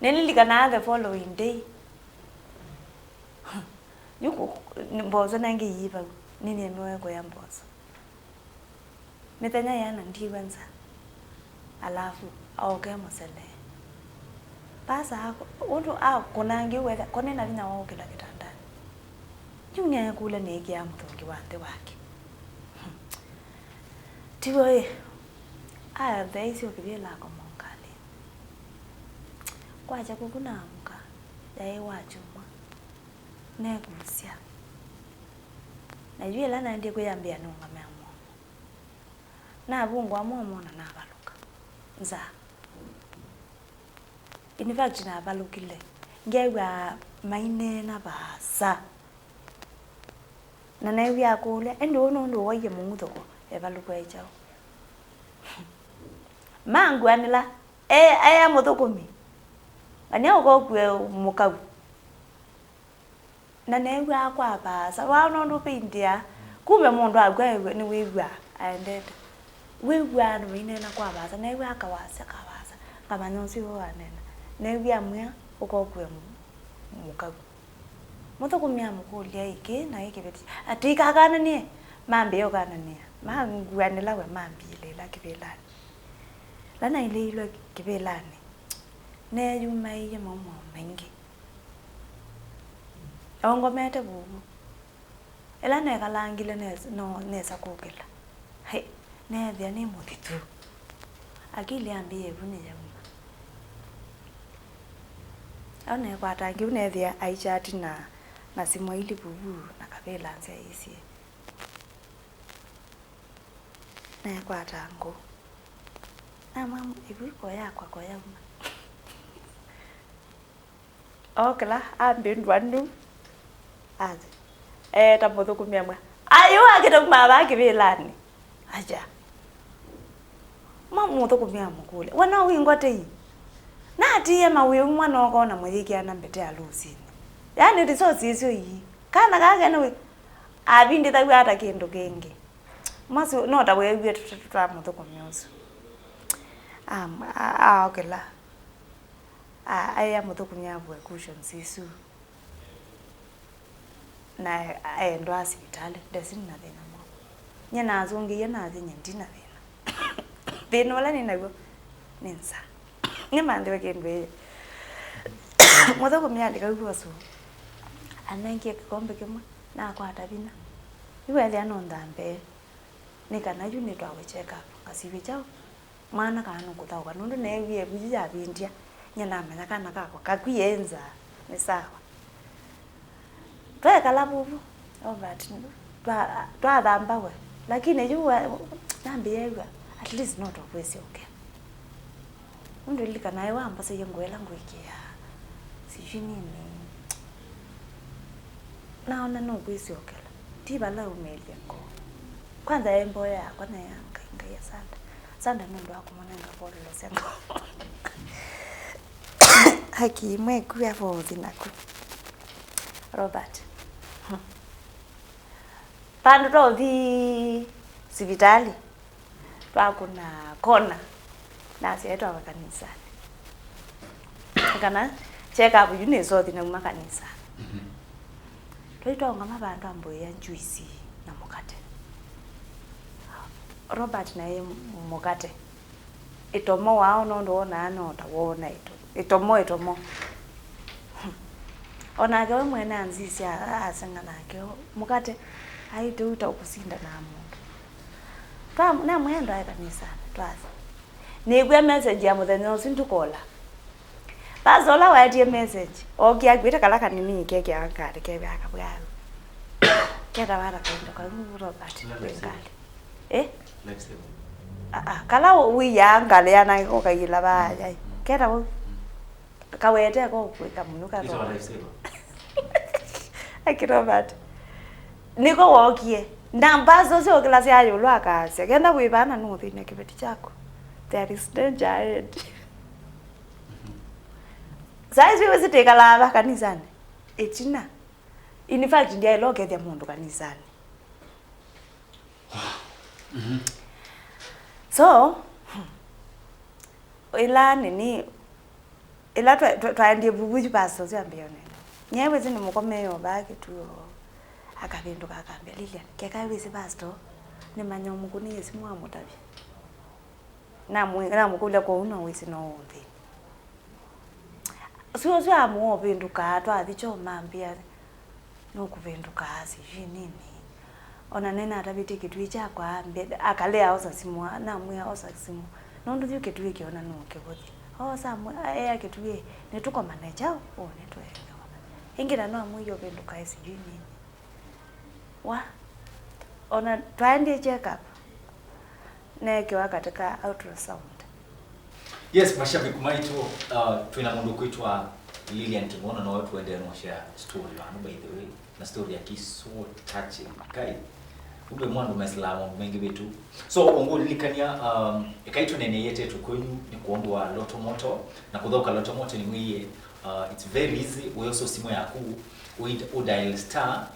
Nĩlilikanaa the following day. Yu kũ-, nĩ mboso nangĩ ii vau, nĩnĩemewe kũya mboso. Mĩthenya ĩana ndiw'a nza. Alafu, aoke mũselee. Pasa ako-, ũndũ akũnangie wetha, ko nĩna vinya wa ũkĩla kĩtandanĩ. Yu nĩekũlya nĩĩkĩaa mũthũngĩ wa nthĩ wake. Tiw'o ĩ, atheeisye ũkĩvĩla akoma ngalĩ. Kwakya kũku naamũka, yaĩ wa kyumwa. Neekusya. Na yu ĩla naendie kwĩyambĩa nũngamĩa mũomo. Navungũa mũomo na navalũka. Nzaa. In fact, navalũkile. Ngew'a maineena vaasa. Na neew'aa akũlya, ĩndĩ ũũ nũndũ ũwaie mũuthũko, evalũkwa e kyaũ? Manguanĩla, e, ea mũthũkũmi. Ngania ũkokue mũkau. Na neew'aa kwa vaasa. Waona ũndũ ũpindĩa, kumbe mũndũ akw'a nĩwĩw'aa aendete. Wĩw'aa andũ maineena kwa vaasa, neew'aa kawasa, kawasa. Ngamanya ũsu ũũ aneena. Neew'aa amwĩa, ũkokue mũ-, mũkau. Mũthũkũmi amũkũlya ĩkĩ na ĩkĩvĩtĩkya. Atĩ ikakananie, mambĩĩa ũkananĩa. Manguanĩla we mambiĩlĩĩla kĩvĩlanĩ. La nailĩilwe kĩvĩlanĩ, neeyumaĩie maumao maingĩ. Aũngomete vuvu. Ĩla nekalangile nes-, no nesa kũkĩla. Hĩ, neethĩa nĩ mũthithu. Akili yambĩĩe vu nĩyauma. Au neekwata ngĩu neethĩa aikyati na, na simũ aili vuvu na kavĩla nzyaĩĩsye. Nekwata ngũ. Namwĩa, "Ĩvu ĩko yakwa ko yauma." Okĩla ambĩndwa ndu. Athi. Eeta mũthũkũmi amwĩa, "Ayũ akĩte kuma vaa kĩvĩlanĩ." Aja. Ma mũthũkũmi amũkũlya, "We no wingwa tei?" Natiie mawĩu mwa nokona mũyĩkĩa na mbete ya lũsinĩ. Yaani, resource isu ii. Kana kaa kena wĩ, avindĩthaw'a ata kĩndũ kĩngĩ. Masu, no ta weewie tũtatũ twa mũthũkũmi ũsu. Am-, a-, aokĩla. A-, aĩa mũthũkũmi avue cushions isu. Na aendwa sivitalĩ, ndesĩ nĩ na thĩna mwaũ. Nye nasũngĩie nathi nye ndi na thĩna. Thĩna ũla nĩ naw'o nĩ nzaa. Nĩmanthiwe kĩndũ ĩĩ. Mũthũkũmi alika ũsu. Anengie kĩkombe kĩmwe, nakwata vinya. Yu ethĩa no nthambee. Nĩ kana yu nĩtwawe check up, ngasivye kyaũ, mwana kana nũkũthaũka, nũndũ neewie ĩvu yu yavindya, nye namanya kana kakwa kakw'ie nzaa, nĩ sawa. Twekala vuvu, Robert, twa-, twathamba we, lakini yu we, nambĩĩe w'a, at least no tũkwĩsyoka. Nũndũ lilikana ĩwe wamboseie ngũa ĩla ngwĩkĩaa, sijui nini. Naona nũkwĩsyokela. Ti vala umĩlye ngoo. Kwanza yaĩ mboya yakwa na ya Ngai, Ngai asante. Asante nũndũ wa kũmũnenga kwololosya ngoo. Haki imwe ĩkw'a vothi naku. Robert. Hmm. Vandũ twaũthi sivitalĩ. Twakũna kona, nasyaĩ twawe kanisanĩ. Kana check up yu nĩsothi nauma kanisanĩ. Mhm. Twaĩ twaũngama vandũ ambũĩa njuisi na mũkate. Robert naĩ mũkate. Ĩtomo wao nũndũ wonaa no ta wona ĩto-, ĩtomo, ĩtomo. O nake we mwene anzisya a-, aseng'a nake o mũkate, aĩ tũu ta ũkũsinda na mũndũ. Twa-, namwĩa ndwae kanisanĩ, twathi. Nĩkw'a message ya mũthenya ũsu ndũkola. Pastor ũla waetie message, ookie akwĩte kala kanini kekĩawa ngalĩ kew'aa kabwaũ. Ketawa na kaindo kau Robert. Ngalĩ. Eh? Aa, kala wĩaa ngalĩ yanangĩka ũkailĩĩla vaa yai. Ketawa kawete ko kwĩka mũnu ka Robert. Aki Robert. Nĩko wookie. Na mbasi ũsu ũkĩlasya yũlũ akasya, "Kenda wĩ vana nũthĩnye kĩveti kyaku. There is danger ahead." Saa isu wĩsĩ tĩkalaa va kanisanĩ. Ĩtina. In fact, ndyaĩle ũkethya mũndũ kanisanĩ. Mhm. So, ĩla nini, ĩla twa-, twa-, twaendie vuvu yu pastor ũsu ambĩa ũnene. Nyie wĩsĩ nĩ mũkomee o vaa kĩtuo, akavĩndũka akambĩa, "Lilian, keka wĩsĩ pastor, nĩmanya ũmũkũnĩie simũ amũtavya." Namwĩ-, namũkũlya, "Kwoou no wĩsĩ no ũnthĩnĩ?" Sio, sio amũvĩndũkaa, twathi kyoo mambĩa, "Nũkũvĩndũkaa sijui nini." Ona nĩnatavĩtye kĩtuĩ kyakwa, mbe-, akalea osa simũ, namwĩa, "Osa simũ." Nũndũ yu kĩtuĩ kĩona nũkĩvũthi. Osa amwĩ-, ea kĩtuĩ, "Nĩtũkomane kyaũ?" Ũũ nĩtũelewa. Ĩngĩ na no amwĩie ũvĩndũkae sijui nini. Wa, ona twaendie check up, neekiwa katika ultrasound. Yes, mashabiki maitũ, uh, twĩna mũndũ kwĩtwa Lilian Kĩng'ono, nowe tuendee no share story vano, by the way, na story yake so touching. Kai, kumbe mwandu mesla mambo mengi vitu. So, ũngũlilikania, um, ĩkai tũnene yetetwe kwenyu nĩ kwondũ wa Lotto Moto, na kũthaũka Lotto Moto nĩ mwiye, uh, it's very easy, wĩoso simu yaku, u dial star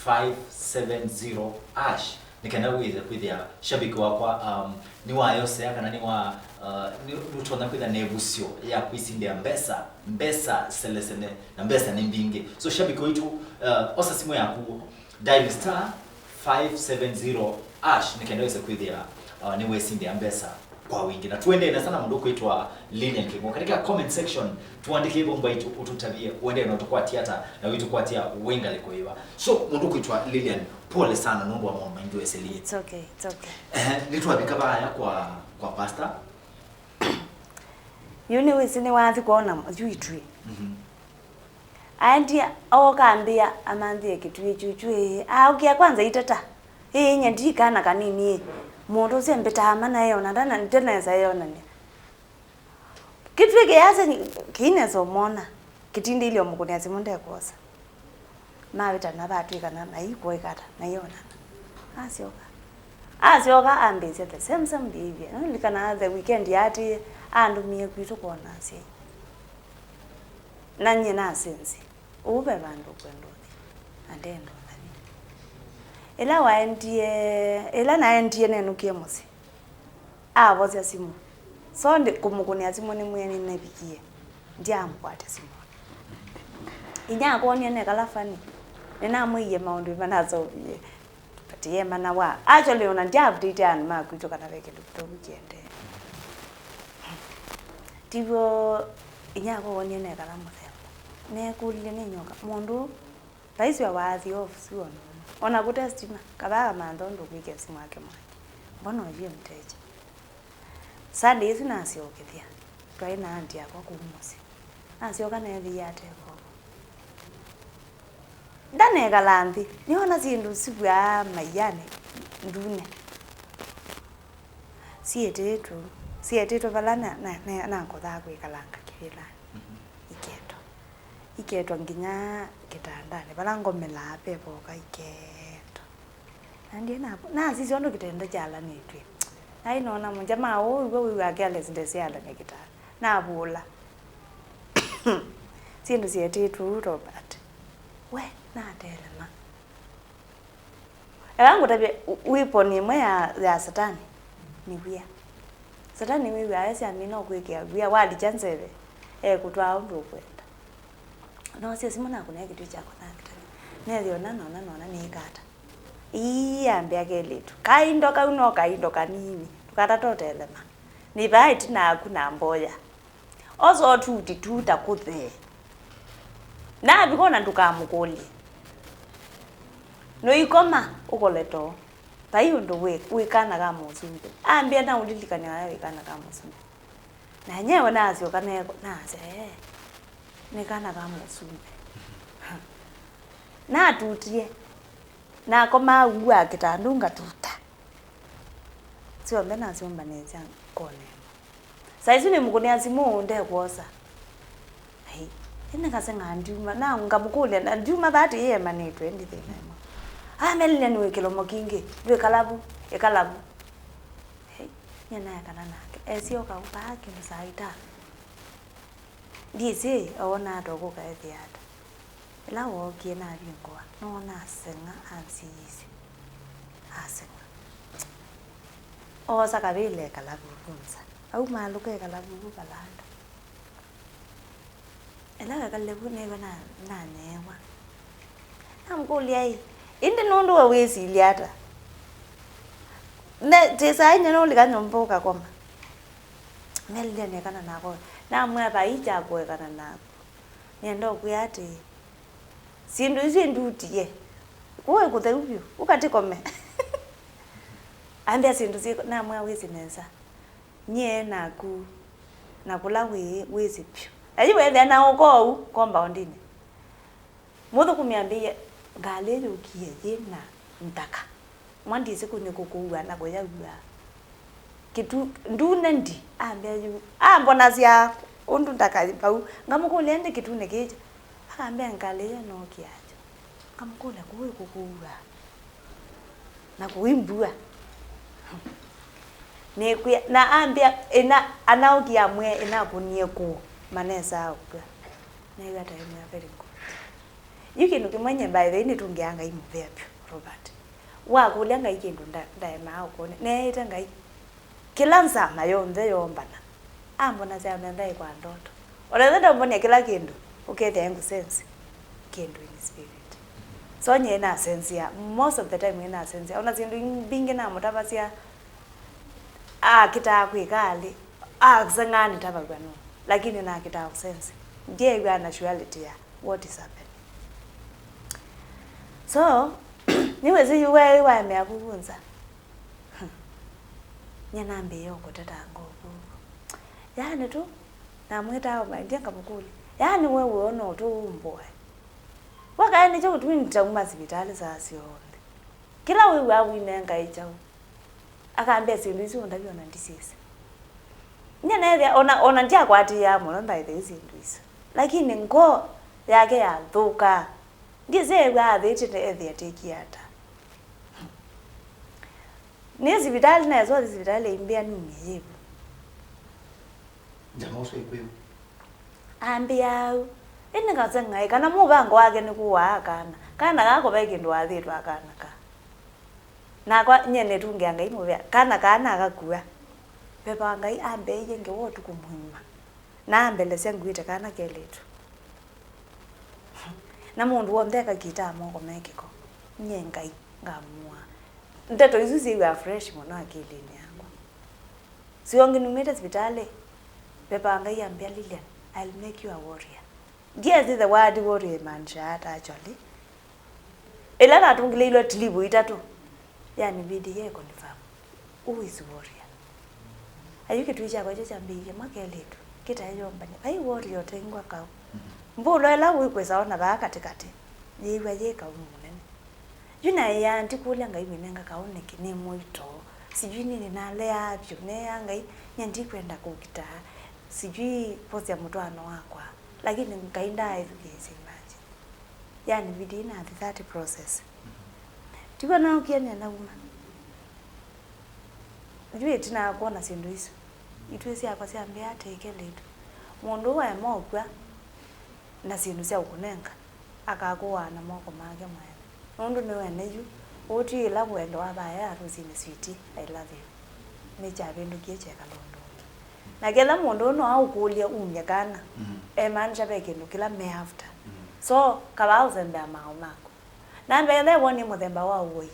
five seven zero hash, nĩ kenda wĩthe kwĩthĩa shabiki wakwa, um, nĩwayosea kana nĩwa, uh, nĩ-, nĩũtonya kwĩthĩa na ĩvusyo ya kwĩsindĩa mbesa, mbesa selesele na mbesa nĩ mbingĩ. So shabiki waitũ, uh, osa simũ yaku, dial star five seven zero hash, nĩ kenda wĩse kwĩthĩa, uh, nĩwesindĩa mbesa kwa wingĩ. Na tuendee nesa na mũndũ kwĩtwa Lilian Kĩng'o. Katika comment section, tuandĩke ĩvo mbaitũ ũtũtavye, ũendee na ũtũkwatia ata, na wĩtũkwatia wĩ ngalĩko yĩva. So, mũndũ kwĩtwa Lilian, pole sana nũndũ wa maũndũ maingĩ weselie. It's okay, it's okay. Ehe, nĩtwavika vaya kwa, kwa pastor. Yu nĩwĩsĩ nĩwathi kwona yu ĩtuĩ. Mhm. Aendie ooka ambĩa amanthĩe kĩtuĩ kyũkyũ ĩĩ. Aũkĩa kwanza iteta. Ĩĩ, nye ndi kana kanini ĩĩ. Mũndũ ũsu embĩtaa mana eona, ndana-, ndenesa eyonany'a. Kĩtw'ĩkĩĩasya kĩinesa ũmwona, kĩtindĩilye ũmũkũnĩa simũ ndekwosa. Mavĩtana vatw'ĩkana na ikuo ikata na ionana. Asyoka. Asyoka ambĩĩsya the same, same behavior. Nĩlikanaa the weekend yaatĩĩe, andũmie kwitũ kwona asyai. Na nyie nasenzya. Ũu ve vandũ ũkwenda ũthi, na ndenda ũthavi. Ĩla waendie, ĩla naendie nenũkie mũsyĩ, avosya simũ. So ndi kũmũkũnĩa simũ nĩmwĩe nĩnevikie, ndyaamũkwatya simũ. Inyia akwonie nekala funny, nĩnamwĩie maũndũ manaseũvie. But ye mana wa, actually, ona ndya update andũ ma kwitũ kana ve kĩndũ kĩtovu kĩendee. Tiw'o inyia akwa wonie nekala mũthemba. Nekũlilye nĩ nyoka, mũndũ vaisyo wa athi off si ona ũmwe. Ona kũte stima, kavaa kamantha ũndũ kwĩkĩa simũ yake mwaki. Mbona ũyie mteja? Sunday ĩsu nasyokethya, twaĩ na aunty yakwa kũu mũsyĩ. Nasyoka neethĩie ate koko. Ndanekala nthĩ, nĩona syĩndũ siw'aa maianĩ ndune. Sietĩtwe, sietĩtwe vala na, na, na, nakothaa kwĩkalanga kĩvĩlanĩ. Iketwa. Iketwa nginya kĩtandanĩ, vala ngomelaa ve voka iketwa. Na ndiĩ na, nasisya ũndũ kĩtanda kyalanĩtw'e. Naĩ nona mũngya ma ũu, w'o wĩw'aa carelessness yalany'a kĩtanda. Navũla. Syĩndũ sietĩtwe ũu, Robert. We, natelema. Eka ngũtavye, weapon ĩmwe ya, ya Satani nĩ wia. Satani wĩw'aa esya amina ũkwĩkĩa wia, walikya nzeve, ekũtwaa ũndũ ũkwenda. Noosie simũ nakũnĩa kĩtui kyakwa na kĩtani. Nethĩa ona nona, nona nĩĩka ata. Ii, ambĩa kelĩtu. Kaindo kau no kaindo kanini. Tũkatata ũtelema. Nĩ vaa ĩtina aku na mboya. Osa ũtuti tu ta kũthee. Navika ona ndũkamũkũlye. Nũikoma, ũkole too. Vai ũndũ wĩ, wĩ kana ka mũsumbĩ. Ambĩa na ũlilikany'a waya wĩ kana ka mũsumbĩ. Na enyewe nasyoka neeko, nasya, ee, nĩ kana ka mũsumbĩ. Natutie. Nakomaa ũu wa kĩtandũ ngatuta. Syonthe nasyũmbanĩsya nkonĩ ĩmwe. Saa isu nĩmũkũnĩa simũ ndekwosa. Ai, ĩndĩ ngaseng'a ndyuma, na ngamũkũlya, na ndyuma vaa tĩyĩemanĩtwe, ĩndĩ thĩna ĩmwe. Amelilya nĩ wĩ kĩlomo kingĩ, ndwĩkala vu, ĩkala vu. Ai, nyie naekana nake, esyoka vaa kĩndũ saa itano. Ndyĩsĩ oona ata ũkũka ethĩa ata. Ĩla wookie navingũa, noona aseng'a, ansiisye. Aseng'a. Oosa kavĩla ekala vuvu nza. Aumaalũka ekala vuvu valanda. Ĩla wekalile vu, nĩw'a na, naneewa. Namũkũlya, ĩ, ĩndĩ nũndũ we wĩsilya ata? Ne, tĩ saa inya nũlika nyũmba ũkakoma? Melilya nĩekana nakwa. Namwĩa vai kya kũekana naku. Nĩenda ũkwĩa atĩĩ, syĩndũ isu ndutie. Kũũ ĩ kũtheu vyũ, ũkatĩkome. Ambĩa syĩndũ syĩ, namwĩa wĩsĩ nesa. Nyie naku, na kũla wĩĩ, wĩsĩ vyũ. Na yu weethĩa na ũko ũu, compoundinĩ. Mũthũkũmi ambĩie, ngalĩ yũkie yĩ na nthaka. Mwa ndĩsĩ kũ nĩkũkũua na kũyaua. Kĩtu, ndune ndi, ambĩa yu. Ambonasya ũndũ nthaka vau. Ngamũkũlya, ĩndĩ kĩtu nĩ kĩkya? Akambĩa, ngalĩ ĩyo nookie aja. Ngamũkũlya, kũũ ĩkũkũua? Na kũimbua. Nĩkwĩa, na ambĩa, ĩna, anaũkie amwĩe, ĩnakũnie kũũ, manesaa ũkw'a. Neew'a ta ĩmwe very good. Yu kĩndũ kĩmwe nyie, by the way, nĩtũngĩaa Ngai mũvea vyũ, Robert. Wakũlya Ngai kĩndũ nda-, ndaemaa ũkũne. Neeĩte Ngai. Kĩla nzama yonthe yoombana, ambonasya methaĩ kwa ndoto. Onethe ndaũmbonia kĩla kĩndũ, ũkethĩa engũsense kĩndũ in spirit. So nyie nasensea, most of the time nĩnasensea. Ona syĩndũ mbingĩ namũtavasya, akĩtaa kwĩka alĩ, aseng'aa nĩtavaw'a nũũ. Lakini nakĩtaa ũsense. Ndyeew'aa na surety ya what is happening. So, nĩwĩsĩ yu we waemea vuvu nza. Nyie nambĩĩe ũkũtetanga ũvuvu. Yaani tu, namwĩtaa ũmaendie ngamũkũlya, yaani we wĩona ũtũ ũmbũae? Wakae nĩkyo kĩtumi nitauma sivitalĩ saa syonthe. Kĩla wĩw'aa wĩnengae kyaũ? Akambĩa syĩndũ isu ndavya ona ndisĩsĩ. Nyie neethĩa, ona, ona ndyakwatĩĩaa mũno by the way syĩndũ isu. Lakini ngoo yake yathũkaa. Ndyĩsĩ eew'aa athĩtye ethĩa tĩkie ata. Nĩ sivitalĩ, neeswa sivitalĩ aimbĩa numie yĩvu. Jamaa ũsu aikwĩu. Ambĩa au. Ĩndĩ ngaseng'aĩ kana mũvango wake nĩ kũaa kana. Kana kako ve kĩndũ wathĩtwe akana ka. Nakwa nyie nĩtungĩa Ngai mũvea. Kana kaa nakakua. Veva wa Ngai ambĩaie ngewa ũtukũ mũima. Na ambelesya nguĩte kana kelĩtu. Na mũndũ w'onthe akakitaa moko me kĩko. Nyie Ngai ngamũaa. Ndeto isu syĩw'aa fresh mũno akĩlĩnĩ yakwa. Sio ngĩnumĩte sivitalĩ, veva wa Ngai ambĩa, "Lilian, I'll make you a warrior." Ndyĩsĩ the word warrior ĩmaanishaa ata actually. Ĩla natũngĩlĩilwe tilivu itatũ, yani video ye confirm. Who is warrior? Ayu kĩtui kyakwa kyo kyambĩĩie mwa kelĩtu, kĩtae yombany'a. Vai warrior ũtengwa kaũ. Mbũlwa ĩla wĩkwĩsa ona vaa katĩkatĩ, yĩw'a yĩ kaũ mũnene. Yu naĩaa ndikũlya Ngai wĩnenga kaũ nĩkĩ, nĩ mũito. Sijui nini naleaa vyũ, neea Ngai, nyie ndikwenda kũkitaa. Sijui kũsya mũtwaano wakwa. Lakini Ngai ndaaĩthukĩĩsya imagine. Yani video ĩnathi thirty process. Tiw'o naũkie nĩnauma. Yu ĩtina wa kwona syĩndũ isu, itwĩ syakwa syambĩa atĩĩ kelĩtu. Mũndũ ũũ aema ũkw'a na syĩndũ sya ũkũnenga, akakũaa na moko make mwene. Nũndũ nĩwene yu, ũũ ti ĩla wendo wa vaya ya rũsinĩ, sweetie, I love you. Nĩkyavĩndũkie kyeka lũndũ ũngĩ. Na ketha mũndũ ũũ no aũkũlye umye kana, mm, emaanisha ve kĩndũ kĩla me after. Mm. So, kavaa ũsembea maaũ maku. Na mbee ndewonie mũthemba wa ũoi.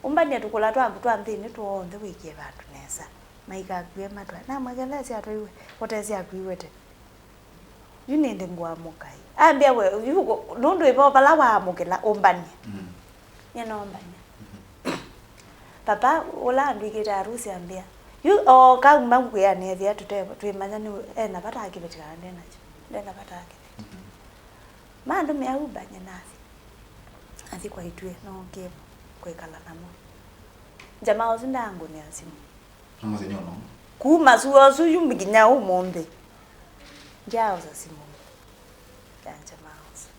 Ũmbany'e tũkũla twaku twa nthĩnĩ tw'onthe wĩkĩe vandũ nesa. Maikakw'e matwae. Namwekeleesya atwaiwe, ũtesyakw'iwe tene. Yu nĩndĩ ngũamũka ĩ. Ambĩa we, yu kũ-, nũndũ ĩvo vala waamũkĩla, ũmbany'e. Mm. Nyie noombany'a. Mhm. Papa, ũla andwĩkĩte arusi ambĩa, yu o kauma wĩanĩ ethĩa tũte, twĩmanya nĩ ena vata wa kĩveti kana nde nakyo. Ndena vata wa kĩveti. Mhm. Mandũmĩa ũmbany'e nathi. Athi kwa itwĩ, nookie kwĩkala namo. Jamaa ũsu ndaangũnĩa simũ. Nĩ mũthenya ũno. Kuma sua ũsu yu nginya ũmũnthĩ. Ndyaaosa simũ ya jamaa ũsu.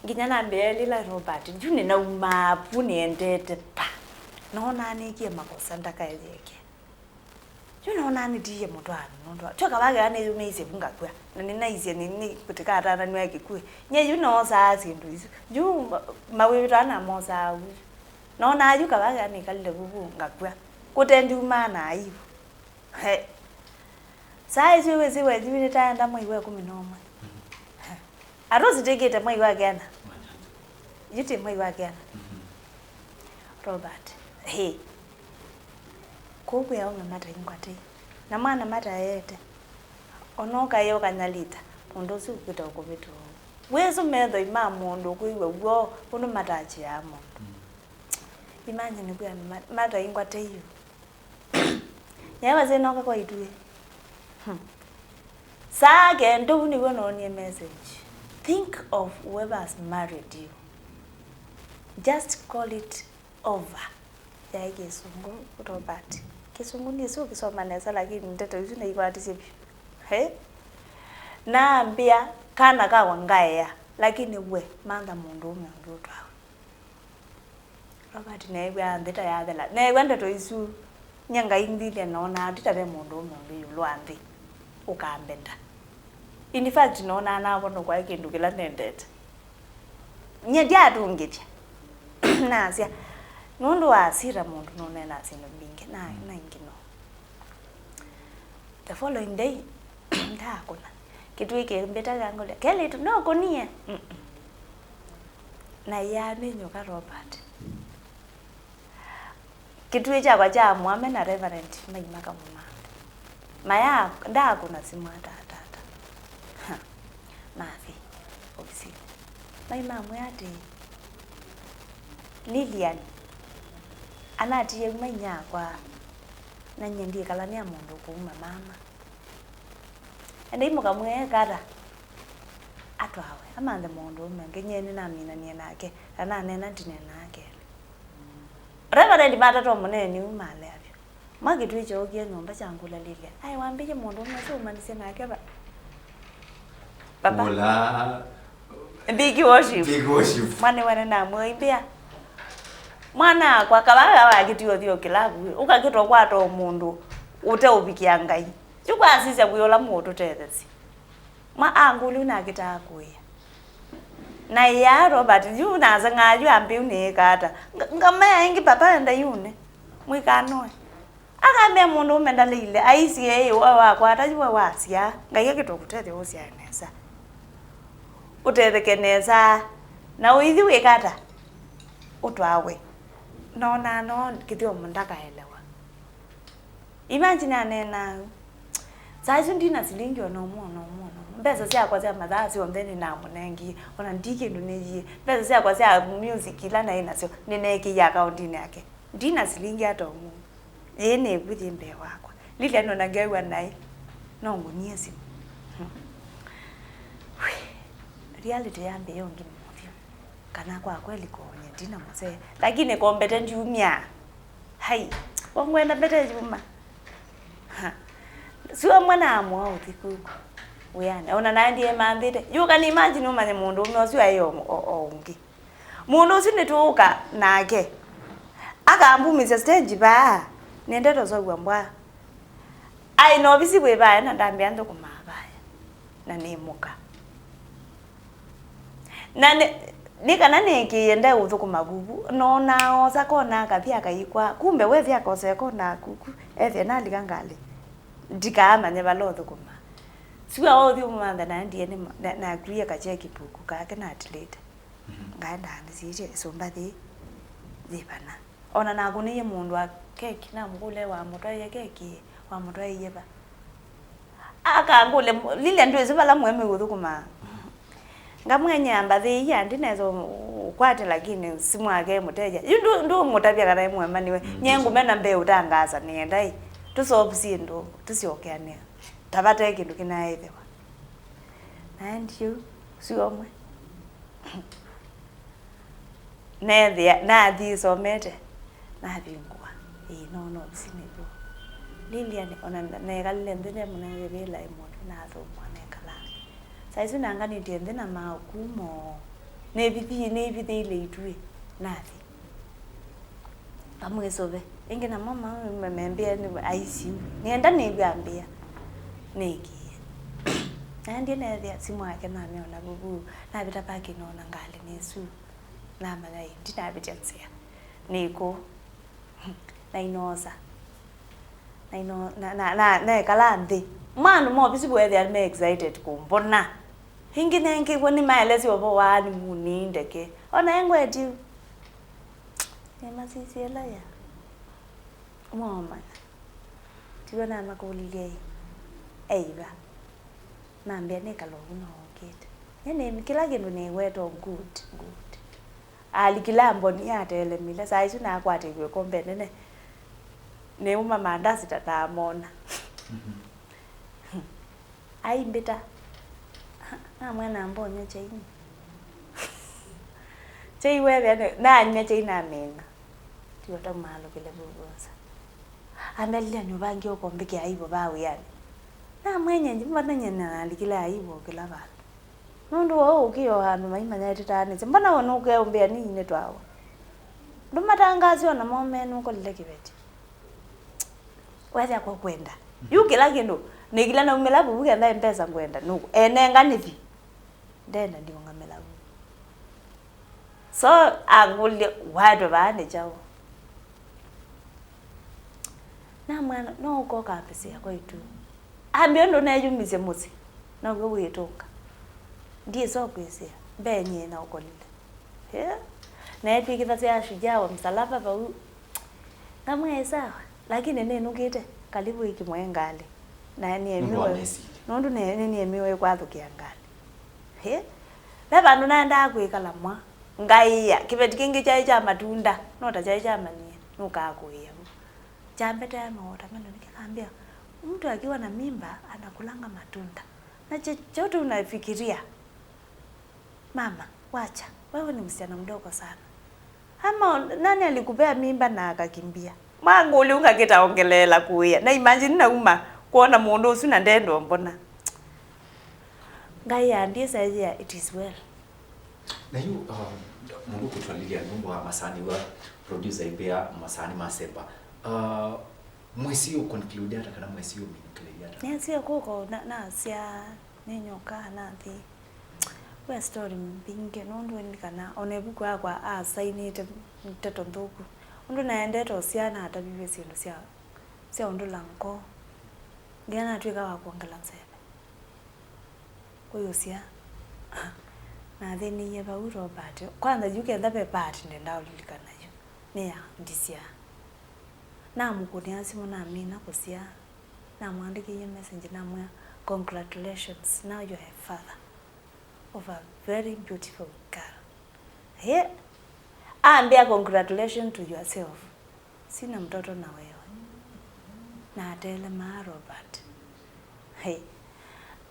Nginya nambĩa elila Robert, yu nĩnaumaa vu nĩendete pa. Noonaa nĩkie makosa ndakaeyĩke. Yu noonaa nĩtiie mũtwaano nũndũ wa. Tyo kavaa kea nĩyũmĩisye vu ngakw'a. Na nĩnaisye nĩ, nĩ kũtikatananw'a kĩkw'ũ. Nyie yu noosaa syĩndũ isu. Yu ma-, mawĩw'ĩto aa namosaa vu. Noonaa yu kavaa kea nĩkalile vu vu ngakw'a. Kũte ndiumaa na aivu. He. Saa isu wĩsĩ wethiw'e nĩtaenda mwei wa ĩkũmi na ũmwe. He. Atũsitĩkĩte mwei wa kenda. Yu ti mwei wa kenda. Robert. He. Kũu kwĩ aũme mataingwa tei. Na mwana mataete. Ona ũkaĩa ũkanyalita, mũndũ ũsu ũkwĩta ũkũvĩtũa ũu. Wĩsũ methoi ma mũndũ ũkwĩw'a w'o ũndũ matakyĩaa mũndũ. Imagine kwĩ andũ ma-, mataingwa tei ũu. Nyie wasye nooka kwa itwĩ. Hmm. Saa kenda ũu nĩw'o noonie message. Think of whoever has married you. Just call it over. Yaĩ Kĩsũngũ, Robert. Kĩsũngũ nĩsĩ ũkĩsoma nesa, lakini ndeto isu naikwatisye vyũ. He? Nambĩa, kana kakwa ngaea, lakini we, mantha mũndũũme ũndũ ũtwawe. Robert neew'aa nthĩ ta yathela. Neew'a ndeto isu, nyie Ngai nthilye noonaa ndita ve mũndũũme ũngĩ ĩũlũ wa nthĩ ũkambenda. In fact, noonaa navonokwa e kĩndũ kĩla nendete. Nyie ndyaatũngĩthya. Nasya, nũndũ wa asira mũndũ nũneenaa syĩndũ mbingĩ, na, na ingĩ no. The following day, ndaakũna. Kĩtuĩ kĩmbĩta kangũlya, "Kelĩtu, nũkũnie?" Mm-mm. Na ĩaa nĩ nyoka Robert. Kĩtuĩ kyakwa kya mũame na Reverend maimaka mũmanthe. Maya, ndaakũna simũ atatata. Ha, mathi ovisinĩ. Mai mamwĩa atĩĩ, Lilian, anatiie uma inyakwa, na nyie ndiĩkalanĩa mũndũ kũuma mama. Endai mũkamwĩe eka ata? Atwawe, amanthe mũndũũme ũngĩ, nyie nĩnaminanie nake, na naneena ndineenaa kelĩ. Reverend matata mũneeneu malea vyũ. Mwa kĩtw'ĩ kyookie nyũmba kyangũla Lilian. Aĩ wambĩie mũndũ ũmwe ũsu ũmanisye nake va? Papa. Kũla Big worship. Big worship. Mwana wene namwĩmbĩa. Mwana akwa, kavaa wa kĩtio thio kĩlavu, ũkakĩtwa kwata o mũndũ ũteũvikĩa Ngai. Yu kwasisya kwĩ ũla mũũtũtethesya. Mwa angũlĩ nakĩtaa kũĩa. Na ĩa Robert, yu naseng'aa yu ambĩu nĩĩka ata? Nga-, ngamea ĩngĩ papa enda yune. Mwĩkanoe. Akambĩa mũndũũme ndaleile, aisye ĩ, we wakwata yu we wasyaa, Ngai akĩtwa kũtethya ũsyae nesa. Ũtetheke nesa, na ũithi wĩka ata? Ũtwawe. Nonaa no kĩthyomo ndakaelewa. Imagine aneenaa, saa isu ndina silingi ona ũmwe, ona ũmwe, ona ũmwe. Mbesa syakwa sya mathaa syonthe nĩnamũnengie, ona ndi kĩndũ nĩyie. Mbesa syakwa sya music ila naĩ nasyo nĩneekĩie akaũndinĩ yake. Ndina silingi ata ũmwe. Yĩĩ nĩvu yĩ mbee wakwa. Lilian ona ngeew'a naĩ, no ngũnie simũ. Hmm. Reality yambĩĩa ũngĩ mũthya. Kana kwa kweli kũũnyie ndina mũsee. Lakini kombete ndiumya. Hai, wangwenda mbete yuma. Ha. Sio mwana amwa ũthi kuku. Wĩanĩ. Ona naendie mambĩte. You can imagine ũmanye mũndũ ũme ũsu aĩ o, o, o ũngĩ. Mũndũ ũsu nĩtũũka nake. Akambumĩsya stage vaa. Nĩendete ũsovw'a mbwa. Aĩ na ovisi wĩ vaya na ndambĩa nthũkũmaa vaya. Na nĩ mũka. Na nĩ, nĩ kana nĩkĩĩe ndeũthũkũma vuvu. Nonaa osa kona akathi akaikwa. Kumbe wethi akosa ekona kuku. Ethĩa nalika ngalĩ. Ndikaamanye vala ũthũkũma. Sua othi ũmantha naendie nĩ ma-, na, nakuie kacheki puku kake natilĩte. Mhm. Ngaenda nĩsĩtye ĩsũmba yĩ, yĩ vana. Ona nakũnĩie mũndũ wa keki, namũkũlya wamũtwaĩe keki, wamũtwaĩie va? Akangũlya, Lilian ndwĩsĩ vala mũemeu ũthũkũmaa. Ngamwĩa nyie amba thĩia, ndinesa ũkwate, lakini simũ yake mũteja. Yu ndũ-, ndũmũtavya kana e mũemaniwe. Mm, nye ngũmena mbee ũtangaasa nĩenda ĩ. Tũsolve syĩndũ, tũsyokeanĩa. Ta vate kĩndũ kĩnaaĩthĩwa. Naendie ũu, ũsu ũmwe. Neethĩa, nathi somete, navingũa. Ĩĩ, noona ovisinĩ vu. Lilian, ona nekalile nthĩ, ndemũnenge vĩla ĩmwe, nathũmũa nekala. Saa isu nanganĩtye nthĩ na maũkũ moo. Nĩvithi-, nĩivithĩile ituĩ, nathi. Ngamwĩsũve. Ĩngĩ namo ma-, ma-, membĩa nĩ aisiu. Nĩenda nĩw'a ambĩa. Nĩkĩe. Naendie neethĩa simũ yake namĩona vuvu. Navĩta parking noona ngalĩ nĩ ĩsu. Namanya ĩ, ndinavĩtya nzĩa. Nĩkũ. Na inoosa. Na ino-, na, na, na, nekala nthĩ. Mwa andũ ma ovisi weethĩa me excited kũmbona. Ĩngĩ nengĩw'a nĩmaelesya ũvoo wa animuni ndeke. Ona engwetie. Nĩmasisye ĩla ya. Mwaũmanya. Tiw'o namakũlilye ĩ, eiva? Mambĩa nĩ Kalovu no ũkĩte. Nĩ, nĩ kĩla kĩndũ nĩwetwa good, good. Alikile amboni atelemile, saa isu nakwatĩw'e kombe nene. Nĩuma mandasi ta namona. Mhm. Aimbĩta. Namwĩa namba ũnywe kyainĩ. Kyai wethĩa nĩ-, nanywa kyai namina. Tiwata maalũkile vuvosa. Ambĩa Lilian ũvangie ũkombĩkĩa aivo va wĩanĩ. Namwĩa nyie ndimanany'a na nalikile aivo kĩla vandũ. Nũndũ wa ũkĩo andũ maimanya ĩtĩtaanĩsye. Mbona we nũkeũmbĩa nini twawa? Ndũmatangaasya ona mome nũkolile kĩveti. Wethĩa kwa kwenda. Yu kĩla kĩndũ, nĩkĩla naumĩla vuvu ketha mbesa ngwenda. Nũkũ. Enenga nĩthi. Ndenda ndiũngamĩla vu. So, angũlya, "Waetwe vaa nĩ kyaũ?" Namwĩa, "No ũkoka mbesa yakwa ĩtu." Ambĩa ũndũ neyumisye mũsyĩ, now'o wĩtũnga. Ndiĩsa ũkwĩsĩa, mbee nyie na ũkolile. Ĩ? Neetw'ĩkĩthasya shujaa wa msalaba vau. Ngamwĩa, "Ĩ sawa, lakini nĩnũkĩte, kalivu ĩkĩmwe ngalĩ." Na nĩemiwe, nũndũ nĩnĩemiwe kwathũkĩa ngalĩ. Ĩ? Ve vandũ naendaa kwĩkala mwa. Ngaĩa, kĩveti kĩngĩ kyaĩ kya matunda, no ta kyaĩ kyamanyie, nũkaa kũĩa vu. Kyambete maota meno nĩkĩkambĩa, "Mtu akiwa na mimba anakulanga matunda. Na chochote unafikiria, mama, wacha, wewe ni msichana mdogo sana." Ama nani alikupea mimba na akakimbia? Mwangũlya ũngakĩta ongeleela kũĩa. Na imagine nauma kwona mũndũ ũsu na ndendo mbona. Ngai andie saĩthĩa it is well. Na yu, um, mũndũ kũtwalĩlya nũndũ wa masani wa producer ĩmbĩa masani masemba. Uh, mwĩsĩ ũ conclude ata kana mwĩsĩ ũ mean ũkĩlĩlya ata? Nĩsie kũko na, nasya nĩnyoka nathi. We story mbingĩ nũndũ nĩlikana ona ĩvuku yakwa asainĩte ndeto nthũku. Ũndũ naendete ũsya nataviw'e syĩndũ sya, sya ũndũla ngoo. Nginya natw'ĩka wa kwongela nzeve. Ũyũsya, nathĩnĩie vau Robert. Kwanza yu kenda ve part ndendaa ũlilikana yu, nĩ ya ndisya. Namũkũnĩa simũ namina kũsya, namũandĩkĩie message namwĩa, "Congratulations, now you're a father of a very beautiful girl." Ĩ, ambĩa, "Congratulations to yourself. Sina mtoto na wewe." Na atelemaa Robert. Hey.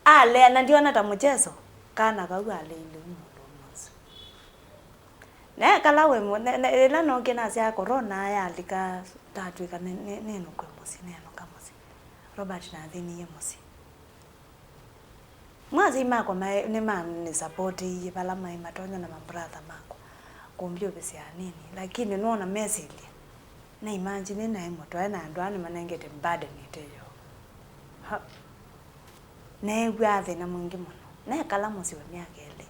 Alea, na ndiona ta mũcheso, kana kau aleile ũ mũndũũme ũsu. Nekala we mu-, ne, ne, ĩla nookie nasya corona yalika, ndatw'ĩka ne, ne, nenũkwe mũsyĩ, nenũka mũsyĩ. Robert nathĩnĩie mũsyĩ. Mwasyai makwa maĩ, nĩmanĩsapotĩie vala maĩ matonya na mambratha makwa kũmbyũvĩsya anini, lakini nũona mesilye, na imagine naĩ mũtwae na andũ aa nĩmanengete burden ĩte yoo. Ha. Neew'aa thĩna mwingĩ mũno. Nekala mũsyĩ wa myaka ĩlĩ.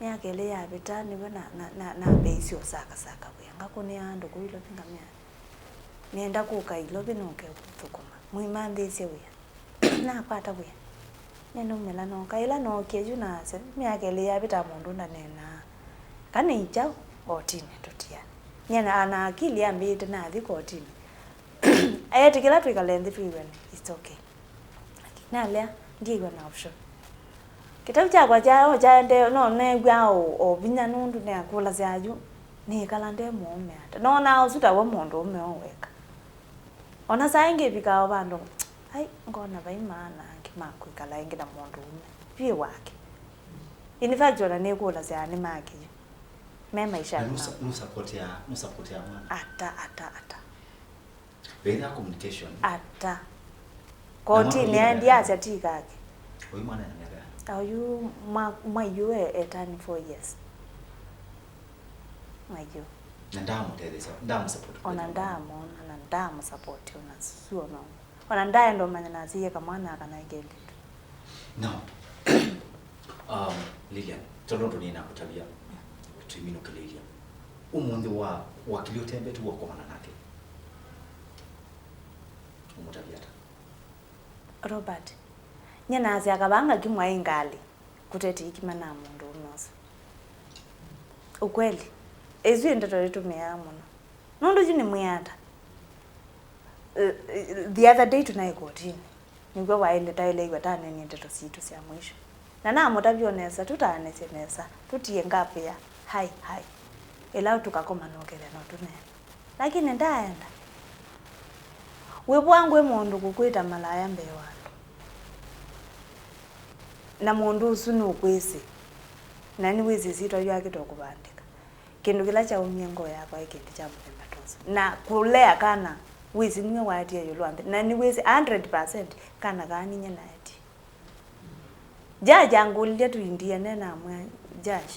Myaka ĩlĩ yavĩta, nĩw'o na, na, na, nambeisye ũsakasaka wĩa. Ngakũnĩa andũ kũu Ilovi ngamea, nĩenda kũka Ilovi nũke kũthũkũma. Mũimanthĩsye wĩa. Nakwata wĩa. Nĩnaumĩla nooka. Ĩla nookie yu nasya, myaka ĩlĩ yavĩta mũndũ ndaneenaa. Kana nĩ kyaũ, kotinĩ tũtiane. Nyie na, na akili yambĩĩte nathi kotinĩ. Eetĩkĩla twĩkale nthĩ twĩw'ane, it's okay. Lakini nalea, ndyĩw'a na option. Kĩtau kyakwa kya, o kyaendee, no neew'aa o, o vinya nũndũ neakũlasya yu, nĩĩkala nde mũũme ata. Noonaa ũsu ta we mũndũũme o weka. Ona saa ĩngĩ ĩvikaa o vandũ, ai, ngona vai maana angĩ ma kwĩkala ĩngĩ na mũndũũme. Vyĩ wake. In fact, ona nĩkũlasya nĩ make yu. Me maisha nũsapotea, nũsapotea mwana. Ata, ata, ata. Vethĩa communication. Ata. Na mwana koti ũyũ nĩaendie ena asya ti kake. Ũyũ mwana ena myaka ĩana? Oyu mwa-, mwaiũ e, etani four years. Mwaiũ. Na ndamũtetheesya, ndamũsupport. Ona ndamwona, na ndamũsupport, ona sure no. Ona ndaenda ũmanya nasya kamwana kana kelĩtu. Now, um, Lilian, tondũ ũndũ nĩnakũtavya, tũiminũkĩlĩlya. Ũmũnthĩ wa, wakili ũtembete ũkomana nake. Ũmũtavya ata? Robert, nyie nasya kavanga kimwaĩ ngalĩ, kũtete ikima na mũndũũme ũsu. Ukweli, ĩsu ĩ ndeto ĩtũmĩaa mũno. Nũndũ yu nĩ mwĩata. Eh, eh, the other day tũnaĩ kotinĩ. Nĩw'o waĩle taĩle ĩw'a tanenie ndeto sitũ sya mwisho. Na namũtavya o nesa, tũtaanĩsye nesa, tũtie ngap ya hai, hai. Ĩla tũkakoma nũkethĩa no tũneena. Lakini ndaaenda. Wĩvũa ngwĩ mũndũ kũkwĩta malaya mbee wa andũ. Na mũndũ ũsu nũkwĩsĩ. Na nĩwĩsĩ ĩsyĩtwa yu akĩtwa kũvandĩka. Kĩndũ kĩla kyaumie ngoo yakwa ĩ kĩndũ kya mũthemba ta ũsu. Na kũlea kana wĩsĩ nĩwe waetie ĩũlũ wa nthĩ. Na nĩwĩsĩ hundred percent kana kaa ninyie naetie. Judge angũlilye tũindiane namwĩa, "Judge,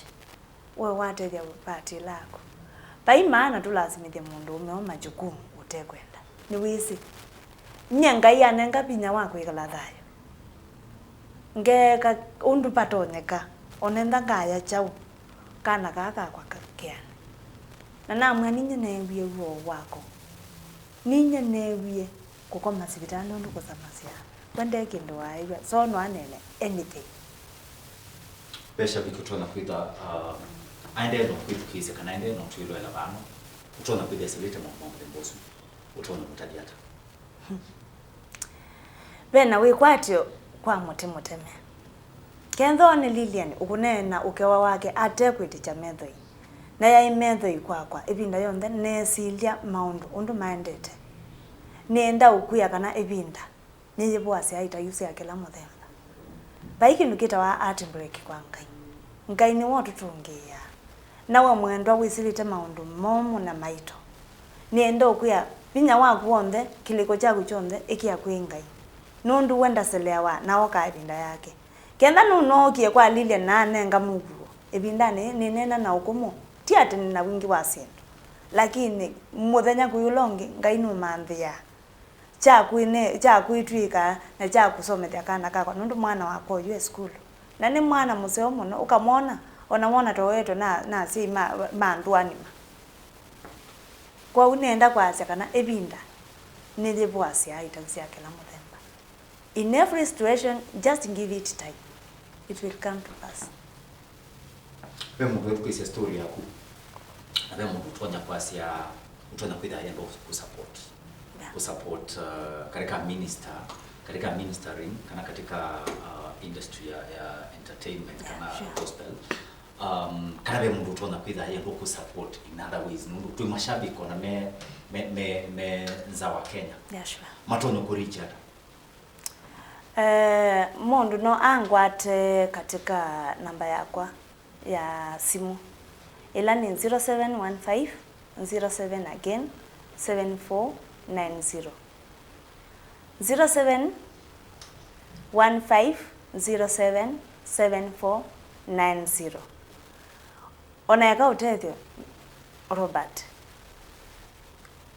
we watethya party laku. Vai maana tũlasimĩthye mũndũũme o majukumu ũtekwenda. Nĩwĩsĩ. Nyie Ngai anenga vinya wa kwĩkala thayũ. Ngeeka ũndũ vatonyeka, onentha ngaya kyaũ, kana kaa kakwa ka-, keane." Na namwĩa, "Ninyie neewie w'o wako. Ninyie neewie kũkoma sivitalĩ ũndũ kũsamasya. We nde kĩndũ waaĩw'a, so no aneene anything." Ve shabiki ũtonya kwĩtha, uh, aendee no kwĩthukĩĩsya kana aendee no twĩloela vano, ũtonya kwĩthĩa esilĩte maũndũ ma mũthemba ũsu, ũtonya mũtavya ata? Ve na wĩkwatyo kwa mũtĩ mũteme. Kethĩwa nĩ Lilian ũkũneena ũkewa wake ate kwĩtĩkya methoi, na yaĩ methoi kwakwa ĩvinda yonthe neesilya maũndũ ũndũ maendete. Nĩenda ũkwĩa kana ĩvinda nĩyĩvũasya ita yu sya kĩla mũthemba. Vai kĩndũ kĩtawa heartbreak kwa Ngai. Ngai nĩwe ũtũtũngĩĩaa. Na we mwendwa wĩsĩlĩte maũndũ momũ na maito, nĩenda ũkwĩa, vinya waku w'onthe, kĩlĩko kyaku kyonthe, ĩkĩa kwĩ Ngai, nũndũ we ndaseleawa na ookaa ĩvinda yake. Kenda nũnookie kwa Lilian na anenga mũuo, ĩvindanĩ yĩĩ nĩneena na ũkũmũ, ti atĩ nĩ na wingĩ wa syĩndũ, lakini mũthenya kũi ũla ũngĩ Ngai nũmanthĩaa. Kyakwĩne-, kyakwĩtw'ĩka na kya kũsomethya kana kakwa, nũndũ mwana wakwa oyu e sukulu. Na nĩ mwana mũseo mũno, ũkamwona, ona wona toetwe na, na asyai ma, ma ndũanĩma. Kwoou nĩenda kwasya kana ĩvinda nĩyĩvũasya ĩtau sya kĩla mũthemba. In every situation, just give it time. It will come to pass. Ve mũndũ wĩthukĩĩsya story yaku, na ve mũndũ ũtonya kwasya, ũtonya kwĩthĩa yenda kũsupport. Yeah. Kũsupport, uh, katika minister, katika ministering, kana katika, uh, industry ya, ya entertainment, yeah, kana sure, gospel. Um, kana ve mũndũ ũtonya kwĩthĩa yenda kũsupport in other ways, nũndũ twĩ mashabiki ona me, me, me, me nza wa Kenya. Yeah, sure. Matonya kũreach ata? Eh, mũndũ no angwate katika namba yakwa ya simu, ĩla nĩ zero seven one five zero seven again seven four nine zero. Zero seven one five zero seven seven four nine zero. Ona eka ũtethyo, Robert,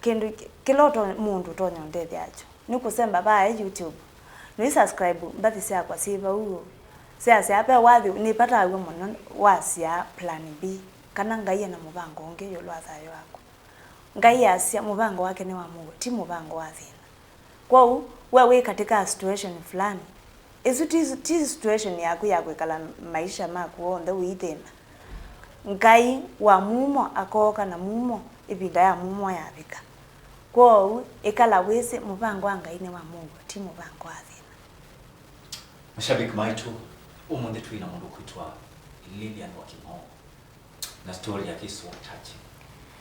kĩndũ kĩ-, kĩla ũto-, mũndũ ũtonya ũndethya nakyo nĩ kũsemba vaa YouTube, nũi subscribe mbathi syakwa syĩ vau ũũ. Syasya ve wathi nĩvataw'a mũno wasya plan B, kana Ngai ena mũvango ũngĩ ĩũlũ wa thayũ waku. Ngai asya mũvango wake nĩ wa mũuo, ti mũvango wa thĩna. Kwoou, we wĩ katika situation fulani, ĩsu ti, ti situation yaku ya kwĩkala maisha maku onthe ũithĩna. Ngai wa mumo akooka na mumo ĩvinda ya mumo yavika. Kwoou, ĩkala wĩsĩ mũvango wa Ngai nĩ wa mũuo, ti mũvango wa thĩna. Mashabiki maitũ, ũmũnthĩ twĩ na mũndũ ũkwĩtwa Lilian wa Kĩng'oo. Na story yake is so touching.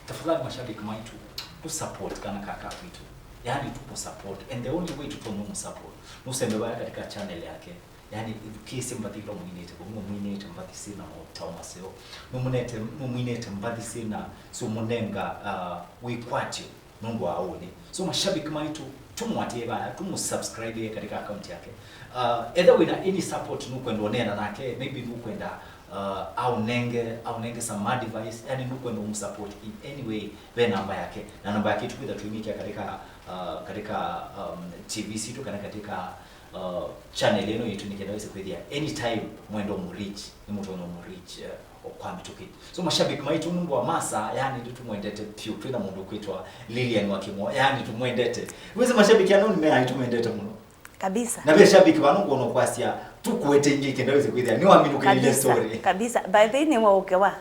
Tafadhali mashabiki maitũ, tu support kana kaka kwitũ. Yaani tupo support. And the only way tutonya mu support, nũsembe vaya katika channel yake. Yaani ithukĩĩsye mbathi ila mwinĩte, vamwe mwinĩte mbathi sina maũtao maseo. Nũmũnete, nũmwinĩte mbathi sina, so mũnenga, uh, wĩkwatyo nũndũ wa ũnĩ. So mashabiki maitũ, tũmũatĩe vaya, tũmũsubscribe katika account yake. Uh, etha wĩna any support nũkwenda ũneena nake, maybe nũkwenda, uh, aũnenge, aũnenge some advice, yani nũkwenda ũmũsupport in any way, ve namba yake. Na namba yake tũkwĩtha tũimĩkĩa katika, uh, katika, um, T V sitũ kana katika, uh, channel ĩno yitũ nĩ kenda wĩse kwĩthĩa anytime mwenda ũmũreach, nĩ mũtonya ũmũreach, uh, o kwa mĩtũkĩ. So mashabiki maitũ nũndũ wa Masa, yani nĩtũmwendete piũ, twĩna mũndũ kwĩtwa Lilian wa Kĩng'oo, yani tũmwendete. Wĩsĩ mashabiki anoo nĩmeaĩ tũmwendete mũno. Kabisa. Na ve shabiki vano ngwona kwasya, tũkũete ingĩ kenda wĩsĩ kwĩthĩa, nĩwaminũkĩlile story. Kabisa. By the way, nĩwe ũkewa.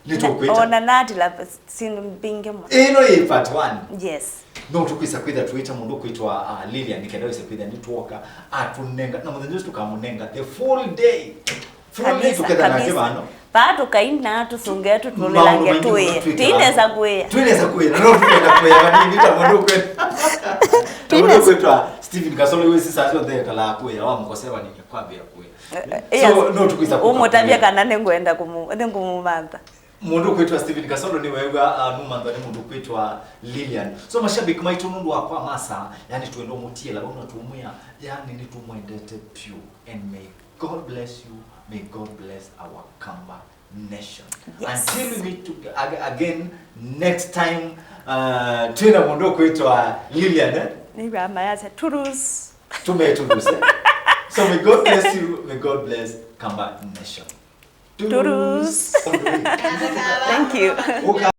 Nĩtũkwĩta. Ona natila syĩndũ mbingĩ mũno. Ĩno yĩ part one. Yes. No tũkwĩsa kwĩtha twĩta mũndũ kwĩtwa, ah, Lilian, nĩ kenda wĩse kwĩthĩa nĩtwoka, atũnenga, na mũthenya ũsu tũkamũnenga the full day. Full day. Kabisa, tũketha nake kabisa. Vano. Vaa tũkaina, tũsũnge, tũtũlĩlange, maũndũ maingĩ twĩe. Mũno twĩkaa. Tinesa kwĩa. Twĩnesa kwĩa, na no tũkwenda kwĩa, vani nĩta mũndũ kwenda. Tinesa. Mũndũ kwĩtwa Stephen Kasolo, wĩsĩ saa syonthe ekalaa kwĩa, wamũkosea vani kwambĩa kwĩa. Eh, eh, so, yes. No tũkwĩsa kũka ũmũtavya kwĩa. Kana nĩngwenda kũmũ-, nĩngũmũmantha. Mũndũ kwĩtwa Stephen Kasolo nĩweew'a, ah, nũmanthwa nĩ mũndũ kwĩtwa Lilian. So, mashabiki maitũ nũndũ wa kwa Masa, yani twenda ũmũtiĩla vau na tũmwĩa, yani nĩtũmwendete piũ. And may God bless you, may God bless our Kamba nation. Yes. Until we meet to, ag-, again next time, uh, twĩna mũndũ kwĩtwa Lilian, eh? Nĩw'a mayasya, turus. Tumetuluse. So may God bless you, may God bless Kamba nation. Turus. Turus. Thank you. Ũka-